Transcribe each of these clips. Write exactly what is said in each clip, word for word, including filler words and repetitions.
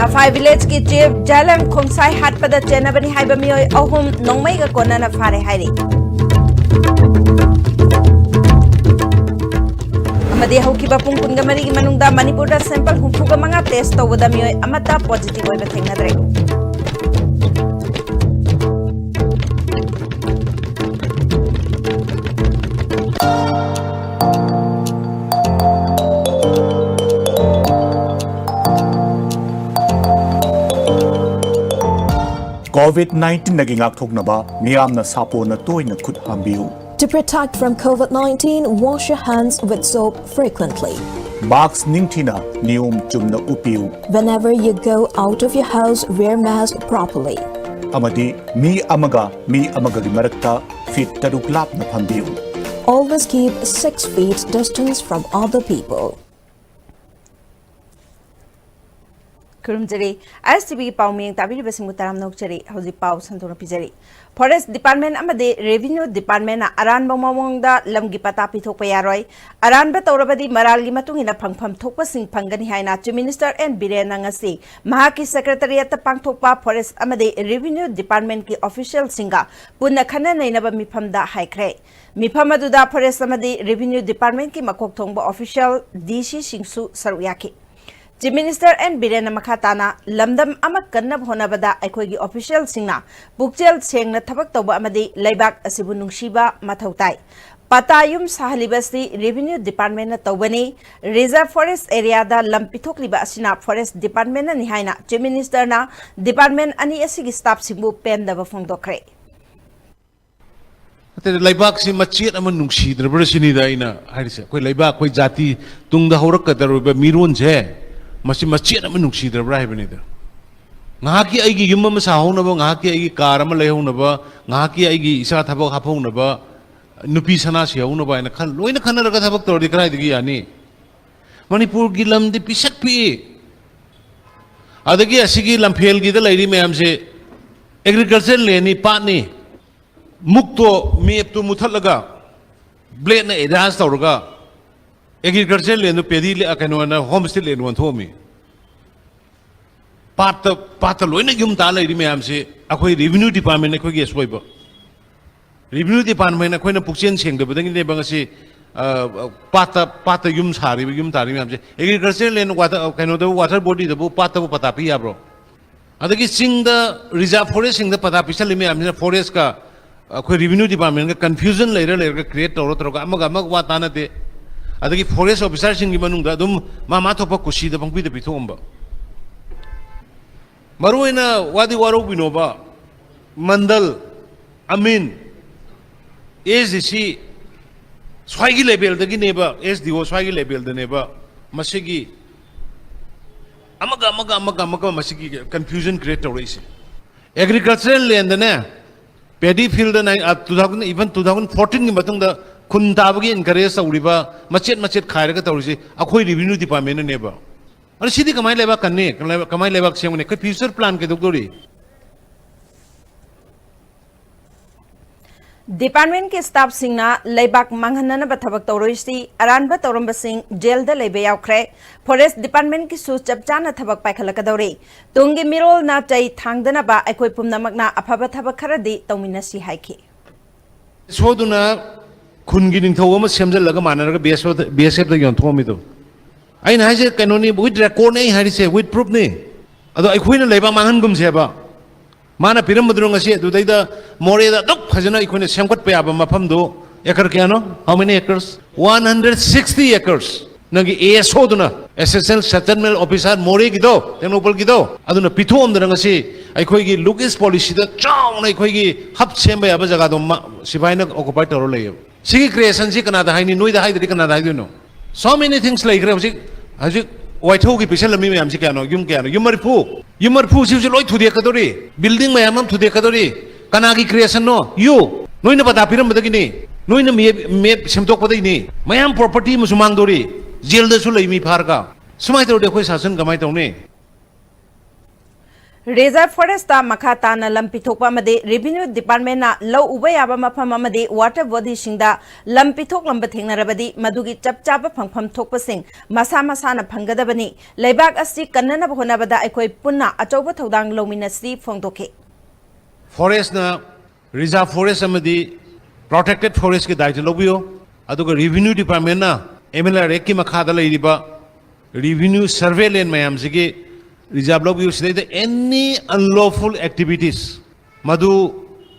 ꯑꯐꯥꯏ ꯚꯤꯂꯦꯖꯀꯤ chief ꯖꯥꯏꯂꯝ ꯈꯣꯡꯁꯥꯏ ꯍꯥꯠꯄꯗ ꯆꯦꯟꯅꯕꯅꯤ ꯍꯥꯏꯕ ꯃꯤꯑꯣꯏ ꯑꯍꯨꯝ ꯅꯣꯡꯃꯩꯒ ꯀꯣꯟꯅꯅ ꯐꯥꯔꯦ ꯍꯥꯏꯔꯤ꯫ ꯑꯃꯗꯤ ꯍꯧꯈꯤꯕ ꯄꯨꯡ ꯀꯨꯟꯒ ꯃꯔꯤꯒꯤ ꯃꯅꯨꯡꯗ ꯃꯅꯤꯄꯨꯔꯗ ꯁꯦꯝꯄꯜ ꯍꯨꯝꯐꯨꯒ ꯃꯉꯥ ꯇꯦꯁ ꯇꯧꯕꯗ ꯃꯤꯑꯣꯏ ꯑꯃꯠꯇ ꯄꯣꯖꯤꯇꯤꯚ ꯑꯣꯏꯕ ꯊꯦꯡꯅꯗ꯭ꯔꯦ꯫ ꯀꯣꯚꯤꯗ ꯅꯥꯏꯟꯇꯤꯟꯗꯒꯤ ꯉꯥꯛꯊꯣꯛꯅꯕ ꯃꯤꯌꯥꯝꯅ ꯁꯥꯄꯣꯟꯅ ꯇꯣꯏꯅ ꯈꯨꯠ ꯍꯥꯝꯕꯤꯌꯨ꯫ To protect from COVID nineteen, wash your hands with soap frequently. ꯃꯥꯛꯁ ꯅꯤꯡꯊꯤꯅ ꯅꯤꯌꯣꯝ ꯆꯨꯝꯅ ꯎꯞꯄꯤꯌꯨ꯫ Whenever you go out of your house, wear mask properly. ꯑꯃꯗꯤ ꯃꯤ ꯑꯃꯒ ꯃꯤ ꯑꯃꯒꯒꯤ ꯃꯔꯛꯇ ꯐꯤꯠ ꯇꯔꯨꯛ ꯂꯥꯞꯅ ꯐꯝꯕꯤꯌꯨ꯫ Always keep six feet distance from other people. ꯈꯨꯔꯨꯝꯖꯔꯤ꯫ ꯑꯥꯏ ꯑꯦꯁ ꯇꯤ ꯚꯤꯒꯤ ꯄꯥꯎ ꯃꯤꯌꯦꯡ ꯇꯥꯕꯤꯔꯤꯕꯁꯤꯡꯕꯨ ꯇꯔꯥꯝꯅ ꯑꯣꯛꯆꯔꯤ꯫ ꯍꯧꯖꯤꯛ ꯄꯥꯎ ꯁꯟꯗꯣꯛꯅ ꯄꯤꯖꯔꯤ꯫ ꯐꯣꯔꯦꯁ ꯗꯤꯄꯥꯔꯠꯃꯦꯟ ꯑꯃꯗꯤ ꯔꯦꯚꯤꯅ꯭ꯌꯨ ꯗꯤꯄꯥꯔꯠꯃꯦꯟꯅ ꯑꯔꯥꯟꯕ ꯃꯑꯣꯡꯗ ꯂꯝꯒꯤ ꯄꯇꯥ ꯄꯤꯊꯣꯛꯄ ꯌꯥꯔꯣꯏ꯫ ꯑꯔꯥꯟꯕ ꯇꯧꯔꯕꯗꯤ ꯃꯔꯥꯜꯒꯤ ꯃꯇꯨꯡ ꯏꯟꯅ ꯐꯪꯐꯝ ꯊꯣꯛꯄꯁꯤꯡ ꯐꯪꯒꯅꯤ ꯍꯥꯏꯅ ꯆꯤꯐ ꯃꯤꯅꯤꯁꯇꯔ ꯑꯦꯟ ꯕꯤꯔꯦꯟꯅ ꯉꯁꯤ ꯃꯍꯥꯛꯀꯤ ꯁꯦꯀ꯭ꯔꯦꯇꯔꯤꯌꯦꯠꯇ ꯄꯥꯡꯊꯣꯛꯄ ꯐꯣꯔꯦꯁ ꯑꯃꯗꯤ ꯔꯦꯚꯤꯅ꯭ꯌꯨ ꯗꯤꯄꯥꯔꯠꯃꯦꯟꯒꯤ ꯑꯣꯐꯤꯁꯤꯌꯦꯜꯁꯤꯡꯒ ꯄꯨꯟꯅ ꯈꯟꯅ ꯅꯩꯅꯕ ꯃꯤꯐꯝꯗ ꯍꯥꯏꯈ꯭ꯔꯦ꯫ ꯃꯤꯐꯝ ꯑꯗꯨꯗ ꯐꯣꯔꯦꯁ ꯑꯃꯗꯤ ꯔꯦꯚꯤꯅ꯭ꯌꯨ ꯗꯤꯄꯥꯔꯠꯃꯦꯟꯒꯤ ꯃꯀꯣꯛ ꯊꯣꯡꯕ ꯑꯣꯐꯤꯁꯤꯌꯦꯜ, ꯗꯤ ꯁꯤꯁꯤꯡꯁꯨ ꯁꯔꯨꯛ ꯌꯥꯈꯤ꯫ ꯆꯤꯐ ꯃꯤꯅꯤꯁꯇꯔ ꯑꯦꯟ ꯕꯤꯔꯦꯟꯅ ꯃꯈꯥ ꯇꯥꯅ, "ꯂꯝꯗꯝ ꯑꯃ ꯀꯟꯅꯕ ꯍꯣꯠꯅꯕꯗ ꯑꯩꯈꯣꯏꯒꯤ ꯑꯣꯐꯤꯁꯤꯌꯦꯜꯁꯤꯡꯅ ꯄꯨꯛꯆꯦꯜ ꯁꯦꯡꯅ ꯊꯕꯛ ꯇꯧꯕ ꯑꯃꯗꯤ ꯂꯩꯕꯥꯛ ꯑꯁꯤꯕꯨ ꯅꯨꯡꯁꯤꯕ ꯃꯊꯧ ꯇꯥꯏ꯫ ꯄꯇꯥ ꯌꯨꯝ ꯁꯥꯍꯜꯂꯤꯕ ꯑꯁꯤ ꯔꯦꯚꯤꯅ꯭ꯌꯨ ꯗꯤꯄꯥꯔꯠꯃꯦꯟꯅ ꯇꯧꯕꯅꯤ꯫ ꯔꯤꯖꯔꯚ ꯐꯣꯔꯦꯁ ꯑꯦꯔꯤꯌꯥꯗ ꯂꯝ ꯄꯤꯊꯣꯛꯂꯤꯕ ꯑꯁꯤꯅ ꯐꯣꯔꯦꯁ ꯗꯤꯄꯥꯔꯠꯃꯦꯟꯅꯅꯤ" ꯍꯥꯏꯅ ꯆꯤꯐ ꯃꯤꯅꯤꯁꯇꯔꯅ ꯗꯤꯄꯥꯔꯠꯃꯦꯟ ꯑꯅꯤ ꯑꯁꯤꯒꯤ ꯁ꯭ꯇꯥꯐꯁꯤꯡꯕꯨ ꯄꯦꯟꯗꯕ ꯐꯣꯡꯗꯣꯛꯈ꯭ꯔꯦ꯫ ꯅꯠꯇꯦ, ꯂꯩꯕꯥꯛꯁꯤ ꯃꯆꯦꯠ ꯑꯃ ꯅꯨꯡꯁꯤꯗ꯭ꯔꯕ꯭ꯔꯥ ꯁꯤꯅꯤꯗ ꯑꯩꯅ ꯍꯥꯏꯔꯤꯁꯦ꯫ ꯑꯩꯈꯣꯏ ꯂꯩꯕꯥꯛ, ꯑꯩꯈꯣꯏ ꯖꯥꯇꯤ, ꯇꯨꯡꯗ ꯍꯧꯔꯛꯀꯗꯧꯔꯤꯕ ꯃꯤꯔꯣꯟꯁꯦ, ꯃꯁꯤ ꯃꯆꯦꯠ ꯑꯃ ꯅꯨꯡꯁꯤꯗ꯭ꯔꯕ꯭ꯔꯥ ꯍꯥꯏꯕꯅꯤꯗ꯫ ꯉꯥꯏꯍꯥꯛꯀꯤ ꯑꯩꯒꯤ ꯌꯨꯝ ꯑꯃ ꯁꯥꯍꯧꯅꯕ, ꯉꯥꯏꯍꯥꯛꯀꯤ ꯑꯩꯒꯤ ꯀꯥꯔ ꯑꯃ ꯂꯩꯍꯧꯅꯕ, ꯉꯥꯏꯍꯥꯛꯀꯤ ꯑꯩꯒꯤ ꯏꯆꯥ ꯊꯕꯛ ꯍꯥꯞꯍꯧꯅꯕ, ꯅꯨꯄꯤ ꯁꯅꯥ ꯁꯤꯍꯧꯅꯕ ꯍꯥꯏꯅ ꯈꯜ-, ꯂꯣꯏꯅ ꯈꯟꯅꯔꯒ ꯊꯕꯛ ꯇꯧꯔꯗꯤ ꯀꯗꯥꯏꯗꯒꯤ ꯌꯥꯅꯤ? ꯃꯅꯤꯄꯨꯔꯒꯤ ꯂꯝꯗꯤ ꯄꯤꯁꯛ ꯄꯤꯛꯏ꯫ ꯑꯗꯒꯤ ꯑꯁꯤꯒꯤ ꯂꯝꯐꯦꯜꯒꯤꯗ ꯂꯩꯔꯤ ꯃꯌꯥꯝꯁꯦ ꯑꯦꯒ꯭ꯔꯤꯀꯜꯆꯔ ꯂꯦꯟꯅꯤ, ꯄꯥꯠꯅꯤ꯫ ꯃꯨꯛꯇꯣ, ꯃꯦꯞꯇꯣ ꯃꯨꯊꯠꯂꯒ, ꯕ꯭ꯂꯦꯗꯅ ꯑꯦꯗꯚꯥꯟꯁ ꯇꯧꯔꯒ, ꯑꯦꯒ꯭ꯔꯤꯀꯜꯆꯔ ꯂꯦꯟꯗꯣ ꯄꯦꯗꯤ ꯂꯦ-, ꯀꯩꯅꯣꯅ ꯍꯣꯝ ꯁ꯭ꯇꯦ ꯂꯦꯟ ꯑꯣꯟꯊꯣꯛꯑꯝꯃꯤ꯫ ꯄꯥꯠꯇ ꯄꯥꯠꯇ ꯂꯣꯏꯅ ꯌꯨꯝ ꯇꯥ ꯂꯩꯔꯤ ꯃꯌꯥꯝꯁꯤ ꯑꯩꯈꯣꯏ ꯔꯦꯚꯤꯅ꯭ꯌꯨ ꯗꯤꯄꯥꯔꯠꯃꯦꯟ ꯑꯩꯈꯣꯏꯒꯤ ꯑꯁꯣꯏꯕ꯫ ꯔꯦꯚꯤꯅ꯭ꯌꯨ ꯗꯤꯄꯥꯔꯠꯃꯦꯟ ꯑꯩꯈꯣꯏꯅ ꯄꯨꯛꯆꯦꯜ ꯁꯦꯡꯗꯕꯗꯒꯤꯅꯦꯕ ꯉꯁꯤ, ꯑ, ꯄꯥꯠꯇ ꯄꯥꯠꯇ ꯌꯨꯝ ꯁꯥꯔꯤꯕ, ꯌꯨꯝ ꯇꯥꯔꯤꯕ ꯃꯌꯥꯝꯁꯦ꯫ ꯑꯦꯒ꯭ꯔꯤꯀꯜꯆꯔꯦꯜ ꯂꯦꯟ ꯋꯥꯇꯔ, ꯀꯩꯅꯣꯗꯕꯨ, ꯋꯥꯇꯔ ꯕꯣꯗꯤꯗꯕꯨ ꯄꯥꯠꯇꯕꯨ ꯄꯇꯥ ꯄꯤ ꯌꯥꯕ꯭ꯔꯣ? ꯑꯗꯒꯤ ꯆꯤꯡꯗ ꯔꯤꯖꯥꯔꯚ ꯐꯣꯔꯦꯁꯁꯤꯡꯗ ꯄꯇꯥ ꯄꯤꯁꯜꯂꯤ ꯃꯌꯥꯝꯁꯤꯅ ꯐꯣꯔꯦꯁꯀ ꯑꯩꯈꯣꯏ ꯔꯦꯚꯤꯅ꯭ꯌꯨ ꯗꯤꯄꯥꯔꯠꯃꯦꯟꯒ ꯀꯟꯐ꯭ꯌꯨꯖꯟ ꯂꯩꯔ ꯂꯩꯔꯒ ꯀ꯭ꯔꯤꯌꯦꯠ ꯇꯧꯔ ꯇꯧꯔꯒ ꯑꯃꯒ ꯑꯃꯒ ꯋꯥ ꯇꯥꯅꯗꯦ꯫ ꯑꯗꯒꯤ ꯐꯣꯔꯦꯁ ꯑꯣꯐꯤꯁꯥꯔꯁꯤꯡꯒꯤ ꯃꯅꯨꯡꯗ ꯑꯗꯨꯝ ꯃꯥ ꯃꯥ ꯊꯣꯛꯄ ꯀꯨꯁꯤꯗ ꯄꯪꯄꯤꯗ ꯄꯤꯊꯣꯛꯑꯝꯕ꯫ ꯃꯔꯨꯑꯣꯏꯅ ꯋꯥꯗꯤ ꯋꯥꯔꯧꯕꯤꯅꯣꯕ, ꯃꯟꯗꯜ, ꯑꯃꯤꯟ, ꯑꯦꯁ ꯗꯤ ꯁꯤ ꯁ꯭ꯋꯥꯏꯒꯤ ꯂꯦꯚꯦꯜꯗꯒꯤꯅꯦꯕ, ꯑꯦꯁ ꯗꯤ ꯑꯣ ꯁ꯭ꯋꯥꯏꯒꯤ ꯂꯦꯚꯦꯜꯗꯅꯦꯕ ꯃꯁꯤꯒꯤ ꯑꯃꯒ ꯑꯃꯒ ꯑꯃꯒ ꯑꯃꯒ ꯃꯁꯤꯒꯤ ꯀꯟꯐ꯭ꯌꯨꯖꯟ ꯀ꯭ꯔꯤꯌꯦꯠ ꯇꯧꯔꯛꯏꯁꯦ꯫ ꯑꯦꯒ꯭ꯔꯤꯀꯜꯆꯔꯦꯜ ꯂꯦꯟꯗꯅꯦ, ꯄꯦꯗꯤ ꯐꯤꯜꯗ ꯅꯥꯏꯟ, ꯑ, two thousand, even two thousand ꯐꯣꯔꯇꯤꯟꯒꯤ ꯃꯇꯨꯡꯗ ꯈꯨꯟ ꯇꯥꯕꯒꯤ ꯑꯦꯟꯀꯔꯦꯖ ꯇꯧꯔꯤꯕ, ꯃꯆꯦꯠ ꯃꯆꯦꯠ ꯈꯥꯏꯔꯒ ꯇꯧꯔꯤꯁꯤ ꯑꯩꯈꯣꯏ ꯔꯦꯚꯤꯅ꯭ꯌꯨ ꯗꯤꯄꯥꯔꯠꯃꯦꯟꯅꯅꯦꯕ꯫ ꯑꯗꯣ ꯁꯤꯗꯤ ꯀꯃꯥꯏꯅ ꯂꯩꯕꯥꯛ ꯀꯟꯅꯤ? ꯀꯃꯥꯏꯅ ꯂꯩꯕꯥꯛ ꯁꯦꯝꯒꯅꯤ? ꯑꯩꯈꯣꯏ ꯐ꯭ꯌꯨꯆꯔ ꯄ꯭ꯂꯥꯟ ꯀꯩꯗꯧꯗꯣꯔꯤ? ꯗꯤꯄꯥꯔꯠꯃꯦꯟꯠꯀꯤ ꯁ꯭ꯇꯥꯐꯁꯤꯡꯅ ꯂꯩꯕꯥꯛ ꯃꯥꯡꯍꯟꯅꯅꯕ ꯊꯕꯛ ꯇꯧꯔꯣꯏꯁꯤ, ꯑꯔꯥꯟꯕ ꯇꯧꯔꯝꯕꯁꯤꯡ ꯖꯦꯜꯗ ꯂꯩꯕ ꯌꯥꯎꯈ꯭ꯔꯦ꯫ ꯐꯣꯔꯦꯁꯠ ꯗꯤꯄꯥꯔꯠꯃꯦꯟꯠꯀꯤꯁꯨ ꯆꯞ ꯆꯥꯅ ꯊꯕꯛ ꯄꯥꯏꯈꯠꯂꯛꯀꯗꯧꯔꯤ꯫ ꯇꯨꯡꯒꯤ ꯃꯤꯔꯣꯜꯅ ꯆꯩ ꯊꯥꯡꯗꯅꯕ ꯑꯩꯈꯣꯏ ꯄꯨꯝꯅꯃꯛꯅ ꯑꯐꯕ ꯊꯕꯛ ꯈꯔꯗꯤ ꯇꯧꯃꯤꯟꯅꯁꯤ ꯍꯥꯏꯈꯤ꯫ ꯁꯣꯗꯨꯅ ꯈꯨꯟꯒꯤ ꯅꯤꯡꯊꯧ ꯑꯃ ꯁꯦꯝꯖꯤꯜꯂꯒ ꯃꯥꯟꯅꯔꯒ ꯕꯤ ꯑꯦꯁ ꯑꯦꯐꯇ ꯌꯣꯟꯊꯣꯛꯑꯝꯃꯤꯗꯣ꯫ ꯑꯩꯅ ꯍꯥꯏꯁꯦ ꯀꯩꯅꯣꯅꯤ, ꯋꯤꯠ ꯔꯦꯀꯣꯔꯗꯅꯦ ꯑꯩ ꯍꯥꯏꯔꯤꯁꯦ, ꯋꯤꯠ ꯄ꯭ꯔꯨꯐꯅꯤ꯫ ꯑꯗꯣ ꯑꯩꯈꯣꯏꯅ ꯂꯩꯕꯥꯛ ꯃꯥꯡꯍꯟꯒꯨꯝꯁꯦꯕ꯫ ꯃꯥꯅ ꯄꯤꯔꯝꯕꯗꯨꯅ ꯉꯁꯤ ꯑꯗꯨꯗꯩꯗ ꯃꯣꯔꯦꯗ ꯑꯗꯨꯛ ꯐꯖꯅ ꯑꯩꯈꯣꯏꯅ ꯁꯦꯝꯒꯠꯄ ꯌꯥꯕ ꯃꯐꯝꯗꯨ ꯑꯦꯀꯔ ꯀꯌꯥꯅꯣ? How many acres? One hundred sixty acres꯫ ꯅꯪꯒꯤ ꯑꯦ ꯑꯦꯁ ꯑꯣꯗꯨꯅ, ꯑꯦꯁꯤꯁꯇꯦꯟ ꯁꯦꯇꯜꯃꯦꯟ ꯑꯣꯐꯤꯁꯥꯔ ꯃꯣꯔꯦꯒꯤꯗꯣ, ꯇꯦꯡꯅꯧꯄꯜꯒꯤꯗꯣ, ꯑꯗꯨꯅ ꯄꯤꯊꯣꯛꯑꯝꯗꯅ ꯉꯁꯤ ꯑꯩꯈꯣꯏꯒꯤ ꯂꯨꯛ ꯏꯁ ꯄꯣꯂꯤꯁꯤꯗ ꯆꯥꯎꯅ ꯑꯩꯈꯣꯏꯒꯤ ꯍꯕ ꯁꯦꯝꯕ ꯌꯥꯕ ꯖꯒꯥꯗꯣ ꯃꯥ, ꯁꯤꯐꯥꯏꯅ ꯑꯣꯀꯨꯄꯥꯏ ꯇꯧꯔ ꯂꯩꯌꯦꯕ꯫ ꯁꯤꯒꯤ ꯀ꯭ꯔꯤꯌꯦꯁꯟꯁꯤ ꯀꯅꯥꯗ ꯍꯥꯏꯅꯤ? ꯅꯣꯏꯗ ꯍꯥꯏꯗ꯭ꯔꯗꯤ ꯀꯅꯥꯗ ꯍꯥꯏꯗꯣꯏꯅꯣ? So many things ꯂꯩꯈ꯭ꯔꯦ ꯍꯧꯖꯤꯛ꯫ ꯍꯧꯖꯤꯛ ꯋꯥꯏꯊꯧꯒꯤ ꯄꯤꯁꯜꯂꯝꯃꯤ ꯃꯌꯥꯝꯁꯤ ꯀꯌꯥꯅꯣ? ꯌꯨꯝ ꯀꯌꯥꯅꯣ? ꯌꯨꯝ ꯃꯔꯤꯐꯨ꯫ ꯌꯨꯝ ꯃꯔꯤꯐꯨꯁꯤ ꯍꯧꯖꯤꯛ ꯂꯣꯏ ꯊꯨꯗꯦꯛꯀꯗꯧꯔꯤ, ꯕꯤꯜꯗꯤꯡ ꯃꯌꯥꯝ ꯑꯃ ꯊꯨꯗꯦꯛꯀꯗꯧꯔꯤ꯫ ꯀꯅꯥꯒꯤ ꯀ꯭ꯔꯤꯌꯦꯁꯟꯅꯣ? ꯌꯨ꯫ ꯅꯣꯏꯅ ꯄꯇꯥ ꯄꯤꯔꯝꯕꯗꯒꯤꯅꯤ, ꯅꯣꯏꯅ ꯃꯦꯞ, ꯃꯦꯞ ꯁꯦꯝꯗꯣꯛꯄꯗꯒꯤꯅꯤ꯫ ꯃꯌꯥꯝ ꯄ꯭ꯔꯣꯄꯔꯇꯤ ꯑꯃꯁꯨ ꯃꯥꯡꯗꯧꯔꯤ, ꯖꯦꯜꯗꯁꯨ ꯂꯩ ꯃꯤ ꯐꯥꯔꯒ꯫ ꯁꯨꯃꯥꯏꯅ ꯇꯧꯔꯗꯤ ꯑꯩꯈꯣꯏ ꯁꯥꯁꯟ ꯀꯃꯥꯏꯅ ꯇꯧꯅꯤ? Reserve Forest ꯇ ꯃꯈꯥ ꯇꯥꯅ ꯂꯝ ꯄꯤꯊꯣꯛꯄ ꯑꯃꯗꯤ Revenue Department ꯅ ꯂꯧ ꯎꯕ ꯌꯥꯕ ꯃꯐꯝ ꯑꯃꯗꯤ water body ꯁꯤꯡꯗ ꯂꯝ ꯄꯤꯊꯣꯛꯂꯝꯕ ꯊꯦꯡꯅꯔꯕꯗꯤ, ꯃꯗꯨꯒꯤ ꯆꯞ ꯆꯥꯕ ꯐꯪꯐꯝ ꯊꯣꯛꯄꯁꯤꯡ ꯃꯁꯥ ꯃꯁꯥꯅ ꯐꯪꯒꯗꯕꯅꯤ꯫ ꯂꯩꯕꯥꯛ ꯑꯁꯤ ꯀꯟꯅꯅꯕ ꯍꯣꯠꯅꯕꯗ ꯑꯩꯈꯣꯏ ꯄꯨꯟꯅ ꯑꯆꯧꯕ ꯊꯧꯗꯥꯡ ꯂꯧꯃꯤꯟꯅꯁꯤ ꯐꯣꯡꯗꯣꯛꯈꯤ꯫ Forest ꯅ Reserve Forest ꯑꯃꯗꯤ Protected Forest ꯀꯤ ꯗꯥꯏꯇ ꯂꯧꯕꯤꯌꯨ꯫ ꯑꯗꯨꯒ Revenue Department ꯅ M L R Act ꯀꯤ ꯃꯈꯥꯗ ꯂꯩꯔꯤꯕ Revenue Survey Land ꯃꯌꯥꯝꯁꯤꯒꯤ reserve ꯂꯧꯕꯤꯌꯨ꯫ ꯁꯤꯗꯩꯗ any unlawful activities ꯃꯗꯨ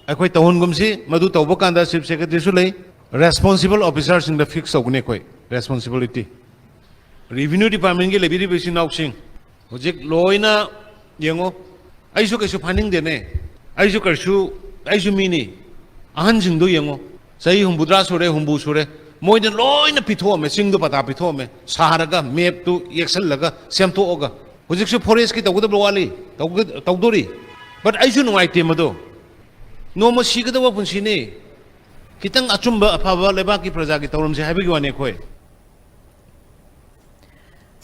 ꯑꯩꯈꯣꯏ ꯇꯧꯍꯟꯒꯨꯝꯁꯤ꯫ ꯃꯗꯨ ꯇꯧꯕ ꯀꯥꯟꯗ Chief Secretary ꯁꯨ ꯂꯩ, responsible officer ꯁꯤꯡꯗ fix ꯇꯧꯒꯅꯤ ꯑꯩꯈꯣꯏ responsibility꯫ Revenue Department ꯀꯤ ꯂꯩꯕꯤꯔꯤꯕ ꯏꯆꯤꯟ ꯏꯅꯥꯎꯁꯤꯡ, ꯍꯧꯖꯤꯛ ꯂꯣꯏꯅ ꯌꯦꯡꯉꯣ꯫ ꯑꯩꯁꯨ ꯀꯩꯁꯨ ꯐꯥꯅꯤꯡꯗꯦꯅꯦ꯫ ꯑꯩꯁꯨ ꯀꯩꯁꯨ, ꯑꯩꯁꯨ ꯃꯤꯅꯤ꯫ ꯑꯍꯟꯁꯤꯡꯗꯣ ꯌꯦꯡꯉꯣ꯫ ꯆꯍꯤ ꯍꯨꯝꯐꯨꯇꯔꯥ ꯁꯨꯔꯦ, ꯍꯨꯝꯐꯨ ꯁꯨꯔꯦ꯫ ꯃꯣꯏꯅ ꯂꯣꯏꯅ ꯄꯤꯊꯣꯛꯑꯝꯃꯦ, ꯆꯤꯡꯗꯣ ꯄꯇꯥ ꯄꯤꯊꯣꯛꯑꯝꯃꯦ꯫ ꯁꯥꯔꯒ, map ꯇꯨ ꯌꯦꯛꯁꯜꯂꯒ, ꯁꯦꯝꯗꯣꯛꯑꯒ꯫ ꯍꯧꯖꯤꯛꯁꯨ forest ꯀꯤ ꯇꯧꯒꯗꯕ ꯋꯥꯠꯂꯤ꯫ ꯇꯧꯒ-, ꯇꯧꯗꯣꯔꯤ꯫ But ꯑꯩꯁꯨ ꯅꯨꯡꯉꯥꯏꯇꯦ ꯃꯗꯣ꯫ ꯅꯣꯡꯃ ꯁꯤꯒꯗꯕ ꯄꯨꯟꯁꯤꯅꯤ꯫ ꯈꯤꯇꯪ ꯑꯆꯨꯝꯕ ꯑꯐꯕ ꯂꯩꯕꯥꯛꯀꯤ ꯄ꯭ꯔꯖꯥꯒꯤ ꯇꯧꯔꯝꯁꯦ ꯍꯥꯏꯕꯒꯤ ꯋꯥꯅꯤ ꯑꯩꯈꯣꯏ꯫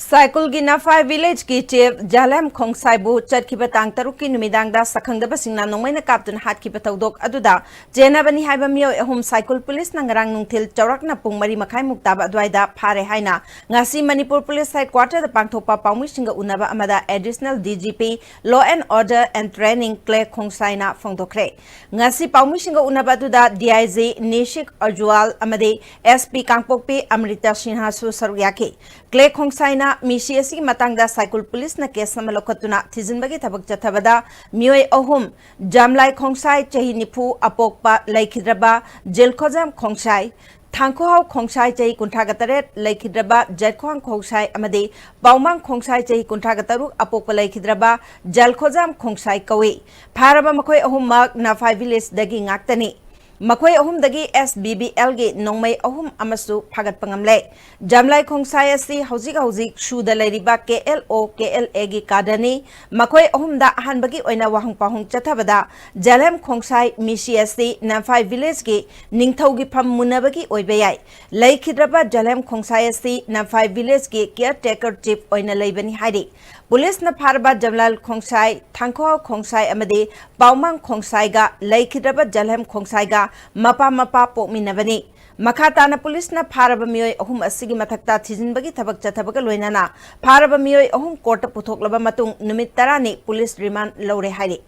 ꯁꯥꯏꯀꯨꯜꯒꯤ ꯅꯐꯥꯏ village ꯀꯤ chief ꯖꯥꯂꯦꯝ ꯈꯣꯡꯁꯥꯏꯕꯨ ꯆꯠꯈꯤꯕ ꯇꯥꯡ ꯇꯔꯨꯛꯀꯤ ꯅꯨꯃꯤꯗꯥꯡꯗ ꯁꯛꯈꯪꯗꯕꯁꯤꯡꯅ ꯅꯣꯡꯃꯩꯅ ꯀꯥꯞꯇꯨꯅ ꯍꯥꯠꯈꯤꯕ ꯊꯧꯗꯣꯛ ꯑꯗꯨꯗ ꯆꯦꯟꯅꯕꯅꯤ ꯍꯥꯏꯕ ꯃꯤꯑꯣꯏ ꯑꯍꯨꯝ ꯁꯥꯏꯀꯨꯜ police ꯅ ꯉꯔꯥꯡ ꯅꯨꯡꯊꯤꯜ ꯆꯥꯎꯔꯥꯛꯅ ꯄꯨꯡ ꯃꯔꯤ ꯃꯈꯥꯏꯃꯨꯛ ꯇꯥꯕ ꯑꯗꯨꯋꯥꯏꯗ ꯐꯥꯔꯦ ꯍꯥꯏꯅ ꯉꯁꯤ ꯃꯅꯤꯄꯨꯔ police headquarter ꯗ ꯄꯥꯡꯊꯣꯛꯄ ꯄꯥꯎꯃꯤꯁꯤꯡꯒ ꯎꯅꯕ ꯑꯃꯗ Additional D G P Law and Order and Training ꯀ꯭ꯂꯦ ꯈꯣꯡꯁꯥꯏꯅ ꯐꯣꯡꯗꯣꯛꯈ꯭ꯔꯦ꯫ ꯉꯁꯤ ꯄꯥꯎꯃꯤꯁꯤꯡꯒ ꯎꯅꯕ ꯑꯗꯨꯗ D I G ꯅꯤꯁꯤꯛ ꯑꯖꯨꯋꯥꯜ ꯑꯃꯗꯤ S P ꯀꯥꯡꯄꯣꯛꯄꯤ ꯑꯃ꯭ꯔꯤꯇꯥ ꯁꯤꯟꯍꯥꯁꯨ ꯁꯔꯨꯛ ꯌꯥꯈꯤ꯫ ꯀ꯭ꯂꯦ ꯈꯣꯡꯁꯥꯏꯅ ꯃꯤꯁꯤ ꯑꯁꯤꯒꯤ ꯃꯇꯥꯡꯗ ꯁꯥꯏꯀꯨꯜ police ꯅ case ꯑꯃ ꯂꯧꯈꯠꯇꯨꯅ ꯊꯤꯖꯤꯟꯕꯒꯤ ꯊꯕꯛ ꯆꯠꯊꯕꯗ ꯃꯤꯑꯣꯏ ꯑꯍꯨꯝ, ꯖꯥꯝꯂꯥꯏ ꯈꯣꯡꯁꯥꯏ ꯆꯍꯤ ꯅꯤꯐꯨ ꯑꯄꯣꯛꯄ ꯂꯩꯈꯤꯗ꯭ꯔꯕ ꯖꯤꯜꯈꯣꯖꯥꯝ ꯈꯣꯡꯁꯥꯏ, ꯊꯥꯡꯈꯨꯍꯥꯎ ꯈꯣꯡꯁꯥꯏ ꯆꯍꯤ ꯀꯨꯟꯊ꯭ꯔꯥꯒ ꯇꯔꯦꯠ ꯂꯩꯈꯤꯗ꯭ꯔꯕ ꯖꯠꯈ꯭ꯋꯥꯡ ꯈꯣꯡꯁꯥꯏ ꯑꯃꯗꯤ ꯄꯥꯎꯃꯥꯡ ꯈꯣꯡꯁꯥꯏ ꯆꯍꯤ ꯀꯨꯟꯊ꯭ꯔꯥꯒ ꯇꯔꯨꯛ ꯑꯄꯣꯛꯄ ꯂꯩꯈꯤꯗ꯭ꯔꯕ ꯖꯜꯈꯣꯖꯥꯝ ꯈꯣꯡꯁꯥꯏ ꯀꯧꯏ꯫ ꯐꯥꯔꯕ ꯃꯈꯣꯏ ꯑꯍꯨꯝꯃꯛ ꯅꯐꯥꯏ village ꯗꯒꯤ ꯉꯥꯛꯇꯅꯤ꯫ ꯃꯈꯣꯏ ꯑꯍꯨꯝꯗꯒꯤ S B B L ꯒꯤ ꯅꯣꯡꯃꯩ ꯑꯍꯨꯝ ꯑꯃꯁꯨ ꯐꯥꯒꯠꯄ ꯉꯝꯂꯦ꯫ ꯖꯝꯂꯥꯏ ꯈꯣꯡꯁꯥꯏ ꯑꯁꯤ ꯍꯧꯖꯤꯛ ꯍꯧꯖꯤꯛ ꯁꯨꯗ ꯂꯩꯔꯤꯕ K L O K L A ꯒꯤ ꯀꯥꯗꯅꯤ꯫ ꯃꯈꯣꯏ ꯑꯍꯨꯝꯗ ꯑꯍꯥꯟꯕꯒꯤ ꯑꯣꯏꯅ ꯋꯥꯍꯪ ꯄꯥꯎꯍꯪ ꯆꯠꯊꯕꯗ, ꯖꯦꯂꯦꯝ ꯈꯣꯡꯁꯥꯏ ꯃꯤꯁꯤ ꯑꯁꯤ ꯅꯝꯐꯥꯏ village ꯀꯤ ꯅꯤꯡꯊꯧꯒꯤ ꯐꯝ ꯃꯨꯟꯅꯕꯒꯤ ꯑꯣꯏꯕ ꯌꯥꯏ꯫ ꯂꯩꯈꯤꯗ꯭ꯔꯕ ꯖꯦꯂꯦꯝ ꯈꯣꯡꯁꯥꯏ ꯑꯁꯤ ꯅꯝꯐꯥꯏ village ꯀꯤ caretaker chief ꯑꯣꯏꯅ ꯂꯩꯕꯅꯤ ꯍꯥꯏꯔꯤ꯫ ꯄꯨꯂꯤꯁꯅ ꯐꯥꯔꯕ ꯖꯝꯂꯥꯏ ꯈꯣꯡꯁꯥꯏ, ꯊꯥꯡꯈꯣ ꯈꯣꯡꯁꯥꯏ ꯑꯃꯗꯤ ꯄꯥꯎꯃꯥꯡ ꯈꯣꯡꯁꯥꯏꯒ ꯂꯩꯈꯤꯗ꯭ꯔꯕ ꯖꯦꯂꯦꯝ ꯈꯣꯡꯁꯥꯏꯒ ꯃꯄꯥ ꯃꯄꯥ ꯄꯣꯛꯃꯤꯟꯅꯕꯅꯤ꯫ ꯃꯈꯥ ꯇꯥꯅ ꯄꯨꯂꯤꯁꯅ ꯐꯥꯔꯕ ꯃꯤꯑꯣꯏ ꯑꯍꯨꯝ ꯑꯁꯤꯒꯤ ꯃꯊꯛꯇ ꯊꯤꯖꯤꯟꯕꯒꯤ ꯊꯕꯛ ꯆꯠꯊꯕꯒ ꯂꯣꯏꯅꯅ ꯐꯥꯔꯕ ꯃꯤꯑꯣꯏ ꯑꯍꯨꯝ court ꯇ ꯄꯨꯊꯣꯛꯂꯕ ꯃꯇꯨꯡ ꯅꯨꯃꯤꯠ ꯇꯔꯥꯅꯤ ꯄꯨꯂꯤꯁ remand ꯂꯧꯔꯦ ꯍꯥꯏꯔꯤ꯫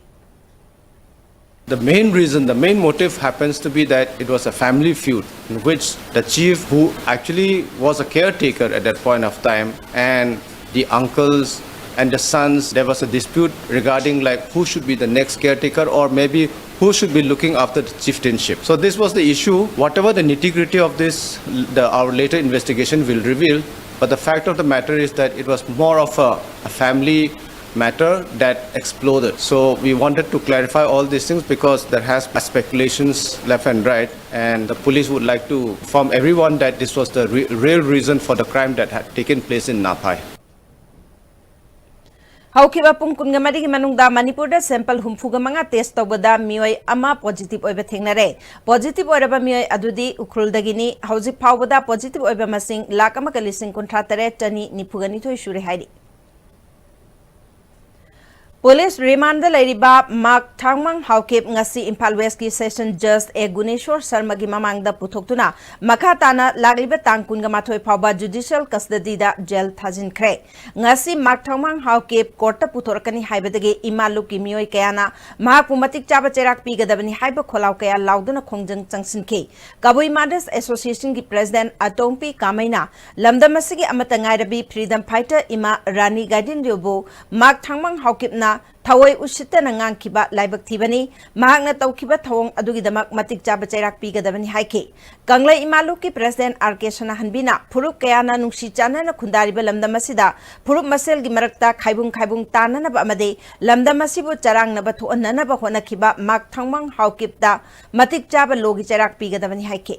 The main reason, the main motive happens to be that it was a family feud in which the chief, who actually was a caretaker at that point of time, and the uncles and the sons, there was a dispute regarding, like, who should be the next caretaker or maybe who should be looking after the chieftainship. So this was the issue. Whatever the nitty-gritty of this, the, our later investigation will reveal. But the fact of the matter is that it was more of a, a family matter that exploded. So we wanted to clarify all these things because there has been speculations left and right, and the police would like to inform everyone that this was the re-, real reason for the crime that had taken place in Naphai. ꯍꯧꯈꯤꯕ ꯄꯨꯡ ꯀꯨꯟꯒ ꯃꯔꯤꯒꯤ ꯃꯅꯨꯡꯗ ꯃꯅꯤꯄꯨꯔꯗ sample ꯍꯨꯝꯐꯨꯒ ꯃꯉꯥ test ꯇꯧꯕꯗ ꯃꯤꯑꯣꯏ ꯑꯃ positive ꯑꯣꯏꯕ ꯊꯦꯡꯅꯔꯦ꯫ Positive ꯑꯣꯏꯔꯕ ꯃꯤꯑꯣꯏ ꯑꯗꯨꯗꯤ ꯎꯈ꯭ꯔꯨꯜꯗꯒꯤꯅꯤ꯫ ꯍꯧꯖꯤꯛ ꯐꯥꯎꯕꯗ positive ꯑꯣꯏꯕ ꯃꯁꯤꯡ ꯂꯥꯈ ꯑꯃꯒ ꯂꯤꯁꯤꯡ ꯀꯨꯟꯊ꯭ꯔꯥ ꯇꯔꯦꯠ ꯆꯅꯤ ꯅꯤꯐꯨꯒ ꯅꯤꯊꯣꯏ ꯁꯨꯔꯦ ꯍꯥꯏꯔꯤ꯫ ꯄꯨꯂꯤꯁ remand ꯗ ꯂꯩꯔꯤꯕ ꯃꯥꯛ ꯊꯥꯡꯃꯥꯡ ꯍꯥꯎꯀꯤꯞ ꯉꯁꯤ ꯏꯝꯐꯥꯜ West ꯀꯤ session judge A ꯒꯨꯅꯦꯁꯣꯔ ꯁꯔꯃꯒꯤ ꯃꯃꯥꯡꯗ ꯄꯨꯊꯣꯛꯇꯨꯅ ꯃꯈꯥ ꯇꯥꯅ ꯂꯥꯛꯂꯤꯕ ꯇꯥꯡ ꯀꯨꯟꯒ ꯃꯥꯊꯣꯏ ꯐꯥꯎꯕ judicial custody ꯗ jail ꯊꯥꯖꯤꯟꯈ꯭ꯔꯦ꯫ ꯉꯁꯤ ꯃꯥꯛ ꯊꯥꯡꯃꯥꯡ ꯍꯥꯎꯀꯤꯞ court ꯇ ꯄꯨꯊꯣꯔꯛꯀꯅꯤ ꯍꯥꯏꯕꯗꯒꯤ ꯏꯃꯥ ꯂꯨꯞꯀꯤ ꯃꯤꯑꯣꯏ ꯀꯌꯥꯅ ꯃꯍꯥꯛꯄꯨ ꯃꯇꯤꯛ ꯆꯥꯕ ꯆꯩꯔꯥꯛ ꯄꯤꯒꯗꯕꯅꯤ ꯍꯥꯏꯕ ꯈꯣꯜꯂꯥꯎ ꯀꯌꯥ ꯂꯥꯎꯗꯨꯅ ꯈꯣꯡꯖꯪ ꯆꯪꯁꯤꯟꯈꯤ꯫ ꯀꯕꯨꯏ Mothers Association ꯒꯤ president ꯑꯇꯣꯝꯄꯤ ꯀꯥꯃꯩꯅ ꯂꯝꯗꯝ ꯑꯁꯤꯒꯤ ꯑꯃꯠꯇ ꯉꯥꯏꯔꯕꯤ freedom fighter ꯏꯃꯥ ꯔꯥꯅꯤ ꯒꯥꯏꯗꯤꯟꯂꯤꯎꯕꯨ ꯃꯥꯛ ꯊꯥꯡꯃꯥꯡ ꯍꯥꯎꯀꯤꯞꯅ ꯊꯑꯣꯏ ꯎꯁꯤꯠꯇꯅ ꯉꯥꯡꯈꯤꯕ ꯂꯥꯏꯕꯛ ꯊꯤꯕꯅꯤ꯫ ꯃꯍꯥꯛꯅ ꯇꯧꯈꯤꯕ ꯊꯧꯑꯣꯡ ꯑꯗꯨꯒꯤꯗꯃꯛ ꯃꯇꯤꯛ ꯆꯥꯕ ꯆꯩꯔꯥꯛ ꯄꯤꯒꯗꯕꯅꯤ ꯍꯥꯏꯈꯤ꯫ ꯀꯪꯂꯩ ꯏꯃꯥ ꯂꯨꯞꯀꯤ ꯄ꯭ꯔꯦꯁꯤꯗꯦꯟꯠ ꯑꯥꯔ ꯀꯦ ꯁꯅꯥꯍꯟꯕꯤꯅ ꯐꯨꯔꯨꯞ ꯀꯌꯥꯅ ꯅꯨꯡꯁꯤ ꯆꯥꯟꯅꯅ ꯈꯨꯟꯗꯥꯔꯤꯕ ꯂꯝꯗꯝ ꯑꯁꯤꯗ ꯐꯨꯔꯨꯞ ꯃꯁꯦꯜꯒꯤ ꯃꯔꯛꯇ ꯈꯥꯏꯕꯨꯡ ꯈꯥꯏꯕꯨꯡ ꯇꯥꯅꯅꯕ ꯑꯃꯗꯤ ꯂꯝꯗꯝ ꯑꯁꯤꯕꯨ ꯆꯔꯥꯡꯅꯕ ꯊꯣꯛꯍꯟꯅꯅꯕ ꯍꯣꯠꯅꯈꯤꯕ ꯃꯥꯛ ꯊꯥꯡꯃꯥꯡ ꯍꯥꯎꯀꯤꯞꯇ ꯃꯇꯤꯛ ꯆꯥꯕ ꯂꯣꯒꯤ ꯆꯩꯔꯥꯛ ꯄꯤꯒꯗꯕꯅꯤ ꯍꯥꯏꯈꯤ꯫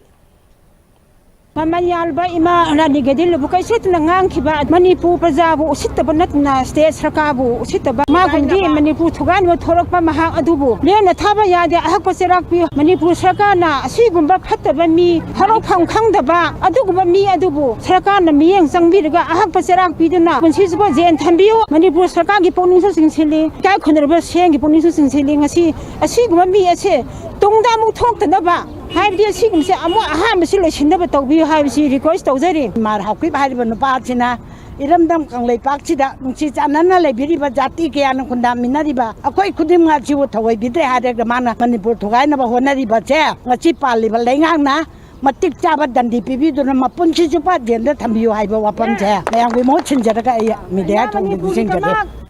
ꯃꯃꯜ ꯌꯥꯝꯂꯕ ꯏꯃꯥ ꯔꯥꯅꯤ ꯒꯦꯗꯤꯜꯂꯕꯨ ꯀꯩꯁꯨꯠꯇꯅ ꯉꯥꯡꯈꯤꯕ, ꯃꯅꯤꯄꯨꯔ ꯄ꯭ꯔꯖꯥꯕꯨ ꯎꯁꯤꯠꯇꯕ ꯅꯠꯇꯅ ꯁ꯭ꯇꯦꯠ ꯁꯔꯀꯥꯔꯕꯨ ꯎꯁꯤꯠꯇꯕ, ꯃꯥꯒꯨꯝꯗꯤ ꯃꯅꯤꯄꯨꯔ ꯊꯨꯒꯥꯏꯅꯕ ꯊꯣꯔꯛꯄ ꯃꯍꯥꯛ ꯑꯗꯨꯕꯨ ꯂꯦꯝꯅ ꯊꯥꯕ ꯌꯥꯗꯦ꯫ ꯑꯍꯛꯄ ꯆꯩꯔꯥꯛ ꯄꯤꯌꯨ꯫ ꯃꯅꯤꯄꯨꯔ ꯁꯔꯀꯥꯔꯅ ꯑꯁꯤꯒꯨꯝꯕ ꯐꯠꯇꯕ ꯃꯤ, ꯍꯧꯔꯛꯐꯝ ꯈꯪꯗꯕ ꯑꯗꯨꯒꯨꯝꯕ ꯃꯤ ꯑꯗꯨꯕꯨ ꯁꯔꯀꯥꯔꯅ ꯃꯤꯠꯌꯦꯡ ꯆꯪꯕꯤꯔꯒ ꯑꯍꯛꯄ ꯆꯩꯔꯥꯛ ꯄꯤꯗꯨꯅ ꯄꯨꯟꯁꯤꯁꯤꯕꯨ ꯖꯦꯜ ꯊꯝꯕꯤꯌꯨ꯫ ꯃꯅꯤꯄꯨꯔ ꯁꯔꯀꯥꯔꯒꯤ ꯄꯨꯛꯅꯤꯡꯁꯨ ꯆꯤꯡꯁꯤꯜꯂꯤ, ꯏꯀꯥꯏ ꯈꯨꯝꯅꯔꯕ ꯁꯦꯟꯒꯤ ꯄꯨꯛꯅꯤꯡꯁꯨ ꯆꯤꯡꯁꯤꯜꯂꯤ꯫ ꯉꯁꯤ ꯑꯁꯤꯒꯨꯝꯕ ꯃꯤ ꯑꯁꯦ ꯇꯨꯡꯗ ꯑꯃꯨꯛ ꯊꯣꯛꯇꯅꯕ, ꯍꯥꯏꯕꯗꯤ ꯑꯁꯤꯒꯨꯝꯕꯁꯦ ꯑꯃꯨꯛ ꯑꯍꯥꯟꯕꯁꯤ ꯂꯣꯏꯁꯤꯟꯅꯕ ꯇꯧꯕꯤꯌꯨ ꯍꯥꯏꯕꯁꯤ ꯔꯤꯀ꯭ꯋꯦꯁ ꯇꯧꯖꯔꯤ꯫ ꯃꯥꯔ ꯍꯥꯎꯀꯤꯞ ꯍꯥꯏꯔꯤꯕ ꯅꯨꯄꯥ ꯑꯁꯤꯅ ꯏꯔꯝꯗꯝ ꯀꯪꯂꯩꯄꯥꯛꯁꯤꯗ ꯅꯨꯡꯁꯤ ꯆꯥꯟꯅꯅ ꯂꯩꯕꯤꯔꯤꯕ ꯖꯥꯇꯤ ꯀꯌꯥꯅ ꯈꯨꯟꯗꯥꯃꯤꯟꯅꯔꯤꯕ ꯑꯩꯈꯣꯏ ꯈꯨꯗꯤꯡꯃꯛ ꯑꯁꯤꯕꯨ ꯊꯑꯣꯏꯕꯤꯗ꯭ꯔꯦ ꯍꯥꯏꯔꯒ ꯃꯥꯅ ꯃꯅꯤꯄꯨꯔ ꯊꯨꯒꯥꯏꯅꯕ ꯍꯣꯠꯅꯔꯤꯕꯁꯦ ꯉꯁꯤ ꯄꯥꯜꯂꯤꯕ ꯂꯩꯉꯥꯛꯅ ꯃꯇꯤꯛ ꯆꯥꯕ ꯗꯟꯗꯤ ꯄꯤꯕꯤꯗꯨꯅ ꯃꯄꯨꯟꯁꯤ ꯆꯨꯞꯄ ꯖꯦꯜꯗ ꯊꯝꯕꯤꯌꯨ ꯍꯥꯏꯕ ꯋꯥꯐꯝꯁꯦ ꯃꯌꯥꯝꯒꯤ ꯃꯍꯨꯠ ꯁꯤꯟꯖꯔꯒ ꯑꯩ ꯃꯤꯗꯤꯌꯥ ꯊꯣꯡꯗ ꯄꯤꯁꯤꯟꯖꯔꯤ꯫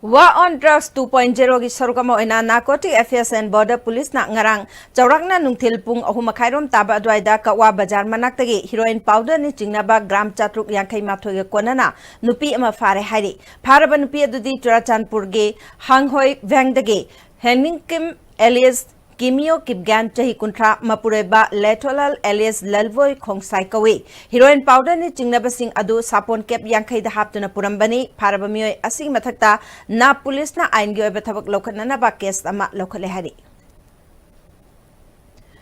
War on Drugs two point zero ꯒꯤ ꯁꯔꯨꯛ ꯑꯃ ꯑꯣꯏꯅ Narcotic Affairs and Border Police ꯅ ꯉꯔꯥꯡ ꯆꯥꯎꯔꯥꯛꯅ ꯅꯨꯡꯊꯤꯜ ꯄꯨꯡ ꯑꯍꯨꯝ ꯃꯈꯥꯏꯔꯣꯝ ꯇꯥꯕ ꯑꯗꯨꯋꯥꯏꯗ ꯀꯛꯋꯥ ꯕꯖꯥꯔ ꯃꯅꯥꯛꯇꯒꯤ heroin powder ꯅ ꯆꯤꯡꯅꯕ gram ꯆꯥꯇ꯭ꯔꯨꯛ ꯌꯥꯡꯈꯩ ꯃꯥꯊꯣꯏꯒ ꯀꯣꯟꯅꯅ ꯅꯨꯄꯤ ꯑꯃ ꯐꯥꯔꯦ ꯍꯥꯏꯔꯤ꯫ ꯐꯥꯔꯕ ꯅꯨꯄꯤ ꯑꯗꯨꯗꯤ ꯆꯨꯔꯥꯆꯥꯟꯄꯨꯔꯒꯤ ꯍꯥꯡꯍꯣꯏ ꯚꯦꯡꯗꯒꯤ ꯍꯦꯅꯤꯡꯀꯤꯝ alias ꯀꯤꯃꯤꯌꯣ ꯀꯤꯞꯒ꯭ꯌꯥꯟ, ꯆꯍꯤ ꯀꯨꯟꯊ꯭ꯔꯥ, ꯃꯄꯨꯔꯣꯏꯕ ꯂꯦꯊꯣꯂꯥꯜ alias ꯂꯜꯕꯣꯏ ꯈꯣꯡꯁꯥꯏ ꯀꯧꯏ꯫ Heroin powder ꯅ ꯆꯤꯡꯅꯕꯁꯤꯡ ꯑꯗꯨ ꯁꯥꯄꯣꯟ cap ꯌꯥꯡꯈꯩꯗ ꯍꯥꯞꯇꯨꯅ ꯄꯨꯔꯝꯕꯅꯤ꯫ ꯐꯥꯔꯕ ꯃꯤꯑꯣꯏ ꯑꯁꯤꯒꯤ ꯃꯊꯛꯇ ꯅꯥꯞ ꯄꯨꯂꯤꯁꯅ ꯑꯥꯏꯟꯒꯤ ꯑꯣꯏꯕ ꯊꯕꯛ ꯂꯧꯈꯠꯅꯅꯕ case ꯑꯃ ꯂꯧꯈꯠꯂꯦ ꯍꯥꯏꯔꯤ꯫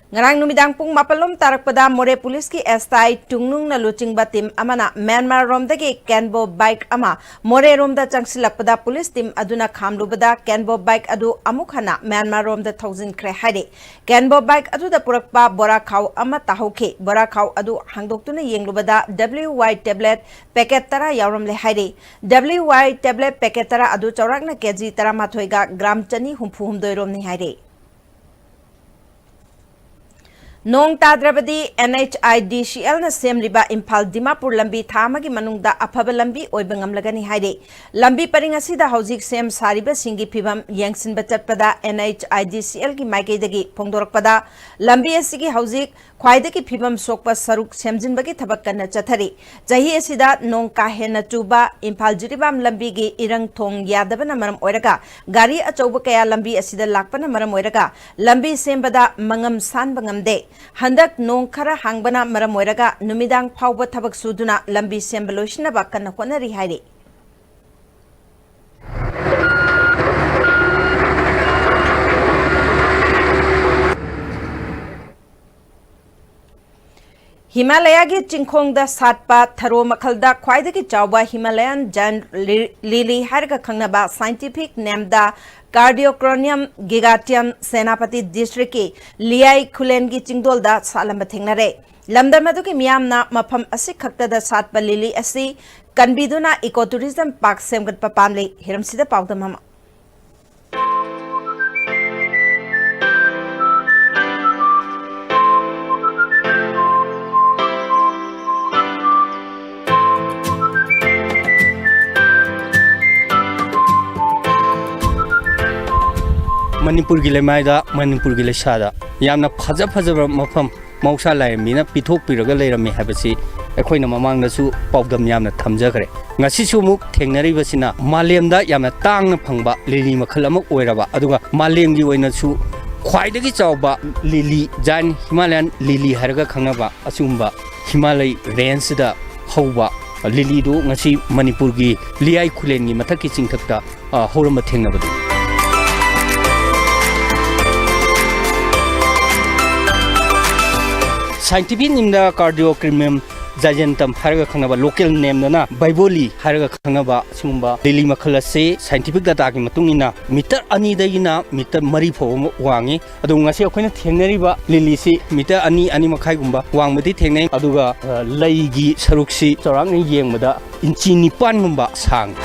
ꯉꯔꯥꯡ ꯅꯨꯃꯤꯗꯥꯡ ꯄꯨꯡ ꯃꯥꯄꯜ ꯂꯣꯝ ꯇꯥꯔꯛꯄꯗ ꯃꯣꯔꯦ ꯄꯨꯂꯤꯁꯀꯤ S I ꯇꯨꯡꯅꯨꯡꯅ ꯂꯨꯆꯤꯡꯕ team ꯑꯃꯅ ꯃ꯭ꯌꯥꯟꯃꯥꯔ ꯔꯣꯝꯗꯒꯤ ꯀꯦꯟꯕꯣ bike ꯑꯃ ꯃꯣꯔꯦꯔꯣꯝꯗ ꯆꯪꯁꯤꯜꯂꯛꯄꯗ ꯄꯨꯂꯤꯁ team ꯑꯗꯨꯅ ꯈꯥꯝꯂꯨꯕꯗ ꯀꯦꯟꯕꯣ bike ꯑꯗꯨ ꯑꯃꯨꯛ ꯍꯟꯅ ꯃ꯭ꯌꯥꯟꯃꯥꯔ ꯔꯣꯝꯗ ꯊꯧꯖꯤꯟꯈ꯭ꯔꯦ ꯍꯥꯏꯔꯤ꯫ ꯀꯦꯟꯕꯣ bike ꯑꯗꯨꯗ ꯄꯨꯔꯛꯄ ꯕꯣꯔꯥ ꯈꯥꯎ ꯑꯃ ꯇꯥꯍꯧꯈꯤ꯫ ꯕꯣꯔꯥ ꯈꯥꯎ ꯑꯗꯨ ꯍꯥꯡꯗꯣꯛꯇꯨꯅ ꯌꯦꯡꯂꯨꯕꯗ W Y tablet packet ꯇꯔꯥ ꯌꯥꯎꯔꯝꯂꯦ ꯍꯥꯏꯔꯤ꯫ W Y tablet packet ꯇꯔꯥ ꯑꯗꯨ ꯆꯥꯎꯔꯥꯛꯅ K G ꯇꯔꯥꯃꯥꯊꯣꯏꯒ gram ꯆꯅꯤ ꯍꯨꯝꯐꯨ ꯍꯨꯝꯗꯣꯏ ꯔꯣꯝꯅꯤ ꯍꯥꯏꯔꯤ꯫ ꯅꯣꯡ ꯇꯥꯗ꯭ꯔꯕꯗꯤ NHIDCLꯅ ꯁꯦꯝꯂꯤꯕ ꯏꯝꯐꯥꯜ ꯗꯤꯃꯥꯄꯨꯔ ꯂꯝꯕꯤ ꯊꯥ ꯑꯃꯒꯤ ꯃꯅꯨꯡꯗ ꯑꯐꯕ ꯂꯝꯕꯤ ꯑꯣꯏꯕ ꯉꯝꯂꯒꯅꯤ ꯍꯥꯏꯔꯤ꯫ ꯂꯝꯕꯤ ꯄꯔꯤꯡ ꯑꯁꯤꯗ ꯍꯧꯖꯤꯛ ꯁꯦꯝ ꯁꯥꯔꯤꯕꯁꯤꯡꯒꯤ ꯐꯤꯕꯝ ꯌꯦꯡꯁꯤꯟꯕ ꯆꯠꯄꯗ NHIDCLꯒꯤ ꯃꯥꯏꯀꯩꯗꯒꯤ ꯐꯣꯡꯗꯣꯔꯛꯄꯗ, ꯂꯝꯕꯤ ꯑꯁꯤꯒꯤ ꯍꯧꯖꯤꯛ ꯈ꯭ꯋꯥꯏꯗꯒꯤ ꯐꯤꯕꯝ ꯁꯣꯛꯄ ꯁꯔꯨꯛ ꯁꯦꯝꯖꯤꯟꯕꯒꯤ ꯊꯕꯛ ꯀꯟꯅ ꯆꯠꯊꯔꯤ꯫ ꯆꯍꯤ ꯑꯁꯤꯗ ꯅꯣꯡ ꯀꯥ ꯍꯦꯟꯅ ꯆꯨꯕ, ꯏꯝꯐꯥꯜ ꯖꯤꯔꯤꯕꯥꯝ ꯂꯝꯕꯤꯒꯤ ꯏꯔꯪ ꯊꯣꯡ ꯌꯥꯗꯕꯅ ꯃꯔꯝ ꯑꯣꯏꯔꯒ ꯒꯥꯔꯤ ꯑꯆꯧꯕ ꯀꯌꯥ ꯂꯝꯕꯤ ꯑꯁꯤꯗ ꯂꯥꯛꯄꯅ ꯃꯔꯝ ꯑꯣꯏꯔꯒ ꯂꯝꯕꯤ ꯁꯦꯝꯕꯗ ꯃꯉꯝ ꯁꯥꯟꯕ ꯉꯝꯗꯦ꯫ ꯍꯟꯗꯛ ꯅꯣꯡ ꯈꯔ ꯍꯥꯡꯕꯅ ꯃꯔꯝ ꯑꯣꯏꯔꯒ ꯅꯨꯃꯤꯗꯥꯡ ꯐꯥꯎꯕ ꯊꯕꯛ ꯁꯨꯗꯨꯅ ꯂꯝꯕꯤ ꯁꯦꯝꯕ ꯂꯣꯏꯁꯤꯟꯅꯕ ꯀꯟꯅ ꯍꯣꯠꯅꯔꯤ ꯍꯥꯏꯔꯤ꯫ ꯍꯤꯃꯥꯂꯌꯥꯒꯤ ꯆꯤꯡꯈꯣꯡꯗ ꯁꯥꯠꯄ ꯊꯔꯣ ꯃꯈꯜꯗ ꯈ꯭ꯋꯥꯏꯗꯒꯤ ꯆꯥꯎꯕ Himalayan Giant Li-, Lily ꯍꯥꯏꯔꯒ ꯈꯪꯅꯕ scientific nameꯗ Cardiocronium giganteum ꯁꯦꯅꯥꯄꯇꯤ districtꯀꯤ ꯂꯤꯌꯥꯏ ꯈꯨꯂꯦꯟꯒꯤ ꯆꯤꯡꯗꯣꯜꯗ ꯁꯥꯠꯂꯝꯕ ꯊꯦꯡꯅꯔꯦ꯫ ꯂꯝꯗꯝ ꯑꯗꯨꯒꯤ ꯃꯤꯌꯥꯝꯅ ꯃꯐꯝ ꯑꯁꯤ ꯈꯛꯇꯗ ꯁꯥꯠꯄ lily ꯑꯁꯤ ꯀꯟꯕꯤꯗꯨꯅ eco tourism park ꯁꯦꯝꯒꯠꯄ ꯄꯥꯝꯂꯤ꯫ ꯍꯤꯔꯝꯁꯤꯗ ꯄꯥꯎꯗꯝ ꯑꯃ꯫ ꯃꯅꯤꯄꯨꯔꯒꯤ ꯂꯩꯃꯥꯏꯗ, ꯃꯅꯤꯄꯨꯔꯒꯤ ꯂꯩꯁꯥꯗ ꯌꯥꯝꯅ ꯐꯖ ꯐꯖꯕ ꯃꯐꯝ ꯃꯍꯧꯁꯥ ꯂꯥꯏꯔꯦꯝꯕꯤꯅ ꯄꯤꯊꯣꯛꯄꯤꯔꯒ ꯂꯩꯔꯝꯃꯤ ꯍꯥꯏꯕꯁꯤ ꯑꯩꯈꯣꯏꯅ ꯃꯃꯥꯡꯗꯁꯨ ꯄꯥꯎꯗꯝ ꯌꯥꯝꯅ ꯊꯝꯖꯈ꯭ꯔꯦ꯫ ꯉꯁꯤꯁꯨ ꯑꯃꯨꯛ ꯊꯦꯡꯅꯔꯤꯕꯁꯤꯅ ꯃꯥꯂꯦꯝꯗ ꯌꯥꯝꯅ ꯇꯥꯡꯅ ꯐꯪꯕ lily ꯃꯈꯜ ꯑꯃ ꯑꯣꯏꯔꯕ, ꯑꯗꯨꯒ ꯃꯥꯂꯦꯝꯒꯤ ꯑꯣꯏꯅꯁꯨ ꯈ꯭ꯋꯥꯏꯗꯒꯤ ꯆꯥꯎꯕ lily, giant Himalayan lily ꯍꯥꯏꯔꯒ ꯈꯪꯅꯕ ꯑꯁꯤꯒꯨꯝꯕ ꯍꯤꯃꯥꯂꯩ rangeꯁꯤꯗ ꯍꯧꯕ lilyꯗꯨ ꯉꯁꯤ ꯃꯅꯤꯄꯨꯔꯒꯤ ꯂꯤꯌꯥꯏ ꯈꯨꯂꯦꯟꯒꯤ ꯃꯊꯛꯀꯤ ꯆꯤꯡꯊꯛꯇ, ꯑ, ꯍꯧꯔꯝꯕ ꯊꯦꯡꯅꯕꯗꯨ꯫ Scientific nameꯗ Cardiocronium giganteum ꯍꯥꯏꯔꯒ ꯈꯪꯅꯕ, local nameꯗꯅ ꯕꯥꯏꯕꯣꯂꯤ ꯍꯥꯏꯔꯒ ꯈꯪꯅꯕ ꯑꯁꯤꯒꯨꯝꯕ lily ꯃꯈꯜ ꯑꯁꯤ scientific dataꯒꯤ ꯃꯇꯨꯡ ꯏꯟꯅ meter ꯑꯅꯤꯗꯒꯤꯅ meter ꯃꯔꯤ ꯐꯥꯎꯕ ꯋꯥꯡꯉꯤ꯫ ꯑꯗꯨ ꯉꯁꯤ ꯑꯩꯈꯣꯏꯅ ꯊꯦꯡꯅꯔꯤꯕ lilyꯁꯤ meter ꯑꯅꯤ, ꯑꯅꯤ ꯃꯈꯥꯏꯒꯨꯝꯕ ꯋꯥꯡꯕꯗꯤ ꯊꯦꯡꯅꯩ꯫ ꯑꯗꯨꯒ, ꯑ, ꯂꯩꯒꯤ ꯁꯔꯨꯛꯁꯤ ꯆꯥꯎꯔꯥꯛꯅ ꯌꯦꯡꯕꯗ ꯏꯟꯆꯤ ꯅꯤꯄꯥꯟꯒꯨꯝꯕ ꯁꯥꯡꯉꯤ꯫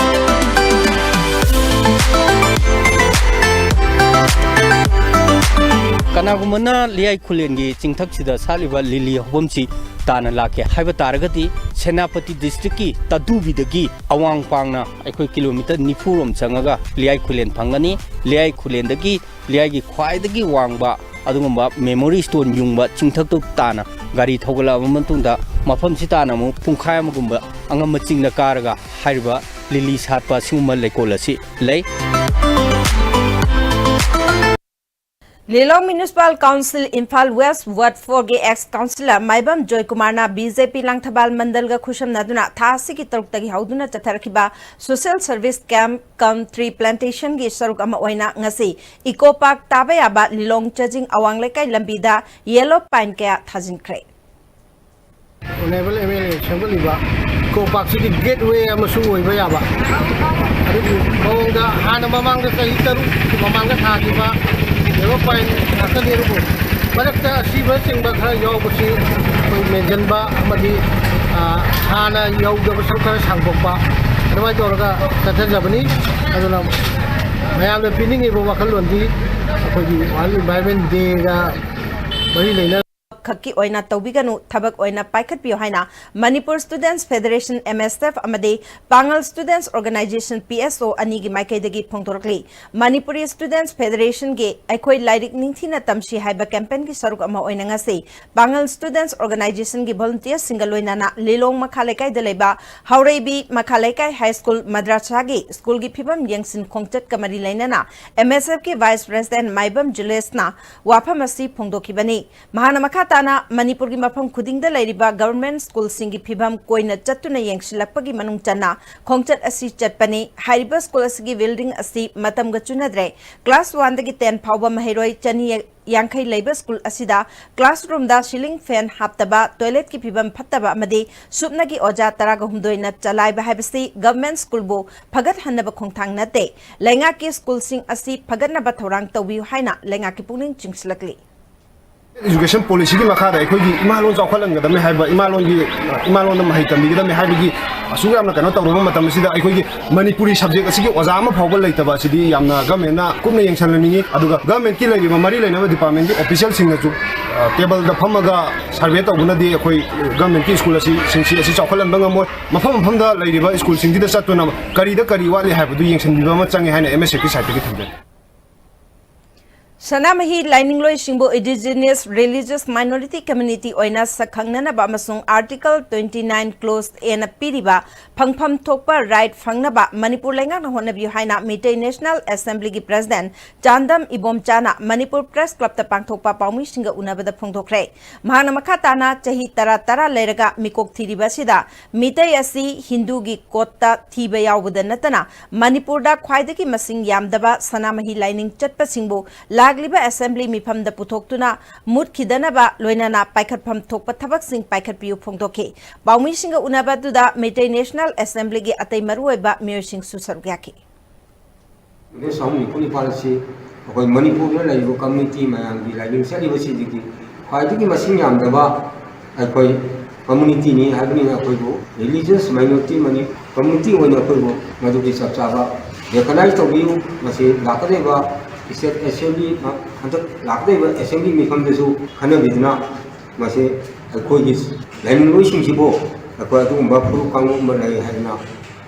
ꯀꯅꯥꯒꯨꯝꯕꯅ ꯂꯤꯌꯥꯏ ꯈꯨꯂꯦꯟꯒꯤ ꯆꯤꯡꯊꯛꯁꯤꯗ ꯁꯥꯠꯂꯤꯕ ꯂꯤꯂꯤ ꯍꯧꯐꯝꯁꯤ ꯇꯥꯟꯅ ꯂꯥꯛꯀꯦ ꯍꯥꯏꯕ ꯇꯥꯔꯒꯗꯤ, ꯁꯦꯅꯥꯄꯇꯤ ꯗꯤꯁꯇ꯭ꯔꯤꯛꯀꯤ ꯇꯥꯗꯨꯕꯤꯗꯒꯤ ꯑꯋꯥꯡ ꯄꯥꯡꯅ ꯑꯩꯈꯣꯏ ꯀꯤꯂꯣꯃꯤꯇꯔ ꯅꯤꯐꯨ ꯔꯣꯝ ꯆꯪꯉꯒ ꯂꯤꯌꯥꯏ ꯈꯨꯂꯦꯟ ꯐꯪꯒꯅꯤ꯫ ꯂꯤꯌꯥꯏ ꯈꯨꯂꯦꯟꯗꯒꯤ ꯂꯤꯌꯥꯏꯒꯤ ꯈ꯭ꯋꯥꯏꯗꯒꯤ ꯋꯥꯡꯕ ꯑꯗꯨꯒꯨꯝꯕ memory stone ꯌꯨꯡꯕ ꯆꯤꯡꯊꯛꯇꯨ ꯇꯥꯟꯅ ꯒꯥꯔꯤ ꯊꯧꯒꯠꯂꯛꯂꯕ ꯃꯇꯨꯡꯗ, ꯃꯐꯝꯁꯤ ꯇꯥꯟꯅ ꯑꯃꯨꯛ ꯄꯨꯡꯈꯥꯏ ꯑꯃꯒꯨꯝꯕ ꯑꯉꯝꯕ ꯆꯤꯡꯗ ꯀꯥꯔꯒ ꯍꯥꯏꯔꯤꯕ ꯂꯤꯂꯤ ꯁꯥꯠꯄ ꯁꯤꯒꯨꯝꯕ ꯂꯩꯀꯣꯜ ꯑꯁꯤ ꯂꯩ꯫ ꯂꯤꯂꯣꯡ Municipal Council Imphal West Ward four ꯒꯤ ex councillor ꯃꯥꯏꯕꯝ ꯖꯣꯏꯀꯨꯃꯥꯔꯅ BJP ꯂꯥꯡꯊꯕꯥꯜ ꯃꯟꯗꯜꯒ ꯈꯨꯠꯁꯝꯅꯗꯨꯅ ꯊꯥ ꯑꯁꯤꯒꯤ ꯇꯔꯨꯛꯇꯒꯤ ꯍꯧꯗꯨꯅ ꯆꯠꯊꯔꯛꯈꯤꯕ social service camp cum tree plantation ꯒꯤ ꯁꯔꯨꯛ ꯑꯃ ꯑꯣꯏꯅ ꯉꯁꯤ Eco Park ꯇꯥꯕ ꯌꯥꯕ ꯂꯤꯂꯣꯡ ꯆꯥꯖꯤꯡ ꯑꯋꯥꯡ ꯂꯩꯀꯥꯏ ꯂꯝꯕꯤꯗ yellow pine ꯀꯌꯥ ꯊꯥꯖꯤꯟꯈ꯭ꯔꯦ꯫ Honourable MLA ꯁꯦꯝꯒꯠꯂꯤꯕ Eco Park ꯁꯤꯒꯤ gateway ꯑꯃꯁꯨ ꯑꯣꯏꯕ ꯌꯥꯕ, ꯑꯗꯨꯒꯤ ꯃꯑꯣꯡꯗ ꯍꯥꯟꯅ ꯃꯃꯥꯡꯗ ꯆꯍꯤ ꯇꯔꯨꯛ ꯃꯃꯥꯡꯗ ꯊꯥꯈꯤꯕ yellow pine ꯉꯥꯛꯇꯅꯤ꯫ ꯑꯗꯨꯕꯨ ꯃꯔꯛꯇ ꯑꯁꯤꯕꯆꯤꯡꯕ ꯈꯔ ꯌꯥꯎꯕꯁꯤ ꯑꯩꯈꯣꯏ ꯃꯦꯟꯁꯤꯟꯕ ꯑꯃꯗꯤ, ꯑ, ꯍꯥꯟꯅ ꯌꯧꯗꯕꯁꯨ ꯈꯔ ꯁꯥꯡꯗꯣꯛꯄ, ꯑꯗꯨꯃꯥꯏꯅ ꯇꯧꯔꯒ ꯆꯠꯊꯖꯕꯅꯤ꯫ ꯑꯗꯨꯅ ꯃꯌꯥꯝꯅ ꯄꯤꯅꯤꯡꯉꯤꯕ ꯋꯥꯈꯜꯂꯣꯟꯗꯤ ꯑꯩꯈꯣꯏꯒꯤ World Environment Day ꯒ ꯃꯔꯤ ꯂꯩꯅ ꯈꯛꯀꯤ ꯑꯣꯏꯅ ꯇꯧꯕꯤꯒꯅꯨ, ꯊꯕꯛ ꯑꯣꯏꯅ ꯄꯥꯏꯈꯠꯄꯤꯌꯨ ꯍꯥꯏꯅ Manipur Students Federation, MSF, ꯑꯃꯗꯤ Pangal Students Organisation, PSO, ꯑꯅꯤꯒꯤ ꯃꯥꯏꯀꯩꯗꯒꯤ ꯐꯣꯡꯗꯣꯔꯛꯂꯤ꯫ Manipuri Students Federation ꯒꯤ ꯑꯩꯈꯣꯏ ꯂꯥꯏꯔꯤꯛ ꯅꯤꯡꯊꯤꯅ ꯇꯝꯁꯤ ꯍꯥꯏꯕ campaign ꯒꯤ ꯁꯔꯨꯛ ꯑꯃ ꯑꯣꯏꯅ ꯉꯁꯤ Pangal Students Organisation ꯒꯤ volunteer ꯁꯤꯡꯒ ꯂꯣꯏꯅꯅ ꯂꯤꯂꯣꯡ ꯃꯈꯥ ꯂꯩꯀꯥꯏꯗ ꯂꯩꯕ ꯍꯥꯎꯔꯩꯕꯤ ꯃꯈꯥ ꯂꯩꯀꯥꯏ High School ꯃꯗ꯭ꯔꯁꯥꯒꯤ school ꯒꯤ ꯐꯤꯕꯝ ꯌꯦꯡꯁꯤꯟ ꯈꯣꯡꯆꯠꯀ ꯃꯔꯤ ꯂꯩꯅꯅ MSF ꯀꯤ Vice President ꯃꯥꯏꯕꯝ ꯖꯨꯂꯤꯌꯁꯅ ꯋꯥꯐꯝ ꯑꯁꯤ ꯐꯣꯡꯗꯣꯛꯈꯤꯕꯅꯤ꯫ ꯃꯍꯥꯛꯅ ꯃꯈꯥ ꯇꯥꯅ ꯃꯅꯤꯄꯨꯔꯒꯤ ꯃꯐꯝ ꯈꯨꯗꯤꯡꯗ ꯂꯩꯔꯤꯕ government school ꯁꯤꯡꯒꯤ ꯐꯤꯕꯝ ꯀꯣꯏꯅ ꯆꯠꯇꯨꯅ ꯌꯦꯡꯁꯤꯜꯂꯛꯄꯒꯤ ꯃꯅꯨꯡ ꯆꯟꯅ ꯈꯣꯡꯆꯠ ꯑꯁꯤ ꯆꯠꯄꯅꯤ꯫ ꯍꯥꯏꯔꯤꯕ school ꯑꯁꯤꯒꯤ building ꯑꯁꯤ ꯃꯇꯝꯒ ꯆꯨꯅꯗ꯭ꯔꯦ꯫ Class one ꯗꯒꯤ ten ꯐꯥꯎꯕ ꯃꯍꯩꯔꯣꯏ ꯆꯅꯤ ꯌꯥꯡꯈꯩ ꯂꯩꯕ school ꯑꯁꯤꯗ classroom ꯗ ceiling fan ꯍꯥꯞꯇꯕ, toilet ꯀꯤ ꯐꯤꯕꯝ ꯐꯠꯇꯕ ꯑꯃꯗꯤ ꯁꯨꯞꯅꯒꯤ ꯑꯣꯖꯥ ꯇꯔꯥꯒ ꯍꯨꯝꯗꯣꯏꯅ ꯆꯂꯥꯏꯕ ꯍꯥꯏꯕꯁꯤ government school ꯕꯨ ꯐꯒꯠꯍꯟꯅꯕ ꯈꯣꯡꯊꯥꯡ ꯅꯠꯇꯦ꯫ ꯂꯩꯉꯥꯛꯀꯤ school ꯁꯤꯡ ꯑꯁꯤ ꯐꯒꯠꯅꯕ ꯊꯧꯔꯥꯡ ꯇꯧꯕꯤꯌꯨ ꯍꯥꯏꯅ ꯂꯩꯉꯥꯛꯀꯤ ꯄꯨꯛꯅꯤꯡ ꯆꯤꯡꯁꯤꯜꯂꯛꯂꯤ꯫ Education policyꯒꯤ ꯃꯈꯥꯗ ꯑꯩꯈꯣꯏꯒꯤ ꯏꯃꯥ ꯂꯣꯟ ꯆꯥꯎꯈꯠꯍꯟꯒꯗꯕꯅꯤ ꯍꯥꯏꯕ, ꯏꯃꯥ ꯂꯣꯟꯒꯤ, ꯏꯃꯥ ꯂꯣꯟꯗ ꯃꯍꯩ ꯇꯝꯕꯤꯒꯗꯕꯅꯤ ꯍꯥꯏꯕꯒꯤ ꯑꯁꯨꯛ ꯌꯥꯝꯅ ꯀꯩꯅꯣ ꯇꯧꯔꯕ ꯃꯇꯝ ꯑꯁꯤꯗ ꯑꯩꯈꯣꯏꯒꯤ ꯃꯅꯤꯄꯨꯔꯤ subject ꯑꯁꯤꯒꯤ ꯑꯣꯖꯥ ꯑꯃ ꯐꯥꯎꯕ ꯂꯩꯇꯕ ꯑꯁꯤꯗꯤ ꯌꯥꯝꯅ governmentꯅ ꯀꯨꯞꯅ ꯌꯦꯡꯁꯤꯟꯍꯟꯅꯤꯡꯉꯤ꯫ ꯑꯗꯨꯒ governmentꯀꯤ ꯂꯩꯔꯤꯕ ꯃꯔꯤ ꯂꯩꯅꯕ departmentꯀꯤ officialꯁꯤꯡꯅꯁꯨ, ꯑ, tableꯗ ꯐꯝꯃꯒ survey ꯇꯧꯕꯅꯗꯤ ꯑꯩꯈꯣꯏ governmentꯀꯤ school ꯑꯁꯤ, ꯁꯤꯡꯁꯤ ꯑꯁꯤ ꯆꯥꯎꯈꯠꯍꯟꯕ ꯉꯝꯃꯣꯏ꯫ ꯃꯐꯝ ꯃꯐꯝꯗ ꯂꯩꯔꯤꯕ schoolꯁꯤꯡꯁꯤꯗ ꯆꯠꯇꯨꯅ ꯀꯔꯤꯗ ꯀꯔꯤ ꯋꯥꯠꯂꯤ ꯍꯥꯏꯕꯗꯨ ꯌꯦꯡꯁꯤꯟꯕꯤꯕ ꯑꯃ ꯆꯪꯉꯤ ꯍꯥꯏꯅ MSFꯀꯤ sideꯇꯒꯤ ꯊꯝꯖꯒꯦ꯫ ꯁꯅꯥꯃꯍꯤ ꯂꯥꯏꯅꯤꯡꯂꯣꯏꯁꯤꯡꯕꯨ indigenous religious minority community ꯑꯣꯏꯅ ꯁꯛꯈꯪꯅꯅꯕ ꯑꯃꯁꯨꯡ Article twenty nine Clause Aꯅ ꯄꯤꯔꯤꯕ ꯐꯪꯐꯝ ꯊꯣꯛꯄ right ꯐꯪꯅꯕ ꯃꯅꯤꯄꯨꯔ ꯂꯩꯉꯥꯛꯅ ꯍꯣꯠꯅꯕꯤꯌꯨ ꯍꯥꯏꯅ Meitei National Assemblyꯒꯤ President Chandam ꯏꯕꯣꯝꯆꯥꯅ Manipur Press Clubꯇ ꯄꯥꯡꯊꯣꯛꯄ ꯄꯥꯎꯃꯤꯁꯤꯡꯒ ꯎꯅꯕꯗ ꯐꯣꯡꯗꯣꯛꯈ꯭ꯔꯦ꯫ ꯃꯍꯥꯛꯅ ꯃꯈꯥ ꯇꯥꯅ ꯆꯍꯤ ꯇꯔꯥ ꯇꯔꯥ ꯂꯩꯔꯒ ꯃꯤꯀꯣꯛ ꯊꯤꯔꯤꯕ ꯑꯁꯤꯗ ꯃꯤꯇꯩ ꯑꯁꯤ ꯍꯤꯟꯗꯨꯒꯤ codeꯇ ꯊꯤꯕ ꯌꯥꯎꯕꯗ ꯅꯠꯇꯅ ꯃꯅꯤꯄꯨꯔꯗ ꯈ꯭ꯋꯥꯏꯗꯒꯤ ꯃꯁꯤꯡ ꯌꯥꯝꯗꯕ ꯁꯅꯥꯃꯍꯤ ꯂꯥꯏꯅꯤꯡ ꯆꯠꯄꯁꯤꯡꯕꯨ ꯂꯥꯛꯂꯤꯕ assembly ꯃꯤꯐꯝꯗ ꯄꯨꯊꯣꯛꯇꯨꯅ ꯃꯨꯠꯈꯤꯗꯅꯕ ꯂꯣꯏꯅꯅ ꯄꯥꯏꯈꯠꯐꯝ ꯊꯣꯛꯄ ꯊꯕꯛꯁꯤꯡ ꯄꯥꯏꯈꯠꯄꯤꯌꯨ ꯐꯣꯡꯗꯣꯛꯈꯤ꯫ ꯄꯥꯎꯃꯤꯁꯤꯡꯒ ꯎꯅꯕ ꯑꯗꯨꯗ ꯃꯤꯇꯩ National Assemblyꯒꯤ ꯑꯇꯩ ꯃꯔꯨꯑꯣꯏꯕ ꯃꯤꯑꯣꯏꯁꯤꯡꯁꯨ ꯁꯔꯨꯛ ꯌꯥꯈꯤ꯫ Village ꯑꯍꯨꯝ ꯅꯤꯐꯨ ꯅꯤꯄꯥꯜ ꯑꯁꯤ ꯑꯩꯈꯣꯏ ꯃꯅꯤꯄꯨꯔꯗ ꯂꯩꯔꯤꯕ community ꯃꯌꯥꯝꯒꯤ ꯂꯥꯏꯅꯤꯡ ꯆꯠꯂꯤꯕꯁꯤꯡꯗꯒꯤ ꯈ꯭ꯋꯥꯏꯗꯒꯤ ꯃꯁꯤꯡ ꯌꯥꯝꯗꯕ ꯑꯩꯈꯣꯏ communityꯅꯤ ꯍꯥꯏꯕꯅꯤꯅ ꯑꯩꯈꯣꯏꯕꯨ religious minority ꯃꯅꯤ-, community ꯑꯣꯏꯅ ꯑꯩꯈꯣꯏꯕꯨ ꯃꯗꯨꯒꯤ ꯆꯞ ꯆꯥꯕ recognize ꯇꯧꯕꯤꯌꯨ꯫ ꯃꯁꯤ ꯂꯥꯛꯀꯗꯧꯔꯤꯕ state assembly, ꯍꯟꯗꯛ ꯂꯥꯛꯀꯗꯧꯔꯤꯕ assembly ꯃꯤꯐꯝꯗꯁꯨ ꯈꯟꯅꯕꯤꯗꯨꯅ ꯃꯁꯤ ꯑꯩꯈꯣꯏꯒꯤ ꯂꯥꯏꯅꯤꯡꯂꯣꯏꯁꯤꯡꯁꯤꯕꯨ ꯑꯩꯈꯣꯏ ꯑꯗꯨꯒꯨꯝꯕ ꯐꯨꯔꯨꯞ ꯀꯥꯡꯂꯨꯞ ꯑꯃ ꯂꯩ ꯍꯥꯏꯗꯅ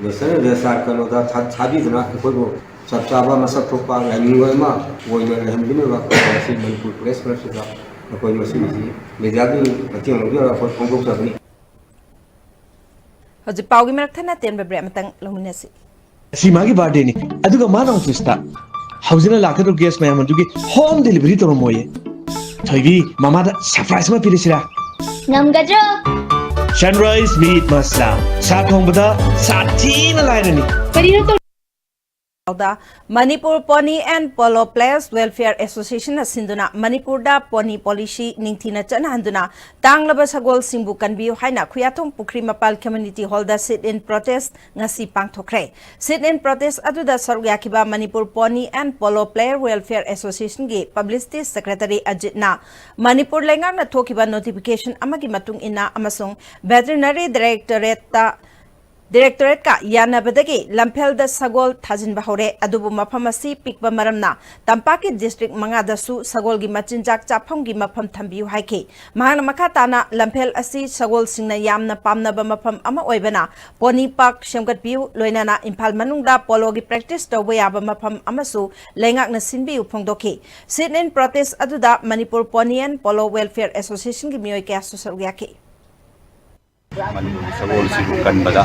national registrar ꯀꯩꯅꯣꯗ ꯊꯥ-, ꯊꯥꯕꯤꯗꯨꯅ ꯑꯩꯈꯣꯏꯕꯨ ꯆꯞ ꯆꯥꯕ ꯃꯁꯛ ꯊꯣꯛꯄ ꯂꯥꯏꯅꯤꯡꯂꯣꯏ ꯑꯃ ꯑꯣꯏꯅ ꯂꯩꯍꯟꯕꯤꯅꯕ ꯉꯁꯤ ꯃꯅꯤꯄꯨꯔ Press Clubꯁꯤꯗ ꯑꯩꯈꯣꯏ ꯃꯁꯤꯒꯤꯁꯤ mediaꯒꯤ ꯃꯇꯦꯡ ꯂꯧꯖꯔꯒ ꯑꯩꯈꯣꯏ ꯐꯣꯡꯗꯣꯛꯆꯕꯅꯤ꯫ ꯍꯧꯖꯤꯛ ꯄꯥꯎꯒꯤ ꯃꯔꯛ ꯊꯠꯅ ꯑꯇꯦꯟꯕ break ꯑꯃꯇꯪ ꯂꯧꯃꯤꯟꯅꯁꯤ꯫ ꯉꯁꯤ ꯃꯥꯒꯤ birthdayꯅꯤ, ꯑꯗꯨꯒ ꯃꯥꯅ officeꯇ ꯍꯧꯖꯤꯛꯅ ꯂꯥꯛꯀꯗꯧꯕ guest ꯃꯌꯥꯝ ꯑꯗꯨꯒꯤ home delivery ꯇꯧꯔꯝꯃꯣꯏꯌꯦ꯫ ꯊꯣꯏꯕꯤ, ꯃꯃꯥꯗ surprise ꯑꯃ ꯄꯤꯔꯁꯤꯔꯥ? ꯉꯝꯒꯗ꯭ꯔꯣ? Sunrise Meat Masala, ꯁꯥ ꯊꯣꯡꯕꯗ ꯁꯥꯊꯤꯅ ꯂꯥꯏꯔꯅꯤ꯫ ꯀꯔꯤꯅꯣ ꯇꯧ- ꯄꯥꯎꯗ, Manipur Pony and Polo Players Welfare Associationꯅ ꯁꯤꯟꯗꯨꯅ ꯃꯅꯤꯄꯨꯔꯗ pony policy ꯅꯤꯡꯊꯤꯅ ꯆꯠꯅꯍꯟꯗꯨꯅ ꯇꯥꯡꯂꯕ ꯁꯒꯣꯜꯁꯤꯡꯕꯨ ꯀꯟꯕꯤꯌꯨ ꯍꯥꯏꯅ ꯈꯨꯌꯥꯊꯣꯡ ꯄꯨꯈ꯭ꯔꯤ ꯃꯄꯥꯜ Community Hallꯗ sit-in protest ꯉꯁꯤ ꯄꯥꯡꯊꯣꯛꯈ꯭ꯔꯦ꯫ Sit-in protest ꯑꯗꯨꯗ ꯁꯔꯨꯛ ꯌꯥꯈꯤꯕ Manipur Pony and Polo Player Welfare Associationꯒꯤ Publicity Secretary ꯑꯖꯤꯠꯅ Manipur ꯂꯩꯉꯥꯛꯅ ꯊꯣꯛꯈꯤꯕ notification ꯑꯃꯒꯤ ꯃꯇꯨꯡ ꯏꯟꯅ ꯑꯃꯁꯨꯡ Veterinary Directorateꯇ Directorateꯀ ꯌꯥꯅꯕꯗꯒꯤ ꯂꯝꯐꯦꯜꯗ ꯁꯒꯣꯜ ꯊꯥꯖꯤꯟꯕ ꯍꯧꯔꯦ, ꯑꯗꯨꯕꯨ ꯃꯐꯝ ꯑꯁꯤ ꯄꯤꯛꯄ ꯃꯔꯝꯅ ꯇꯝꯄꯥꯛꯀꯤ district ꯃꯉꯥꯗꯁꯨ ꯁꯒꯣꯜꯒꯤ ꯃꯆꯤꯟꯖꯥꯛ ꯆꯥꯐꯝꯒꯤ ꯃꯐꯝ ꯊꯝꯕꯤꯌꯨ ꯍꯥꯏꯈꯤ꯫ ꯃꯍꯥꯛꯅ ꯃꯈꯥ ꯇꯥꯅ ꯂꯝꯐꯦꯜ ꯑꯁꯤ ꯁꯒꯣꯜꯁꯤꯡꯅ ꯌꯥꯝꯅ ꯄꯥꯝꯅꯕ ꯃꯐꯝ ꯑꯃ ꯑꯣꯏꯕꯅ pony park ꯁꯦꯝꯒꯠꯄꯤꯌꯨ, ꯂꯣꯏꯅꯅ ꯏꯝꯐꯥꯜ ꯃꯅꯨꯡꯗ poloꯒꯤ practice ꯇꯧꯕ ꯌꯥꯕ ꯃꯐꯝ ꯑꯃꯁꯨ ꯂꯩꯉꯥꯛꯅ ꯁꯤꯟꯕꯤꯌꯨ ꯐꯣꯡꯗꯣꯛꯈꯤ꯫ Sit-in protest ꯑꯗꯨꯗ Manipur Pony and Polo Welfare Associationꯒꯤ ꯃꯤꯑꯣꯏ ꯀꯌꯥꯁꯨ ꯁꯔꯨꯛ ꯌꯥꯈꯤ꯫ ꯃꯅꯤꯄꯨꯔꯒꯤ ꯁꯒꯣꯜꯁꯤꯕꯨ ꯀꯟꯕꯗ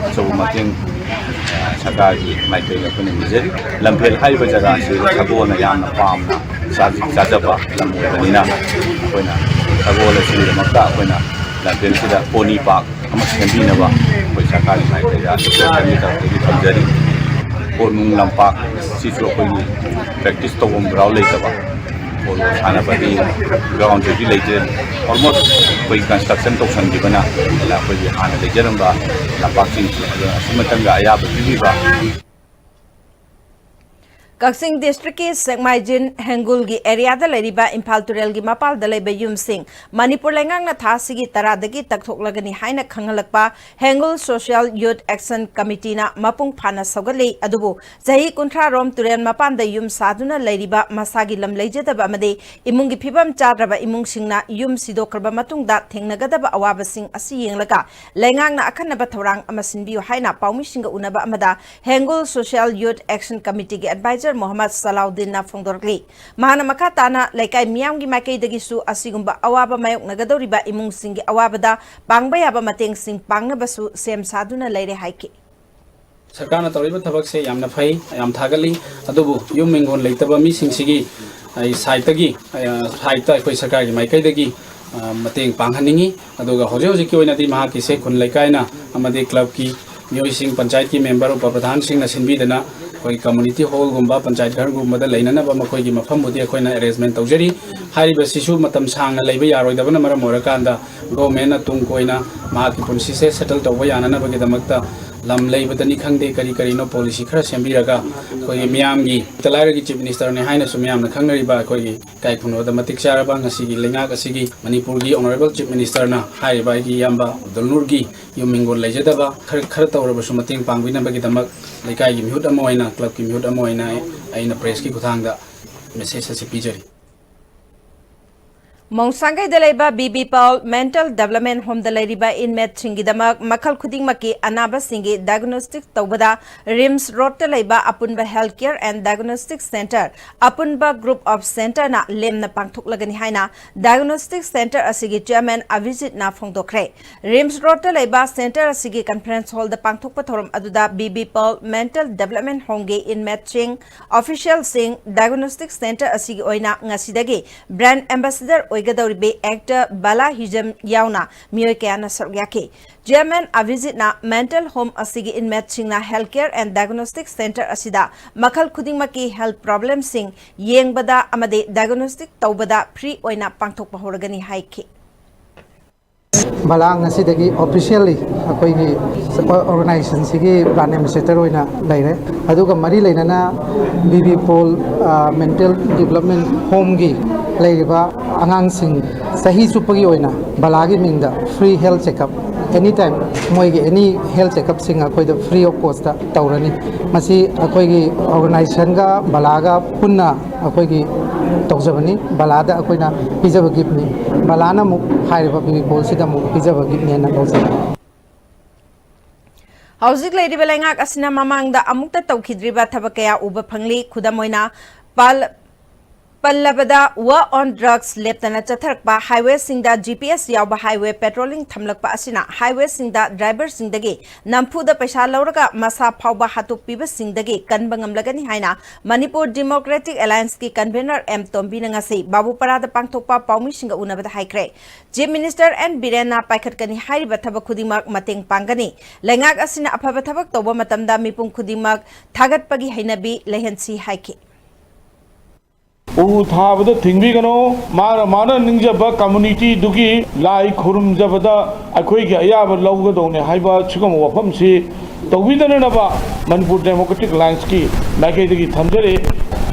ꯑꯆꯧꯕ ꯃꯇꯦꯡ, ꯑ, ꯁꯔꯀꯥꯔꯒꯤ ꯃꯥꯏꯀꯩꯗ ꯑꯩꯈꯣꯏꯅ ꯅꯤꯖꯔꯤ꯫ ꯂꯝꯐꯦꯜ ꯍꯥꯏꯔꯤꯕ ꯖꯒꯥ ꯑꯁꯤ ꯁꯒꯣꯜꯅ ꯌꯥꯝꯅ ꯄꯥꯝꯅ ꯆꯥꯖ-, ꯆꯥꯖꯕ ꯂꯝ ꯑꯣꯏꯕꯅꯤꯅ ꯑꯩꯈꯣꯏꯅ ꯁꯒꯣꯜ ꯑꯁꯤꯒꯤꯗꯃꯛꯇ ꯑꯩꯈꯣꯏꯅ ꯂꯝꯐꯦꯜꯁꯤꯗ pony park ꯑꯃ ꯁꯦꯝꯕꯤꯅꯕ ꯑꯩꯈꯣꯏ ꯁꯔꯀꯥꯔꯒꯤ ꯃꯥꯏꯀꯩꯗ ꯑꯩꯈꯣꯏ ꯇꯧꯖꯔꯤ꯫ ꯀꯣꯅꯨꯡ ꯂꯝꯄꯥꯛ ꯁꯤꯁꯨ ꯑꯩꯈꯣꯏꯒꯤ practice ꯇꯧꯐꯝ ground ꯂꯩꯇꯕ, polo ꯁꯥꯟꯅꯕꯒꯤ groundꯁꯤꯗꯤ ꯂꯩꯇꯦ꯫ Almost ꯑꯩꯈꯣꯏ construction ꯇꯧꯁꯟꯈꯤꯕꯅ ꯑꯩꯈꯣꯏꯒꯤ ꯍꯥꯟꯅ ꯂꯩꯖꯔꯝꯕ ꯂꯝꯄꯥꯛꯁꯤꯡꯁꯦ ꯑꯗꯣ ꯑꯁꯤꯃꯇꯪꯒ ꯑꯌꯥꯕ ꯄꯤꯕꯤꯕ꯫ ꯀꯛꯆꯤꯡ districtꯀꯤ ꯁꯦꯛꯃꯥꯏꯖꯤꯟ ꯍꯦꯡꯒꯨꯜꯒꯤ areaꯗ ꯂꯩꯔꯤꯕ ꯏꯝꯐꯥꯜ ꯇꯨꯔꯦꯜꯒꯤ ꯃꯄꯥꯜꯗ ꯂꯩꯕ ꯌꯨꯝꯁꯤꯡ ꯃꯅꯤꯄꯨꯔ ꯂꯩꯉꯥꯛꯅ ꯊꯥ ꯑꯁꯤꯒꯤ ꯇꯔꯥꯗꯒꯤ ꯇꯛꯊꯣꯛꯂꯒꯅꯤ ꯍꯥꯏꯅ ꯈꯪꯍꯜꯂꯛꯄ ꯍꯦꯡꯒꯨꯜ Social Youth Action Committeeꯅ ꯃꯄꯨꯡ ꯐꯥꯅ ꯁꯧꯒꯠꯂꯤ꯫ ꯑꯗꯨꯕꯨ ꯆꯍꯤ ꯀꯨꯟꯊ꯭ꯔꯥ ꯔꯣꯝ ꯇꯨꯔꯦꯜ ꯃꯄꯥꯟꯗ ꯌꯨꯝ ꯁꯥꯗꯨꯅ ꯂꯩꯔꯤꯕ ꯃꯁꯥꯒꯤ ꯂꯝ ꯂꯩꯖꯗꯕ ꯑꯃꯗꯤ ꯏꯃꯨꯡꯒꯤ ꯐꯤꯕꯝ ꯆꯥꯗ꯭ꯔꯕ ꯏꯃꯨꯡꯁꯤꯡꯅ ꯌꯨꯝ ꯁꯤꯗꯣꯛꯈ꯭ꯔꯕ ꯃꯇꯨꯡꯗ ꯊꯦꯡꯅꯒꯗꯕ ꯑꯋꯥꯕꯁꯤꯡ ꯑꯁꯤ ꯌꯦꯡꯂꯒ ꯂꯩꯉꯥꯛꯅ ꯑꯈꯟꯅꯕ ꯊꯧꯔꯥꯡ ꯑꯃ ꯁꯤꯟꯕꯤꯌꯨ ꯍꯥꯏꯅ ꯄꯥꯎꯃꯤꯁꯤꯡꯒ ꯎꯅꯕ ꯑꯃꯗ ꯍꯦꯡꯒꯨꯜ Social Youth Action Committeeꯒꯤ advisor Mohammad ꯁꯂꯥꯎꯗꯤꯟꯅ ꯐꯣꯡꯗꯣꯔꯛꯂꯤ꯫ ꯃꯍꯥꯛꯅ ꯃꯈꯥ ꯇꯥꯅ ꯂꯩꯀꯥꯏ ꯃꯤꯌꯥꯝꯒꯤ ꯃꯥꯏꯀꯩꯗꯒꯤꯁꯨ ꯑꯁꯤꯒꯨꯝꯕ ꯑꯋꯥꯕ ꯃꯥꯌꯣꯛꯅꯒꯗꯧꯔꯤꯕ ꯏꯃꯨꯡꯁꯤꯡꯒꯤ ꯑꯋꯥꯕꯗ ꯄꯥꯡꯕ ꯌꯥꯕ ꯃꯇꯦꯡꯁꯤꯡ ꯄꯥꯡꯅꯕꯁꯨ ꯁꯦꯝ ꯁꯥꯗꯨꯅ ꯂꯩꯔꯦ ꯍꯥꯏꯈꯤ꯫ ꯁꯔꯀꯥꯔꯅ ꯇꯧꯔꯤꯕ ꯊꯕꯛꯁꯦ ꯌꯥꯝꯅ ꯐꯩ, ꯌꯥꯝ ꯊꯥꯒꯠꯂꯤ꯫ ꯑꯗꯨꯕꯨ ꯌꯨꯝ ꯍꯤꯡꯒꯣꯜ ꯂꯩꯇꯕ ꯃꯤꯁꯤꯡꯁꯤꯒꯤ ꯑꯩ sideꯇꯒꯤ, ꯑ, sideꯇ ꯑꯩꯈꯣꯏ ꯁꯔꯀꯥꯔꯒꯤ ꯃꯥꯏꯀꯩꯗꯒꯤ, ꯑ, ꯃꯇꯦꯡ ꯄꯥꯡꯍꯟꯅꯤꯡꯉꯤ꯫ ꯑꯗꯨꯒ ꯍꯧꯖꯤꯛ ꯍꯧꯖꯤꯛꯀꯤ ꯑꯣꯏꯅꯗꯤ ꯃꯍꯥꯛꯀꯤꯁꯦ ꯈꯨꯟ ꯂꯩꯀꯥꯏꯅ ꯑꯃꯗꯤ clubꯀꯤ ꯃꯤꯑꯣꯏꯁꯤꯡ, ꯄꯟꯆꯥꯌꯠꯀꯤ ꯃꯦꯝꯕꯔ, ꯎꯄ ꯄ꯭ꯔꯙꯥꯟꯁꯤꯡꯅ ꯁꯤꯟꯕꯤꯗꯅ ꯑꯩꯈꯣꯏ ꯀꯝꯃꯨꯅꯤꯇꯤ ꯍꯣꯜꯒꯨꯝꯕ, ꯄꯟꯆꯥꯌꯠ ꯘꯔꯒꯨꯝꯕꯗ ꯂꯩꯅꯅꯕ ꯃꯈꯣꯏꯒꯤ ꯃꯐꯝꯕꯨꯗꯤ ꯑꯩꯈꯣꯏꯅ ꯑꯦꯔꯦꯟꯖꯃꯦꯟ ꯇꯧꯖꯔꯤ꯫ ꯍꯥꯏꯔꯤꯕꯁꯤꯁꯨ ꯃꯇꯝ ꯁꯥꯡꯅ ꯂꯩꯕ ꯌꯥꯔꯣꯏꯗꯕꯅ ꯃꯔꯝ ꯑꯣꯏꯔꯀꯥꯟꯗ ꯒꯣꯔꯃꯦꯟꯅ ꯇꯨꯡ ꯀꯣꯏꯅ ꯃꯍꯥꯛꯀꯤ ꯄꯨꯟꯁꯤꯁꯦ ꯁꯦꯇꯜ ꯇꯧꯕ ꯌꯥꯅꯅꯕꯒꯤꯗꯃꯛꯇ ꯂꯝ ꯂꯩꯕꯗꯅꯤ ꯈꯪꯗꯦ, ꯀꯔꯤ ꯀꯔꯤꯅꯣ ꯄꯣꯂꯤꯁꯤ ꯈꯔ ꯁꯦꯝꯕꯤꯔꯒ ꯑꯩꯈꯣꯏꯒꯤ ꯃꯤꯌꯥꯝꯒꯤ, ꯂꯥꯏꯔꯒꯤ ꯆꯤꯐ ꯃꯤꯅꯤꯁꯇꯔꯅꯤ ꯍꯥꯏꯅꯁꯨ ꯃꯤꯌꯥꯝꯅ ꯈꯪꯅꯔꯤꯕ ꯑꯩꯈꯣꯏꯒꯤ ꯏꯀꯥꯏ ꯈꯨꯝꯅꯕꯗ ꯃꯇꯤꯛ ꯆꯥꯔꯕ ꯉꯁꯤꯒꯤ ꯂꯩꯉꯥꯛ ꯑꯁꯤꯒꯤ ꯃꯅꯤꯄꯨꯔꯒꯤ ꯑꯣꯅꯔꯦꯕꯜ ꯆꯤꯐ ꯃꯤꯅꯤꯁꯇꯔꯅ ꯍꯥꯏꯔꯤꯕ ꯑꯩꯒꯤ ꯏꯌꯥꯝꯕ ꯑꯕꯗꯨꯜ ꯅꯨꯔꯒꯤ ꯌꯨꯝ ꯍꯤꯡꯒꯣꯜ ꯂꯩꯖꯗꯕ ꯈꯔ, ꯈꯔ ꯇꯧꯔꯕꯁꯨ ꯃꯇꯦꯡ ꯄꯥꯡꯕꯤꯅꯕꯒꯤꯗꯃꯛ ꯂꯩꯀꯥꯏꯒꯤ ꯃꯤꯍꯨꯠ ꯑꯃ ꯑꯣꯏꯅ, ꯀ꯭ꯂꯕꯀꯤ ꯃꯤꯍꯨꯠ ꯑꯃ ꯑꯣꯏꯅ ꯑꯩ, ꯑꯩꯅ ꯄ꯭ꯔꯦꯁꯀꯤ ꯈꯨꯠꯊꯥꯡꯗ ꯃꯦꯁꯦꯖ ꯑꯁꯤ ꯄꯤꯖꯔꯤ꯫ ꯃꯣꯡꯁꯥꯡꯒꯩꯗ ꯂꯩꯕ B B Paul mental development ꯍꯣꯝꯗ ꯂꯩꯔꯤꯕ ꯏꯟꯃꯦꯠꯁꯤꯡꯒꯤꯗꯃꯛ ꯃꯈꯜ ꯈꯨꯗꯤꯡꯃꯛꯀꯤ ꯑꯅꯥꯕꯁꯤꯡꯒꯤ ꯗꯥꯏꯒꯅꯣꯁꯇꯤꯛ ꯇꯧꯕꯗ ꯔꯤꯝꯁ ꯔꯣꯗꯇ ꯂꯩꯕ ꯑꯄꯨꯟꯕ health care and diagnostic centre, ꯑꯄꯨꯟꯕ ꯒ꯭ꯔꯨꯞ ꯑꯣꯐ ꯁꯦꯟꯇꯔꯅ ꯂꯦꯝꯅ ꯄꯥꯡꯊꯣꯛꯂꯒꯅꯤ ꯍꯥꯏꯅ ꯗꯥꯏꯒꯅꯣꯁꯇꯤꯛ ꯁꯦꯟꯇꯔ ꯑꯁꯤꯒꯤ ꯆꯦꯌꯔꯃꯦꯟ ꯑꯚꯤꯖꯤꯠꯅ ꯐꯣꯡꯗꯣꯛꯈ꯭ꯔꯦ꯫ ꯔꯤꯝꯁ ꯔꯣꯗꯇ ꯂꯩꯕ ꯁꯦꯟꯇꯔ ꯑꯁꯤꯒꯤ ꯀꯟꯐꯔꯦꯟꯁ ꯍꯣꯜꯗ ꯄꯥꯡꯊꯣꯛꯄ ꯊꯧꯔꯝ ꯑꯗꯨꯗ B B Paul mental development ꯍꯣꯝꯒꯤ ꯏꯟꯃꯦꯠꯁꯤꯡ, ꯑꯣꯐꯤꯁꯤꯌꯦꯜꯁꯤꯡ, ꯗꯥꯏꯒꯅꯣꯁꯇꯤꯛ ꯁꯦꯟꯇꯔ ꯑꯁꯤꯒꯤ ꯑꯣꯏꯅ ꯉꯁꯤꯗꯒꯤ ꯕ꯭ꯔꯥꯟꯗ ꯑꯦꯝꯕꯦꯁꯦꯗꯔ ꯑꯣꯏꯒꯗꯧꯔꯤꯕꯤ ꯑꯦꯛꯇꯔ ꯕꯥꯂꯥ ꯍꯤꯖꯝ ꯌꯥꯎꯅ ꯃꯤꯑꯣꯏ ꯀꯌꯥꯅ ꯁꯔꯨꯛ ꯌꯥꯈꯤ꯫ ꯆꯦꯌꯔꯃꯦꯟ ꯑꯚꯤꯖꯤꯠꯅ ꯃꯦꯟꯇꯦꯜ ꯍꯣꯝ ꯑꯁꯤꯒꯤ ꯏꯟꯃꯦꯠꯁꯤꯡꯅ health care and diagnostic centre ꯑꯁꯤꯗ ꯃꯈꯜ ꯈꯨꯗꯤꯡꯃꯛꯀꯤ ꯍꯦꯜꯊ ꯄ꯭ꯔꯣꯕ꯭ꯂꯦꯝꯁꯤꯡ ꯌꯦꯡꯕꯗ ꯑꯃꯗꯤ ꯗꯥꯏꯒꯅꯣꯁꯇꯤꯛ ꯇꯧꯕꯗ ꯐ꯭ꯔꯤ ꯑꯣꯏꯅ ꯄꯥꯡꯊꯣꯛꯄ ꯍꯧꯔꯒꯅꯤ ꯍꯥꯏꯈꯤ꯫ ꯕꯂꯥ ꯉꯁꯤꯗꯒꯤ ꯑꯣꯐꯤꯁꯤꯌꯦꯜꯂꯤ ꯑꯩꯈꯣꯏꯒꯤ ꯑꯣꯔꯒꯅꯥꯏꯖꯦꯁꯟꯁꯤꯒꯤ ꯕ꯭ꯔꯥꯟꯗ ꯑꯦꯝꯕꯦꯁꯦꯗꯔ ꯑꯣꯏꯅ ꯂꯩꯔꯦ꯫ ꯑꯗꯨꯒ ꯃꯔꯤ ꯂꯩꯅꯅ ꯕꯤ ꯕꯤ ꯄꯣꯜ, ꯑ, ꯃꯦꯟꯇꯦꯜ ꯗꯤꯕꯂꯞꯃꯦꯟ ꯍꯣꯝꯒꯤ ꯂꯩꯔꯤꯕ ꯑꯉꯥꯡꯁꯤꯡ ꯆꯍꯤ ꯆꯨꯞꯄꯒꯤ ꯑꯣꯏꯅ ꯕꯂꯥꯒꯤ ꯃꯤꯡꯗ ꯐ꯭ꯔꯤ ꯍꯦꯜꯊ ꯆꯦꯛꯑꯞ, ꯑꯦꯅꯤ ꯇꯥꯏꯝ ꯃꯣꯏꯒꯤ ꯑꯦꯅꯤ ꯍꯦꯜꯊ ꯆꯦꯛꯑꯞꯁꯤꯡ ꯑꯩꯈꯣꯏꯗ ꯐ꯭ꯔꯤ ꯑꯣꯐ ꯀꯣꯁꯇ ꯇꯧꯔꯅꯤ꯫ ꯃꯁꯤ ꯑꯩꯈꯣꯏꯒꯤ ꯑꯣꯔꯒꯅꯥꯏꯖꯦꯁꯟꯒ ꯕꯂꯥꯒ ꯄꯨꯟꯅ ꯑꯩꯈꯣꯏꯒꯤ ꯇꯧꯖꯕꯅꯤ꯫ ꯕꯂꯥꯗ ꯑꯩꯈꯣꯏꯅ ꯄꯤꯖꯕ ꯒꯤꯐꯅꯤ꯫ ꯕꯂꯥꯅ ꯑꯃꯨꯛ ꯍꯥꯏꯔꯤꯕ ꯕꯤ ꯕꯤ ꯄꯣꯜꯁꯤꯗ ꯑꯃꯨꯛ ꯄꯤꯖꯕ ꯒꯤꯐꯅꯦꯅ ꯂꯧꯖꯩ꯫ ꯍꯧꯖꯤꯛ ꯂꯩꯔꯤꯕ ꯂꯩꯉꯥꯛ ꯑꯁꯤꯅ ꯃꯃꯥꯡꯗ ꯑꯃꯨꯛꯇ ꯇꯧꯈꯤꯗ꯭ꯔꯤꯕ ꯊꯕꯛ ꯀꯌꯥ ꯎꯕ ꯐꯪꯂꯤ꯫ ꯈꯨꯗꯝ ꯑꯣꯏꯅ, ꯄꯥꯜ-, ꯄꯜꯂꯕꯗ, War on Drugs ꯂꯦꯞꯇꯅ ꯆꯠꯊꯔꯛꯄ highwayꯁꯤꯡꯗ G P S ꯌꯥꯎꯕ highway patrolling ꯊꯝꯂꯛꯄ ꯑꯁꯤꯅ highwayꯁꯤꯡꯗ driverꯁꯤꯡꯗꯒꯤ ꯅꯝꯐꯨꯗ ꯄꯩꯁꯥ ꯂꯧꯔꯒ ꯃꯁꯥ ꯐꯥꯎꯕ ꯍꯥꯠꯇꯣꯛꯄꯤꯕꯁꯤꯡꯗꯒꯤ ꯀꯟꯕ ꯉꯝꯂꯒꯅꯤ ꯍꯥꯏꯅ Manipur Democratic Allianceꯀꯤ convener M ꯇꯣꯝꯕꯤꯅ ꯉꯁꯤ ꯕꯥꯕꯨꯄꯥꯔꯥꯗ ꯄꯥꯡꯊꯣꯛꯄ ꯄꯥꯎꯃꯤꯁꯤꯡꯒ ꯎꯅꯕꯗ ꯍꯥꯏꯈ꯭ꯔꯦ꯫ Chief Minister N ꯕꯤꯔꯦꯟꯅ ꯄꯥꯏꯈꯠꯀꯅꯤ ꯍꯥꯏꯔꯤꯕ ꯊꯕꯛ ꯈꯨꯗꯤꯡꯃꯛ ꯃꯇꯦꯡ ꯄꯥꯡꯒꯅꯤ꯫ ꯂꯩꯉꯥꯛ ꯑꯁꯤꯅ ꯑꯐꯕ ꯊꯕꯛ ꯇꯧꯕ ꯃꯇꯝꯗ ꯃꯤꯄꯨꯝ ꯈꯨꯗꯤꯡꯃꯛ ꯊꯥꯒꯠꯄꯒꯤ ꯍꯩꯅꯕꯤ ꯂꯩꯍꯟꯁꯤ ꯍꯥꯏꯈꯤ꯫ ꯎ ꯊꯥꯕꯗ ꯊꯤꯡꯕꯤꯒꯅꯨ, ꯃꯥꯅ, ꯃꯥꯅ ꯅꯤꯡꯖꯕ communityꯗꯨꯒꯤ ꯂꯥꯏ ꯈꯨꯔꯨꯝꯖꯕꯗ ꯑꯩꯈꯣꯏꯒꯤ ꯑꯌꯥꯕ ꯂꯧꯒꯗꯧꯅꯦ ꯍꯥꯏꯕ ꯁꯤꯒꯨꯝꯕ ꯋꯥꯐꯝꯁꯤ ꯇꯧꯕꯤꯗꯅꯅꯕ Manipur Democratic Allianceꯀꯤ ꯃꯥꯏꯀꯩꯗꯒꯤ ꯊꯝꯖꯔꯤ꯫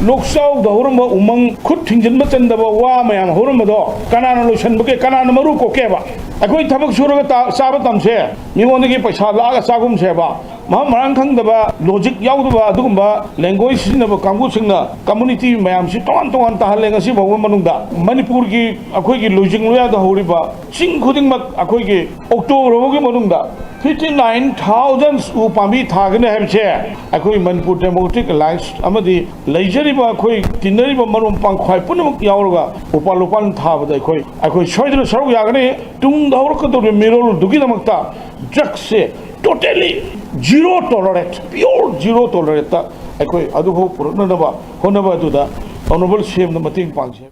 ꯂꯣꯛꯆꯥꯎꯗ ꯍꯧꯔꯝꯕ ꯎꯃꯪ, ꯈꯨꯠ ꯊꯤꯡꯖꯤꯟꯕ ꯆꯟꯗꯕ ꯋꯥ ꯃꯌꯥꯝ ꯍꯧꯔꯝꯕꯗꯣ ꯀꯅꯥꯅ ꯂꯣꯏꯁꯤꯟꯕꯒꯦ, ꯀꯅꯥꯅ ꯃꯔꯨ ꯀꯣꯛꯀꯦꯕ? ꯑꯩꯈꯣꯏ ꯊꯕꯛ ꯁꯨꯔꯒ ꯇꯥ-, ꯆꯥꯕ ꯇꯝꯁꯦ, ꯃꯤꯉꯣꯟꯗꯒꯤ ꯄꯩꯁꯥ ꯂꯥꯛꯑꯒ ꯆꯥꯒꯨꯝꯁꯦꯕ꯫ ꯃꯐꯝ ꯃꯔꯥꯡ ꯈꯪꯗꯕ, logic ꯌꯥꯎꯗꯕ ꯑꯗꯨꯒꯨꯝꯕ language ꯁꯤꯖꯤꯟꯅꯕ ꯀꯥꯡꯕꯨꯁꯤꯡꯅ community ꯃꯌꯥꯝꯁꯤ ꯇꯣꯉꯥꯟ ꯇꯣꯉꯥꯟ ꯇꯥꯍꯜꯂꯦ꯫ ꯉꯁꯤ ꯐꯥꯎꯕ ꯃꯅꯨꯡꯗ ꯃꯅꯤꯄꯨꯔꯒꯤ ꯑꯩꯈꯣꯏꯒꯤ ꯂꯨꯏꯖꯤꯡ ꯂꯨꯌꯥꯗ ꯍꯧꯔꯤꯕ ꯆꯤꯡ ꯈꯨꯗꯤꯡꯃꯛ ꯑꯩꯈꯣꯏꯒꯤ October ꯐꯥꯎꯒꯤ ꯃꯅꯨꯡꯗ fifty nine thousand ꯎ ꯄꯥꯝꯕꯤ ꯊꯥꯒꯅꯤ ꯍꯥꯏꯕꯁꯦ ꯑꯩꯈꯣꯏ Manipur Democratic Alliance ꯑꯃꯗꯤ ꯂꯩꯖꯔꯤꯕ ꯑꯩꯈꯣꯏ ꯇꯤꯟꯅꯔꯤꯕ ꯃꯔꯨꯞ ꯃꯄꯥꯡ ꯈ꯭ꯋꯥꯏ ꯄꯨꯝꯅꯃꯛ ꯌꯥꯎꯔꯒ ꯎꯄꯥꯜ ꯎꯄꯥꯜ ꯊꯥꯕꯗ ꯑꯩꯈꯣꯏ, ꯑꯩꯈꯣꯏ ꯁꯣꯏꯗꯅ ꯁꯔꯨꯛ ꯌꯥꯒꯅꯤ꯫ ꯇꯨꯡꯗ ꯍꯧꯔꯛꯀꯗꯧꯔꯤꯕ ꯃꯤꯔꯣꯜꯗꯨꯒꯤꯗꯃꯛꯇ drugsꯁꯦ totally zero tolerate, pure zero tolerateꯇ ꯑꯩꯈꯣꯏ ꯑꯗꯨꯐꯥꯎ ꯄꯨꯔꯛꯅꯅꯕ ꯍꯣꯠꯅꯕ ꯑꯗꯨꯗ Honourable CMꯅ ꯃꯇꯦꯡ ꯄꯥꯡꯁꯤ꯫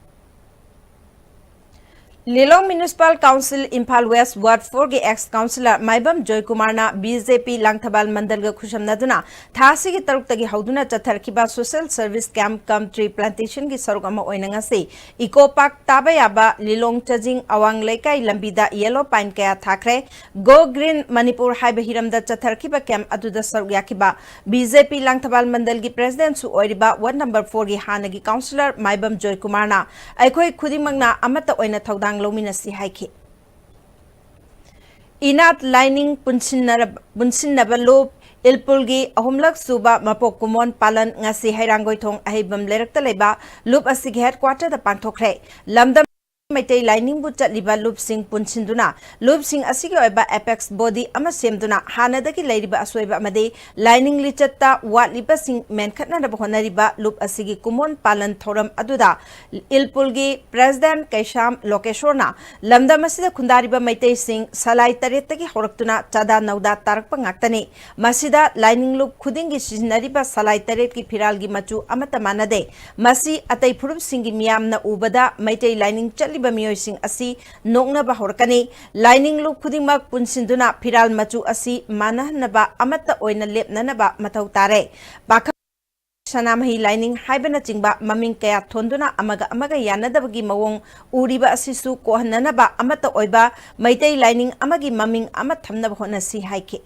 ꯂꯤꯂꯣꯡ Municipal Council Imphal West Ward fourꯒꯤ ex councillor ꯃꯥꯏꯕꯝ ꯖꯣꯏꯀꯨꯃꯥꯔꯅ BJP ꯂꯥꯡꯊꯕꯥꯜ ꯃꯟꯗꯜꯒ ꯈꯨꯠꯁꯝꯅꯗꯨꯅ ꯊꯥ ꯑꯁꯤꯒꯤ ꯇꯔꯨꯛꯇꯒꯤ ꯍꯧꯗꯨꯅ ꯆꯠꯊꯔꯛꯈꯤꯕ social service camp cum tree plantationꯒꯤ ꯁꯔꯨꯛ ꯑꯃ ꯑꯣꯏꯅ ꯉꯁꯤ Eco Park ꯇꯥꯕ ꯌꯥꯕ ꯂꯤꯂꯣꯡ ꯆꯖꯤꯡ ꯑꯋꯥꯡ ꯂꯩꯀꯥꯏ ꯂꯝꯕꯤꯗ yellow pine ꯀꯌꯥ ꯊꯥꯈ꯭ꯔꯦ꯫ Go Green Manipur ꯍꯥꯏꯕ ꯍꯤꯔꯝꯗ ꯆꯠꯊꯔꯛꯈꯤꯕ camp ꯑꯗꯨꯗ ꯁꯔꯨꯛ ꯌꯥꯈꯤꯕ BJP ꯂꯥꯡꯊꯕꯥꯜ ꯃꯟꯗꯜꯒꯤ presidentꯁꯨ ꯑꯣꯏꯔꯤꯕ ward number fourꯒꯤ ꯍꯥꯟꯅꯒꯤ councillor ꯃꯥꯏꯕꯝ ꯖꯣꯏꯀꯨꯃꯥꯔꯅ ꯑꯩꯈꯣꯏ ꯈꯨꯗꯤꯡꯃꯛꯅ ꯑꯃꯠꯇ ꯑꯣꯏꯅ ꯊꯧꯗꯥꯡ ꯂꯧꯃꯤꯟꯅꯁꯤ ꯍꯥꯏꯈꯤ꯫ ꯏꯅꯥꯠ ꯂꯥꯏꯅꯤꯡ ꯄꯨꯟꯁꯤꯟꯅꯔꯕ-, ꯄꯨꯟꯁꯤꯟꯅꯕ ꯂꯨꯞ ꯏꯜꯄꯨꯜꯒꯤ ꯑꯍꯨꯝꯂꯛ ꯁꯨꯕ ꯃꯄꯣꯛ ꯀꯨꯝꯑꯣꯟ ꯄꯥꯂꯟ ꯉꯁꯤ ꯍꯩꯔꯥꯡꯒꯣꯏꯊꯣꯡ ꯑꯍꯩꯕꯝ ꯂꯩꯔꯛꯇ ꯂꯩꯕ ꯂꯨꯞ ꯑꯁꯤꯒꯤ headquarterꯗ ꯄꯥꯡꯊꯣꯛꯈ꯭ꯔꯦ꯫ ꯂꯝꯗꯝ ꯃꯩꯇꯩ ꯂꯥꯏꯅꯤꯡꯕꯨ ꯆꯠꯂꯤꯕ ꯂꯨꯞꯁꯤꯡ ꯄꯨꯟꯁꯤꯟꯗꯨꯅ ꯂꯨꯞꯁꯤꯡ ꯑꯁꯤꯒꯤ ꯑꯣꯏꯕ apex body ꯑꯃ ꯁꯦꯝꯗꯨꯅ ꯍꯥꯟꯅꯗꯒꯤ ꯂꯩꯔꯤꯕ ꯑꯁꯣꯏꯕ ꯑꯃꯗꯤ ꯂꯥꯏꯅꯤꯡ ꯂꯤꯆꯠꯇ ꯋꯥꯠꯂꯤꯕꯁꯤꯡ ꯃꯦꯟꯈꯠꯅꯅꯕ ꯍꯣꯠꯅꯔꯤꯕ ꯂꯨꯞ ꯑꯁꯤꯒꯤ ꯀꯨꯝꯑꯣꯟ ꯄꯥꯂꯟ ꯊꯧꯔꯝ ꯑꯗꯨꯗ ꯏꯜꯄꯨꯜꯒꯤ president ꯀꯩꯁꯥꯝ ꯂꯣꯀꯦꯁꯣꯔꯅ ꯂꯝꯗꯝ ꯑꯁꯤꯗ ꯈꯨꯟꯗꯥꯔꯤꯕ ꯃꯩꯇꯩꯁꯤꯡ ꯁꯂꯥꯏ ꯇꯔꯦꯠꯇꯒꯤ ꯍꯧꯔꯛꯇꯨꯅ ꯆꯥꯗꯥ ꯅꯧꯗꯥ ꯇꯥꯔꯛꯄ ꯉꯥꯛꯇꯅꯤ꯫ ꯃꯁꯤꯗ ꯂꯥꯏꯅꯤꯡ ꯂꯨꯞ ꯈꯨꯗꯤꯡꯒꯤ ꯁꯤꯖꯤꯟꯅꯔꯤꯕ ꯁꯂꯥꯏ ꯇꯔꯦꯠꯀꯤ ꯐꯤꯔꯥꯜꯒꯤ ꯃꯆꯨ ꯑꯃꯠꯇ ꯃꯥꯟꯅꯗꯦ꯫ ꯃꯁꯤ ꯑꯇꯩ ꯐꯨꯔꯨꯞꯁꯤꯡꯒꯤ ꯃꯤꯌꯥꯝꯅ ꯎꯕꯗ ꯃꯩꯇꯩ ꯂꯥꯏꯅꯤꯡ ꯆꯠꯂꯤꯕ ꯃꯤꯑꯣꯏꯁꯤꯡ ꯑꯁꯤ ꯅꯣꯛꯅꯕ ꯍꯧꯔꯛꯀꯅꯤ꯫ ꯂꯥꯏꯅꯤꯡ ꯂꯨꯞ ꯈꯨꯗꯤꯡꯃꯛ ꯄꯨꯟꯁꯤꯟꯗꯨꯅ ꯐꯤꯔꯥꯜ ꯃꯆꯨ ꯑꯁꯤ ꯃꯥꯟꯅꯍꯟꯅꯕ ꯑꯃꯠꯇ ꯑꯣꯏꯅ ꯂꯦꯞꯅꯅꯕ ꯃꯊꯧ ꯇꯥꯔꯦ꯫ ꯄꯥꯈꯪ ꯁꯅꯥꯃꯍꯤ ꯂꯥꯏꯅꯤꯡ ꯍꯥꯏꯕꯅꯆꯤꯡꯕ ꯃꯃꯤꯡ ꯀꯌꯥ ꯊꯣꯟꯗꯨꯅ ꯑꯃꯒ ꯑꯃꯒ ꯌꯥꯅꯗꯕꯒꯤ ꯃꯑꯣꯡ ꯎꯔꯤꯕ ꯑꯁꯤꯁꯨ ꯀꯣꯛꯍꯟꯅꯅꯕ ꯑꯃꯠꯇ ꯑꯣꯏꯕ ꯃꯩꯇꯩ ꯂꯥꯏꯅꯤꯡ ꯑꯃꯒꯤ ꯃꯃꯤꯡ ꯑꯃ ꯊꯝꯅꯕ ꯍꯣꯠꯅꯁꯤ ꯍꯥꯏꯈꯤ꯫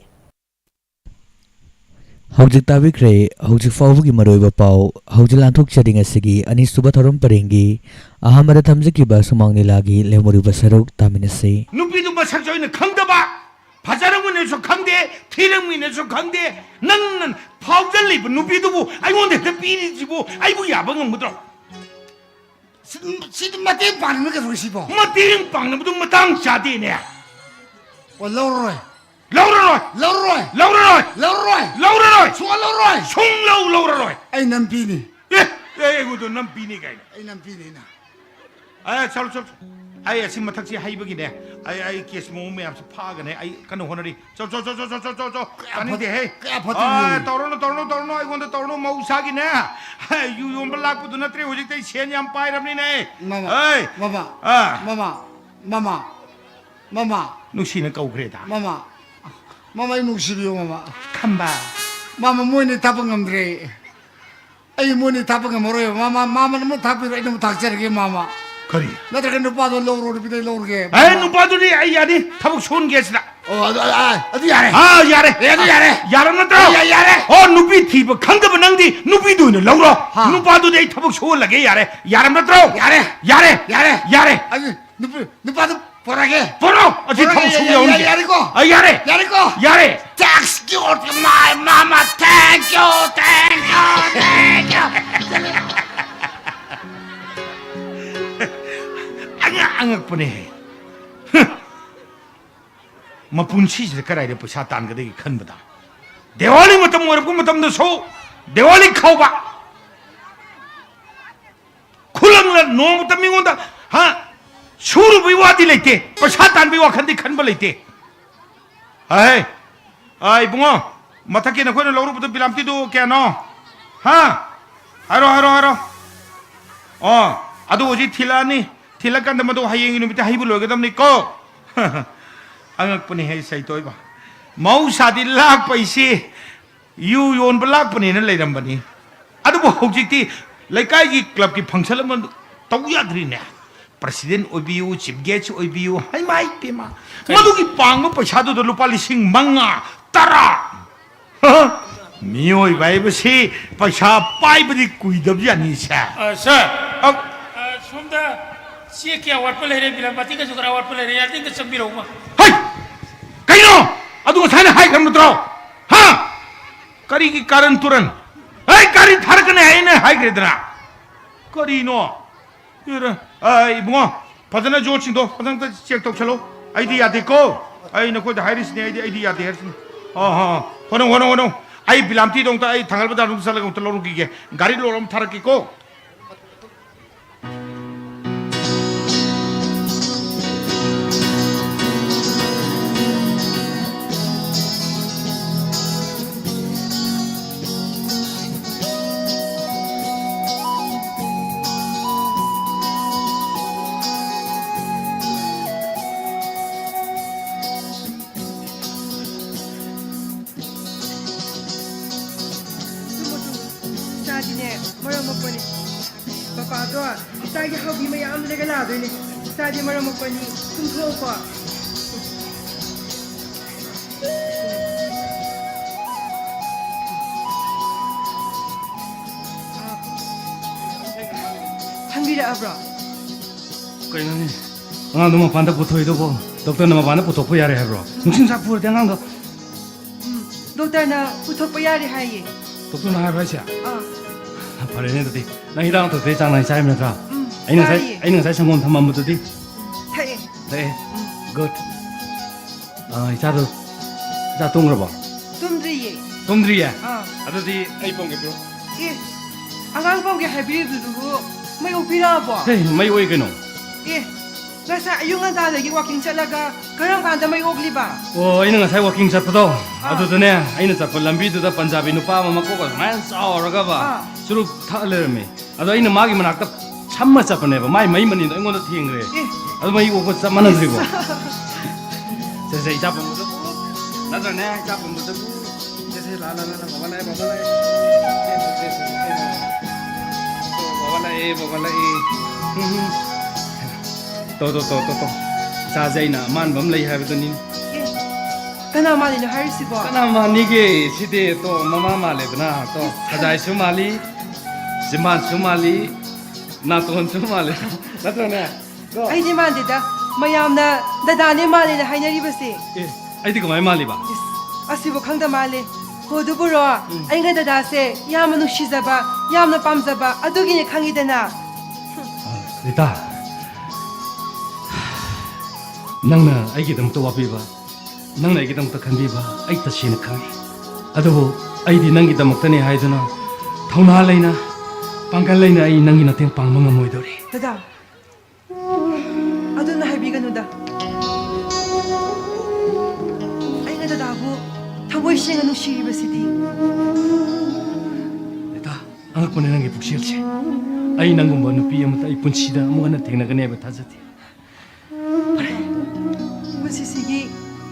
ꯍꯧꯖꯤꯛ ꯇꯥꯕꯤꯈ꯭ꯔꯦ ꯍꯧꯖꯤꯛ ꯐꯥꯎꯕꯒꯤ ꯃꯔꯨꯑꯣꯏꯕ ꯄꯥꯎ꯫ ꯍꯧꯖꯤꯛ ꯂꯥꯟꯊꯣꯛꯆꯔꯤ ꯉꯁꯤꯒꯤ ꯑꯅꯤꯁꯨꯕ ꯊꯧꯔꯝ ꯄꯔꯦꯡꯒꯤ ꯑꯍꯥꯟꯕꯗ ꯊꯝꯖꯈꯤꯕ ꯁꯨꯃꯥꯡ ꯂꯤꯂꯥꯒꯤ ꯂꯦꯝꯍꯧꯔꯤꯕ ꯁꯔꯨꯛ ꯇꯥꯃꯤꯟꯅꯁꯤ꯫ ꯅꯨꯄꯤꯗꯨ ꯃꯁꯛꯁꯨ ꯑꯩꯅ ꯈꯪꯗꯕ, ꯐꯖꯔꯝꯒꯅꯤꯁꯨ ꯈꯪꯗꯦ, ꯊꯤꯔꯝꯒꯅꯤꯁꯨ ꯈꯪꯗꯦ꯫ ꯅꯪꯅ ꯐꯥꯎꯖꯜꯂꯤꯕ ꯅꯨꯄꯤꯗꯨꯕꯨ ꯑꯩꯉꯣꯟꯗ ꯍꯦꯛꯇ ꯄꯤꯔꯤꯁꯤꯕꯨ ꯑꯩꯕꯨ ꯌꯥꯕ ꯉꯝꯒꯗ꯭ꯔꯣ? ꯁꯤ-, ꯁꯤꯗꯤ ꯃꯇꯦꯡ ꯄꯥꯡꯅꯕ ꯀꯩꯗꯧꯔꯦ ꯁꯤꯕꯣ? ꯃꯇꯦꯡ ꯄꯥꯡꯅꯕꯗꯨ ꯃꯇꯥꯡ ꯆꯥꯗꯦꯅꯦ꯫ ꯑꯣ, ꯂꯧꯔꯔꯣꯏ꯫ ꯂꯧꯔꯔꯣꯏ꯫ ꯂꯧꯔꯔꯣꯏ꯫ ꯂꯧꯔꯔꯣꯏ꯫ ꯂꯧꯔꯔꯣꯏ꯫ ꯂꯧꯔꯔꯣꯏ꯫ ꯁꯨꯡꯂꯧ ꯂꯧꯔꯔꯣꯏ꯫ ꯁꯨꯡꯂꯧ ꯂꯧꯔꯔꯣꯏ꯫ ꯑꯩ ꯅꯝꯄꯤꯅꯤ꯫ ꯑꯦ, ꯑꯦ, ꯑꯩꯉꯣꯟꯗ ꯅꯝꯄꯤꯅꯤ ꯀꯥꯏꯅ꯫ ꯑꯩ ꯅꯝꯄꯤꯅꯤ ꯑꯩꯅ꯫ ꯑꯦ, ꯆꯠꯂꯣ, ꯆꯠꯂꯣ꯫ ꯑꯩ ꯑꯁꯤ ꯃꯊꯛꯁꯤ ꯍꯩꯕꯒꯤꯅꯦ꯫ ꯑꯩ, ꯑꯩ ꯀꯦꯁ ꯃꯑꯣꯡ ꯃꯌꯥꯝꯁꯤ ꯐꯥꯒꯅꯦ꯫ ꯑꯩ ꯀꯟꯅ ꯍꯣꯠꯅꯔꯤ꯫ ꯆꯣ, ꯆꯣ, ꯆꯣ, ꯆꯣ, ꯆꯣ, ꯆꯣ, ꯆꯣ, ꯆꯣ꯫ ꯀꯌꯥ ꯐꯠ-, ꯇꯥꯅꯤꯡꯗꯦꯍꯦ꯫ ꯀꯌꯥ ꯐꯠꯇꯕ ꯑꯥ, ꯃꯤꯑꯣꯏꯅꯣ? ꯇꯧꯔꯨꯅꯨ, ꯇꯧꯔꯨꯅꯨ, ꯇꯧꯔꯨꯅꯨ, ꯑꯩꯉꯣꯟꯗ ꯇꯧꯔꯨꯅꯨ, ꯃꯍꯧꯁꯥꯒꯤꯅꯦ꯫ ꯍꯦ, ꯌꯨ ꯌꯣꯟꯕ ꯂꯥꯛꯄꯗꯨ ꯅꯠꯇ꯭ꯔꯦ, ꯍꯧꯖꯤꯛꯇꯤ ꯑꯩ ꯁꯦꯟ ꯌꯥꯝ ꯄꯥꯏꯔꯕꯅꯤꯅꯦ꯫ ꯃꯃꯥ, ꯑꯩ꯫ ꯃꯃꯥ, ꯑꯥ꯫ ꯃꯃꯥ, ꯃꯃꯥ, ꯃꯃꯥ꯫ ꯅꯨꯡꯁꯤꯅ ꯀꯧꯈ꯭ꯔꯦꯗ꯫ ꯃꯃꯥ, ꯃꯃꯥ, ꯑꯩ ꯅꯨꯡꯁꯤꯕꯤꯌꯨ, ꯃꯃꯥ꯫ ꯈꯝꯕ꯫ ꯃꯃꯥ, ꯃꯣꯏꯅꯤ ꯊꯥꯛꯄ ꯉꯝꯗ꯭ꯔꯦ꯫ ꯑꯩ ꯃꯣꯏꯅꯤ ꯊꯥꯛꯄ ꯉꯝꯃꯔꯣꯏꯕ꯫ ꯃꯃꯥ, ꯃꯃꯥꯅ ꯑꯃꯨꯛ ꯊꯥꯛꯄꯤꯔꯣ, ꯑꯩꯅ ꯑꯃꯨꯛ ꯊꯥꯛꯆꯔꯒꯦ, ꯃꯃꯥ꯫ ꯀꯔꯤ? ꯅꯠꯇ꯭ꯔꯒ ꯅꯨꯄꯥꯗꯣ ꯂꯧꯔꯣ, ꯅꯨꯄꯤꯗꯣ ꯑꯩ ꯂꯧꯔꯒꯦ, ꯑꯦ, ꯃꯃꯥ꯫ ꯅꯨꯄꯥꯗꯨꯗꯤ ꯑꯌꯥꯅꯤ, ꯊꯕꯛ ꯁꯨꯍꯟꯒꯦ ꯁꯤꯗ꯫ ꯑꯣ, ꯑꯗꯨ, ꯑ, ꯑ, ꯑꯗꯨ ꯌꯥꯔꯦ꯫ ꯑꯥ, ꯌꯥꯔꯦ꯫ ꯑꯦ, ꯑꯗꯨ ꯌꯥꯔꯦ꯫ ꯌꯥꯔꯕ ꯅꯠꯇ꯭ꯔꯣ? ꯌꯥ-, ꯌꯥꯔꯦ꯫ ꯑꯣ, ꯅꯨꯄꯤ ꯊꯤꯕ ꯈꯪꯗꯕ ꯅꯪꯗꯤ ꯅꯨꯄꯤꯗꯨ ꯑꯣꯏꯅ ꯂꯧꯔꯣ꯫ ꯍꯥ꯫ ꯅꯨꯄꯥꯗꯨꯗꯤ ꯑꯩ ꯊꯕꯛ ꯁꯨꯍꯜꯂꯒꯦ, ꯌꯥꯔꯦ꯫ ꯌꯥꯔꯕ ꯅꯠꯇ꯭ꯔꯣ? ꯌꯥꯔꯦ꯫ ꯌꯥꯔꯦ꯫ ꯌꯥꯔꯦ꯫ ꯌꯥꯔꯦ꯫ ꯑꯗꯨ ꯅꯨꯄꯤ, ꯅꯨꯄꯥꯗꯨ ꯄꯣꯔꯛꯑꯒꯦ꯫ ꯄꯣꯔꯛꯑꯣ꯫ ꯑꯁꯤ ꯄꯣꯔꯛꯑꯒꯦ, ꯊꯕꯛ ꯁꯨꯕ ꯌꯥ-, ꯌꯥ-, ꯌꯥꯎꯅꯤꯡꯗꯦ꯫ ꯌꯥꯔꯦꯀꯣ? ꯑ, ꯌꯥꯔꯦ꯫ ꯌꯥꯔꯦꯀꯣ? ꯌꯥꯔꯦ꯫ Thank you, my mama. Thank you, thank you, thank you. ꯄꯅꯦꯍꯦ꯫ ꯍ! ꯃꯄꯨꯟꯁꯤꯁꯤꯗ ꯀꯗꯥꯏꯗ ꯄꯩꯁꯥ ꯇꯥꯟꯒꯗꯒꯦ ꯈꯟꯕꯗ, ꯗꯤꯋꯥꯂꯤ ꯃꯇꯝ ꯑꯣꯏꯔꯛꯄ ꯃꯇꯝꯗꯁꯨ ꯗꯤꯋꯥꯂꯤ ꯈꯥꯎꯕ, ꯈꯨꯂꯪꯂ ꯅꯣꯡꯃꯇ ꯃꯤꯉꯣꯟꯗ, ꯍꯥ, ꯁꯨꯔꯨꯕꯩ ꯋꯥꯗꯤ ꯂꯩꯇꯦ, ꯄꯩꯁꯥ ꯇꯥꯟꯕꯩ ꯋꯥꯈꯜꯗꯤ ꯈꯟꯕ ꯂꯩꯇꯦ꯫ ꯍꯥꯏ, ꯑ, ꯏꯕꯨꯡꯉꯣ, ꯃꯊꯛꯀꯤ ꯅꯈꯣꯏꯅ ꯂꯧꯔꯨꯕꯗꯣ ꯕꯤꯂꯥꯝꯇꯤꯗꯨ ꯀꯌꯥꯅꯣ? ꯍꯥ? ꯍꯥꯏꯔꯣ, ꯍꯥꯏꯔꯣ, ꯍꯥꯏꯔꯣ꯫ ꯑꯣ, ꯑꯗꯨ ꯍꯧꯖꯤꯛ ꯊꯤꯜꯂꯛꯑꯅꯤ꯫ ꯊꯤꯜꯂꯀꯥꯟꯗ ꯃꯗꯨ ꯍꯌꯦꯡꯒꯤ ꯅꯨꯃꯤꯠꯇ ꯍꯩꯕ ꯂꯣꯏꯒꯗꯕꯅꯤꯀꯣ꯫ ꯑꯉꯛꯄꯅꯤꯍꯦ, ꯁꯩꯇꯣꯏꯕ꯫ ꯃꯍꯧꯁꯥꯗꯤ ꯂꯥꯛꯄ ꯏꯆꯦ ꯌꯨ ꯌꯣꯟꯕ ꯂꯥꯛꯄꯅꯦꯅ ꯂꯩꯔꯝꯕꯅꯤ꯫ ꯑꯗꯨꯕꯨ ꯍꯧꯖꯤꯛꯇꯤ ꯂꯩꯀꯥꯏꯒꯤ ꯀ꯭ꯂꯕꯀꯤ ꯐꯪꯁꯟ ꯑꯃ ꯇꯧ ꯌꯥꯗ꯭ꯔꯤꯅꯦ꯫ ꯄ꯭ꯔꯁꯤꯗꯦꯟ ꯑꯣꯏꯕꯤꯌꯨ, ꯆꯤꯐ ꯒꯦꯁ ꯑꯣꯏꯕꯤꯌꯨ, ꯍꯩꯃꯥ ꯏꯄꯦꯝꯃ꯫ ꯀꯔꯤ? ꯃꯗꯨꯒꯤ ꯄꯥꯡꯕ ꯄꯩꯁꯥꯗꯨꯗ ꯂꯨꯄꯥ ꯂꯤꯁꯤꯡ ꯃꯉꯥ, ꯇꯔꯥ꯫ ꯍ? ꯃꯤꯑꯣꯏꯕ ꯍꯥꯏꯕꯁꯤ ꯄꯩꯁꯥ ꯄꯥꯏꯕꯗꯤ ꯀꯨꯏꯗꯕ ꯖꯥꯠꯅꯤ, ꯁꯦ꯫ ꯑ, ꯁꯥꯔ꯫ ꯑ, ꯑ, ꯁꯣꯝꯗ ꯆꯦ ꯀꯌꯥ ꯋꯥꯠꯄ ꯂꯩꯔꯦ, ꯕꯤꯂꯥꯃꯇꯤꯒꯁꯨ ꯈꯔ ꯋꯥꯠꯄ ꯂꯩꯔꯦ, ꯌꯥꯔꯗꯤ ꯑꯝꯇ ꯆꯪꯕꯤꯔꯛꯎꯕ꯫ ꯍꯩ! ꯀꯩꯅꯣ? ꯑꯗꯨ ꯉꯁꯥꯏꯅ ꯍꯥꯏꯈ꯭ꯔꯕ ꯅꯠꯇ꯭ꯔꯣ? ꯍꯥ? ꯀꯔꯤꯒꯤ ꯀꯥꯔꯟ ꯇꯨꯔꯟ? ꯑꯩ ꯒꯥꯔꯤ ꯊꯥꯔꯛꯀꯅꯤ ꯍꯥꯏꯅ ꯍꯥꯏꯈ꯭ꯔꯦꯗꯅ꯫ ꯀꯔꯤꯅꯣ? ꯑꯦꯔꯥ, ꯑ, ꯏꯕꯨꯡꯉꯣ, ꯐꯖꯅ ꯌꯣꯠꯁꯤꯡꯗꯣ ꯐꯖꯅ ꯆꯦꯛ ꯇꯧꯁꯜꯂꯣ꯫ ꯑꯩꯗꯤ ꯌꯥꯗꯦꯀꯣ꯫ ꯑꯩ ꯅꯈꯣꯏꯗ ꯍꯥꯏꯔꯤꯁꯤꯅꯦ, ꯑꯩꯗꯤ, ꯑꯩꯗꯤ ꯌꯥꯗꯦ ꯍꯥꯏꯔꯤꯁꯤꯅꯦ꯫ ꯑ, ꯑ, ꯑ, ꯍꯣꯠꯅꯧ, ꯍꯣꯠꯅꯧ, ꯍꯣꯠꯅꯧ꯫ ꯑꯩ ꯕꯤꯂꯥꯝꯇꯤꯗꯣ ꯑꯝꯇ ꯑꯩ ꯊꯥꯡꯒꯥꯜ ꯕꯖꯥꯔꯗ ꯑꯃꯨꯛ ꯆꯠꯂꯒ ꯑꯃꯨꯛꯇ ꯂꯧꯔꯨꯈꯤꯒꯦ꯫ ꯒꯥꯔꯤ ꯂꯣꯗ ꯑꯃ ꯊꯥꯔꯛꯀꯦꯀꯣ꯫ ꯆꯨꯝꯃꯣ, ꯆꯨꯝꯃꯣ꯫ ꯏꯆꯥꯗꯤꯅꯦ, ꯃꯔꯝ ꯃꯣꯛꯄꯅꯤ꯫ ꯄꯄꯥꯗꯣ ꯏꯆꯥꯒꯤ ꯍꯥꯎꯕꯤ ꯃꯌꯥꯝꯗꯨꯗꯒ ꯂꯥꯛꯑꯗꯣꯏꯅꯦ꯫ ꯏꯆꯥꯗꯤ ꯃꯔꯝ ꯃꯣꯛꯄꯅꯤ꯫ ꯇꯨꯝꯊꯣꯛꯑꯣꯀꯣ꯫ ꯍꯪꯕꯤꯔꯛꯑꯕ꯭ꯔꯣ? ꯀꯩꯅꯣꯅꯦ? ꯑꯉꯥꯡꯗꯣ ꯃꯄꯥꯟꯗ ꯄꯨꯊꯣꯛꯏꯗꯨꯕꯣ? ꯗꯣꯛꯇꯔꯅ ꯃꯄꯥꯟꯗ ꯄꯨꯊꯣꯛꯄ ꯌꯥꯔꯦ ꯍꯥꯏꯕ꯭ꯔꯣ? ꯅꯨꯡꯁꯤꯠ ꯅꯨꯡꯁꯥ ꯐꯨꯔꯗꯤ ꯑꯉꯥꯡꯗꯣ꯫ ꯎꯝ, ꯗꯣꯛꯇꯔꯅ ꯄꯨꯊꯣꯛꯄ ꯌꯥꯔꯦ ꯍꯥꯏꯌꯦ꯫ ꯗꯣꯛꯇꯔꯅ ꯍꯥꯏꯕ꯭ꯔꯣ ꯍꯥꯏꯁꯦ? ꯑꯥ꯫ ꯐꯔꯦꯅꯦ ꯑꯗꯨꯗꯤ꯫ ꯅꯪ ꯍꯤꯗꯥꯛ ꯂꯥꯡꯊꯛꯇꯤ ꯆꯥꯡ ꯅꯥꯏꯅ ꯆꯥꯔꯤꯕ ꯅꯠꯇ꯭ꯔꯥ? ꯎꯝ, ꯑꯩꯅ ꯉꯁꯥꯏ, ꯆꯥꯔꯤꯌꯦ꯫ ꯑꯩꯅ ꯉꯁꯥꯏ ꯁꯪꯒꯣꯝ ꯊꯝꯃꯝꯕꯗꯨꯗꯤ? ꯎꯝ, ꯊꯛꯑꯦ꯫ ꯎꯝ꯫ Good. ꯑꯥ, ꯏꯆꯥꯗꯣ, ꯏꯆꯥ ꯇꯨꯝꯈ꯭ꯔꯕꯣ? ꯇꯨꯝꯗ꯭ꯔꯤꯌꯦ꯫ ꯇꯨꯝꯗ꯭ꯔꯤꯌꯦ? ꯑꯥ꯫ ꯑꯗꯨꯗꯤ ꯑꯩ ꯄꯝꯒꯦ, ꯄꯤꯔꯣ꯫ ꯑꯦ, ꯑꯉꯥꯡ ꯄꯝꯒꯦ ꯍꯥꯏꯕꯤꯔꯤꯕꯗꯨꯕꯨ ꯃꯩ ꯑꯣꯛꯄꯤꯔꯛꯑꯕꯣ? ꯍꯦ, ꯃꯩ ꯑꯣꯛꯏ ꯀꯩꯅꯣ꯫ ꯑꯦ, ꯉꯁꯥꯏ ꯑꯌꯨꯛ ꯉꯟꯇꯥꯗꯒꯤ walking ꯆꯠꯂꯒ ꯀꯔꯝ ꯀꯥꯟꯗ ꯃꯩ ꯑꯣꯛꯂꯤꯕ? ꯑꯣ, ꯑꯩꯅ ꯉꯁꯥꯏ walking ꯆꯠꯄꯗꯣ, ꯑꯥ꯫ ꯑꯗꯨꯗꯅꯦ, ꯑꯩꯅ ꯆꯠꯄ ꯂꯝꯕꯤꯗꯨꯗ ꯄꯟꯖꯥꯕꯤ ꯅꯨꯄꯥ ꯑꯃ ꯃꯀꯣꯛꯀ ꯁꯨꯃꯥꯏꯅ ꯆꯥꯎꯔꯒꯕ ꯑꯥ꯫ ꯆꯨꯔꯨꯞ ꯊꯛꯑ ꯂꯩꯔꯝꯃꯦ꯫ ꯑꯗꯣ ꯑꯩꯅ ꯃꯥꯒꯤ ꯃꯅꯥꯛꯇ ꯁꯝꯃ ꯆꯠꯄꯅꯦꯕ, ꯃꯥꯏ ꯃꯩ ꯃꯅꯤꯟꯗꯣ ꯑꯩꯉꯣꯟꯗ ꯊꯦꯡꯈ꯭ꯔꯦ꯫ ꯑꯦ꯫ ꯑꯗꯨ ꯃꯩ ꯑꯣꯛꯄ ꯆꯞ ꯃꯥꯟꯅꯗ꯭ꯔꯤꯕꯣ? ꯁꯦ, ꯁꯦ, ꯏꯆꯥ ꯄꯝꯕꯗ ꯄꯨ꯫ ꯅꯠꯇ꯭ꯔꯅꯦ, ꯏꯆꯥ ꯄꯝꯕꯗ ꯄꯨ꯫ ꯁꯦ, ꯁꯦ, ꯂꯥ, ꯂꯥ, ꯂꯥ, ꯂꯥ, ꯕꯥꯕꯥ ꯂꯥꯛꯑꯦ, ꯕꯥꯕꯥ ꯂꯥꯛꯑꯦ꯫ ꯁꯦ, ꯁꯦ, ꯁꯦ, ꯁꯦ, ꯁꯦ, ꯁꯦ꯫ ꯕꯥꯕꯥ ꯂꯥꯛꯑꯦ, ꯕꯥꯕꯥ ꯂꯥꯛꯑꯦ꯫ ꯎꯝ, ꯎꯝ꯫ ꯇꯣ, ꯇꯣ, ꯇꯣ, ꯇꯣ, ꯇꯣ꯫ ꯏꯆꯥꯁꯦ ꯑꯩꯅ ꯑꯃꯥꯟꯕ ꯑꯃ ꯂꯩ ꯍꯥꯏꯕꯗꯨꯅꯤ꯫ ꯑꯦ, ꯀꯅꯥ ꯃꯥꯜꯂꯤꯅꯣ ꯍꯥꯏꯔꯤꯁꯤꯕꯣ? ꯀꯅꯥ ꯃꯥꯟꯅꯤꯒꯦ? ꯁꯤꯗꯤ ꯇꯣ, ꯃꯃꯥ ꯃꯥꯜꯂꯦꯗꯅ꯫ ꯇꯣ, ꯈꯖꯥꯏꯁꯨ ꯃꯥꯜꯂꯤ, ꯆꯤꯝꯕꯥꯟꯁꯨ ꯃꯥꯜꯂꯤ, ꯅꯥꯇꯣꯟꯁꯨ ꯃꯥꯜꯂꯤ꯫ ꯅꯠꯇ꯭ꯔꯅꯦ? ꯀꯣ? ꯑꯩꯗꯤ ꯃꯥꯟꯗꯦꯗ꯫ ꯃꯌꯥꯝꯅ ꯗꯗꯥꯅꯦ ꯃꯥꯜꯂꯦꯅ ꯍꯥꯏꯅꯔꯤꯕꯁꯦ꯫ ꯑꯦ, ꯑꯩꯗꯤ ꯀꯃꯥꯏ ꯃꯥꯜꯂꯤꯕ? ꯏꯁ, ꯑꯁꯤꯕꯨ ꯈꯪꯗ ꯃꯥꯜꯂꯦ꯫ ꯍꯣ, ꯑꯗꯨꯕꯨꯔꯣ, ꯎꯝ꯫ ꯑꯩꯅ ꯗꯗꯥꯁꯦ ꯌꯥꯝꯅ ꯅꯨꯡꯁꯤꯖꯕ, ꯌꯥꯝꯅ ꯄꯥꯝꯖꯕ, ꯑꯗꯨꯒꯤꯅꯦ ꯈꯪꯉꯤꯗꯅ꯫ ꯔꯤꯇꯥ, ꯅꯪꯅ ꯑꯩꯒꯤꯗꯃꯛꯇ ꯋꯥꯕꯤꯕ, ꯅꯪꯅ ꯑꯩꯒꯤꯗꯃꯛꯇ ꯈꯟꯕꯤꯕ ꯑꯩ ꯇꯁꯦꯡꯅ ꯈꯪꯉꯤ꯫ ꯑꯗꯨꯕꯨ ꯑꯩꯗꯤ ꯅꯪꯒꯤꯗꯃꯛꯇꯅꯦ ꯍꯥꯏꯗꯨꯅ ꯊꯧꯅꯥ ꯂꯩꯅ, ꯄꯥꯡꯒꯜ ꯂꯩꯅ ꯑꯩ ꯅꯪꯒꯤ ꯃꯇꯦꯡ ꯄꯥꯡꯕ ꯉꯝꯃꯣꯏꯗꯧꯔꯤ꯫ ꯗꯗꯥ, ꯑꯗꯨꯅ ꯍꯥꯏꯕꯤꯒꯅꯨꯗ꯫ ꯑꯩꯅ ꯗꯗꯥꯕꯨ ꯊꯃꯣꯏ ꯁꯦꯡꯅ ꯅꯨꯡꯁꯤꯔꯤꯕꯁꯤꯗꯤ꯫ ꯔꯤꯇꯥ, ꯑꯉꯛꯄꯅꯦ ꯅꯪꯒꯤ ꯄꯨꯛꯆꯦꯜꯁꯦ꯫ ꯑꯩ ꯅꯪꯒꯨꯝꯕ ꯅꯨꯄꯤ ꯑꯃꯇ ꯑꯩ ꯄꯨꯟꯁꯤꯗ ꯑꯃꯨꯛ ꯍꯟꯅ ꯊꯦꯡꯅꯒꯅꯤ ꯍꯥꯏꯕ ꯊꯥꯖꯗꯦ꯫ ꯐꯔꯦ, ꯄꯨꯟꯁꯤꯁꯤꯒꯤ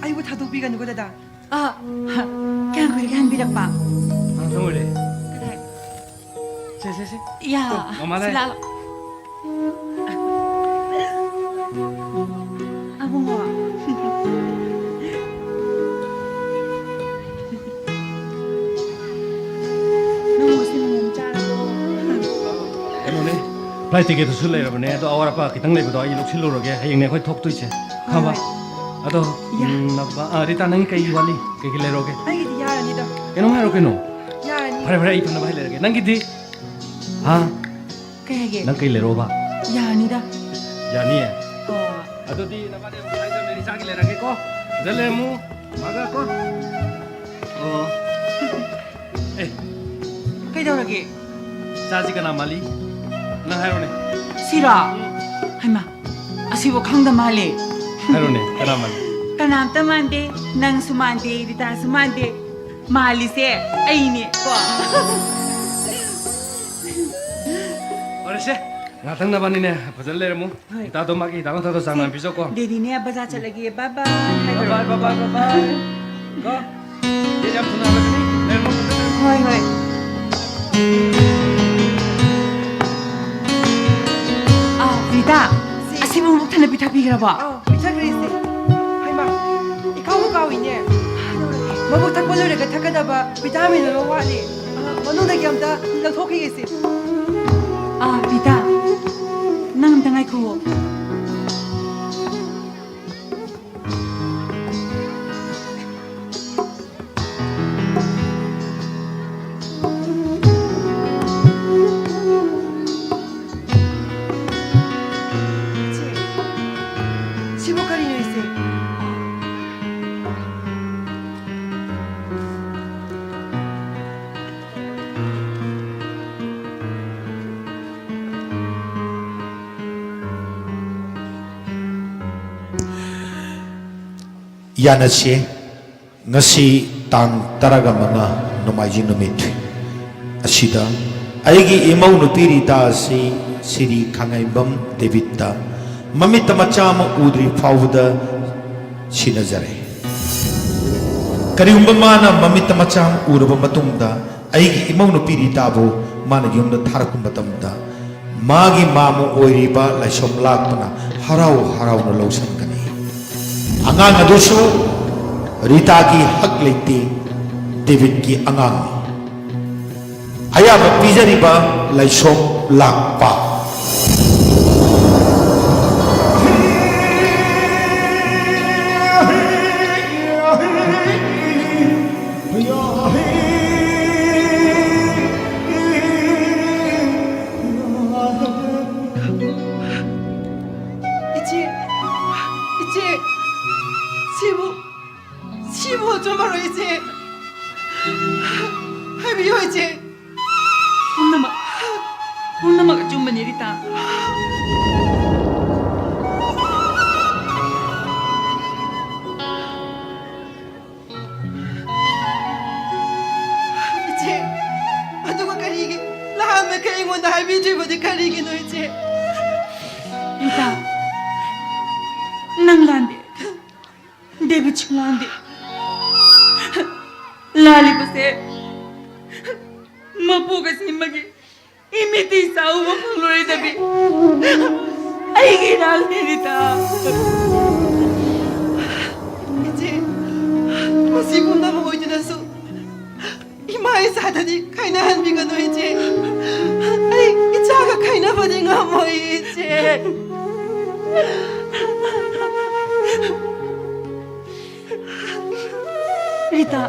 ꯑꯩꯕꯨ ꯊꯥꯗꯣꯛꯄꯤꯒꯅꯨꯀꯣ, ꯗꯗꯥ꯫ ꯑ, ꯍ, ꯀꯌꯥꯝ ꯀꯨꯏꯔꯒꯦ ꯍꯟꯕꯤꯔꯛꯄ? ꯑ, ꯅꯪ ꯑꯣꯏꯔꯦ꯫ ꯀꯗꯥꯏ? ꯁꯦ, ꯁꯦ, ꯁꯦ꯫ ꯌꯥ, ꯇꯣ, ꯃꯃꯥ ꯂꯥꯛꯑꯦ꯫ ꯁꯤ ꯂꯥꯛꯑꯣ꯫ ꯑꯕꯨꯡꯉꯣ꯫ ꯅꯪ ꯉꯁꯤ ꯃꯣꯃꯣ ꯆꯥꯔꯕꯣ? ꯀꯩꯅꯣꯅꯦ, flight ticketꯇꯨꯁꯨ ꯂꯩꯔꯕꯅꯦ, ꯑꯗꯣ ꯑꯋꯥꯠ ꯑꯄꯥ ꯈꯤꯇꯪ ꯂꯩꯕꯗꯣ ꯑꯩ ꯂꯧꯁꯤꯜꯂꯨꯔꯒꯦ, ꯍꯌꯦꯡꯅꯦ ꯑꯩꯈꯣꯏ ꯊꯣꯛꯇꯣꯏꯁꯦ, ꯈꯪꯉꯕ? ꯍꯣꯏ, ꯍꯣꯏ꯫ ꯑꯗꯣ, ꯌꯥ꯫ ꯎꯝ, ꯅꯕ-, ꯑ, ꯔꯤꯇꯥ, ꯅꯪꯒꯤ ꯀꯩ ꯋꯥꯠꯂꯤ? ꯀꯩ ꯀꯩ ꯂꯩꯔꯛꯑꯣꯒꯦ? ꯑꯩꯒꯤꯗꯤ ꯌꯥꯔꯅꯤꯗ꯫ ꯀꯩꯅꯣꯝ ꯍꯥꯏꯔꯣ ꯀꯩꯅꯣ꯫ ꯌꯥꯔꯅꯤ꯫ ꯐꯔꯦ, ꯐꯔꯦ, ꯑꯩ ꯐꯅꯕ ꯍꯥꯏ ꯂꯩꯔꯒꯦ꯫ ꯅꯪꯒꯤꯗꯤ? ꯍꯥ? ꯀꯩ ꯍꯥꯏꯒꯦ? ꯅꯪ ꯀꯩ ꯂꯩꯔꯛꯑꯣꯕ? ꯌꯥꯔꯅꯤꯗ꯫ ꯌꯥꯅꯤꯌꯦ? ꯑꯣ꯫ ꯑꯗꯨꯗꯤ ꯅꯕꯥꯅꯤ ꯑꯃꯨꯛ ꯍꯥꯏꯖꯕꯅꯦ, ꯏꯆꯥꯒꯤ ꯂꯩꯔꯒꯦꯀꯣ꯫ ꯐꯖꯅ ꯂꯩꯔꯝꯃꯨ꯫ ꯃꯥꯒ ꯀꯣ꯫ ꯑꯣ꯫ ꯑꯦ꯫ ꯀꯩꯗꯧꯔꯒꯦ? ꯏꯆꯥꯁꯤ ꯀꯅꯥ ꯃꯥꯜꯂꯤ? ꯅꯪ ꯍꯥꯏꯔꯣꯅꯦ꯫ ꯁꯤꯔꯣ? ꯎꯝ꯫ ꯍꯩꯃꯥ, ꯑꯁꯤꯕꯨ ꯈꯪꯗ ꯃꯥꯜꯂꯦ꯫ ꯍꯥꯏꯔꯣꯅꯦ, ꯀꯅꯥ ꯃꯥꯜꯂꯤ? ꯀꯅꯥꯝꯇ ꯃꯥꯟꯗꯦ, ꯅꯪꯁꯨ ꯃꯥꯟꯗꯦ, ꯔꯤꯇꯥꯁꯨ ꯃꯥꯟꯗꯦ꯫ ꯃꯥꯜꯂꯤꯁꯦ ꯑꯩꯅꯦ ꯀꯣ꯫ ꯐꯔꯦꯁꯦ, ꯉꯥꯛꯇꯪ ꯅꯕꯥꯅꯤꯅꯦ ꯐꯖꯅ ꯂꯩꯔꯝꯃꯨ꯫ ꯍꯣꯏ꯫ ꯏꯇꯥꯗꯣ ꯃꯥꯒꯤ ꯍꯤꯗꯥꯛ ꯂꯥꯡꯊꯛꯇꯣ ꯆꯥꯡ ꯅꯥꯏꯅ ꯄꯤꯖꯧꯀꯣ꯫ ꯗꯦꯗꯤꯅꯦ ꯕꯖꯥꯔ ꯆꯠꯂꯒꯦ, bye bye ꯍꯥꯏꯈ꯭ꯔꯣ꯫ Bye bye, bye bye, bye bye꯫ ꯀꯣ? ꯗꯦꯗꯤ ꯌꯥꯝ ꯊꯨꯅ ꯍꯜꯂꯛꯀꯅꯤ꯫ ꯂꯩꯔꯝꯃꯨ ꯐꯖꯅ꯫ ꯍꯣꯏ, ꯍꯣꯏ꯫ ꯑꯥ, ꯔꯤꯇꯥ, ꯁꯤ꯫ ꯑꯁꯤꯕꯨ ꯑꯃꯨꯛ ꯊꯟꯅ ꯄꯤꯊꯛꯄꯤꯈ꯭ꯔꯕꯣ? ꯑꯥ, ꯄꯤꯊꯛꯈ꯭ꯔꯦ ꯏꯆꯦ꯫ ꯍꯩꯃꯥ, ꯏꯀꯥꯎꯕꯨ ꯀꯥꯎꯏꯅꯦ꯫ ꯃꯕꯨꯛ ꯊꯛꯄ ꯂꯣꯏꯔꯒ ꯊꯛꯀꯗꯕ vitamin ꯑꯃ ꯋꯥꯠꯂꯤ꯫ ꯑꯥ, ꯃꯅꯨꯡꯗꯒꯤ ꯑꯝꯇ ꯂꯧꯊꯣꯛꯈꯤꯒꯦ ꯏꯆꯦ꯫ ꯑꯥ, ꯔꯤꯇꯥ, ꯅꯪ ꯑꯝꯇ ꯉꯥꯏꯈꯨꯑꯣ꯫ ꯏꯆꯦ, ꯁꯤꯕꯨ ꯀꯔꯤꯅꯣ ꯏꯆꯦ? ꯌꯥꯅꯁꯦ, ꯉꯁꯤ ꯇꯥꯡ ꯇꯔꯥꯒ ꯃꯉꯥ, ꯅꯣꯡꯃꯥꯏꯖꯤꯡ ꯅꯨꯃꯤꯠ ꯑꯁꯤꯗ ꯑꯩꯒꯤ ꯏꯃꯧ ꯅꯨꯄꯤ ꯔꯤꯇꯥ ꯑꯁꯤ ꯁꯤꯔꯤ ꯈꯥꯡꯉꯩꯕꯝ ꯗꯦꯕꯤꯠꯇ ꯃꯃꯤꯠꯇ ꯃꯆꯥ ꯑꯃ ꯎꯗ꯭ꯔꯤ ꯐꯥꯎꯕꯗ ꯁꯤꯟꯅꯖꯔꯦ꯫ ꯀꯔꯤꯒꯨꯝꯕ ꯃꯥꯅ ꯃꯃꯤꯠꯇ ꯃꯆꯥ ꯑꯃ ꯎꯔꯕ ꯃꯇꯨꯡꯗ, ꯑꯩꯒꯤ ꯏꯃꯧ ꯅꯨꯄꯤ ꯔꯤꯇꯥꯕꯨ ꯃꯥꯅ ꯌꯨꯝꯗ ꯊꯥꯔꯛꯄ ꯃꯇꯝꯗ, ꯃꯥꯒꯤ ꯃꯥꯝꯃ ꯑꯣꯏꯔꯤꯕ ꯂꯥꯏꯁꯣꯝ ꯂꯥꯛꯄꯅ ꯍꯔꯥꯎ ꯍꯔꯥꯎꯅ ꯂꯧꯁꯤꯟꯒꯅꯤ꯫ ꯑꯉꯥꯡ ꯑꯗꯨꯁꯨ ꯔꯤꯇꯥꯒꯤ ꯍꯛ ꯂꯩꯇꯦ, ꯗꯦꯕꯤꯠꯀꯤ ꯑꯉꯥꯡꯅꯤ꯫ ꯑꯌꯥꯕ ꯄꯤꯖꯔꯤꯕ ꯂꯥꯏꯁꯣꯝ ꯂꯥꯛꯄ꯫ ꯏꯆꯦ, ꯄꯤꯌꯨ, ꯏꯆꯦ꯫ ꯄꯨꯝꯅꯃꯛ, ꯄꯨꯝꯅꯃꯛ ꯑꯆꯨꯝꯕꯅꯤ, ꯔꯤꯇꯥ꯫ ꯏꯆꯦ, ꯑꯗꯨꯒ ꯀꯔꯤꯒꯤ ꯅꯍꯥꯟ ꯃꯈꯩ ꯑꯩꯉꯣꯟꯗ ꯍꯥꯏꯕꯤꯗ꯭ꯔꯤꯕꯗꯤ ꯀꯔꯤꯒꯤꯅꯣ, ꯏꯆꯦ? ꯔꯤꯇꯥ, ꯅꯪ ꯂꯥꯟꯗꯦ꯫ ꯗꯦꯕꯤꯠꯁꯨ ꯂꯥꯟꯗꯦ꯫ ꯂꯥꯜꯂꯤꯕꯁꯦ ꯃꯄꯣꯛ ꯑꯁꯤ ꯑꯃꯒꯤ ꯏꯃꯤꯠꯇꯤ ꯆꯥꯎꯕ ꯐꯪꯂꯔꯣꯏꯗꯕꯤ ꯑꯩꯒꯤ ꯏꯔꯥꯜꯅꯦ, ꯔꯤꯇꯥ꯫ ꯏꯆꯦ, ꯃꯁꯤ ꯄꯨꯝꯅꯃꯛ ꯑꯣꯏꯗꯨꯅꯁꯨ ꯏꯃꯥ ꯏꯆꯥꯗꯗꯤ ꯈꯥꯏꯅꯍꯟꯕꯤꯒꯅꯨ, ꯏꯆꯦ꯫ ꯑꯩ ꯏꯆꯥꯒ ꯈꯥꯏꯅꯕꯗꯤ ꯉꯝꯃꯣꯏ, ꯏꯆꯦ꯫ ꯔꯤꯇꯥ,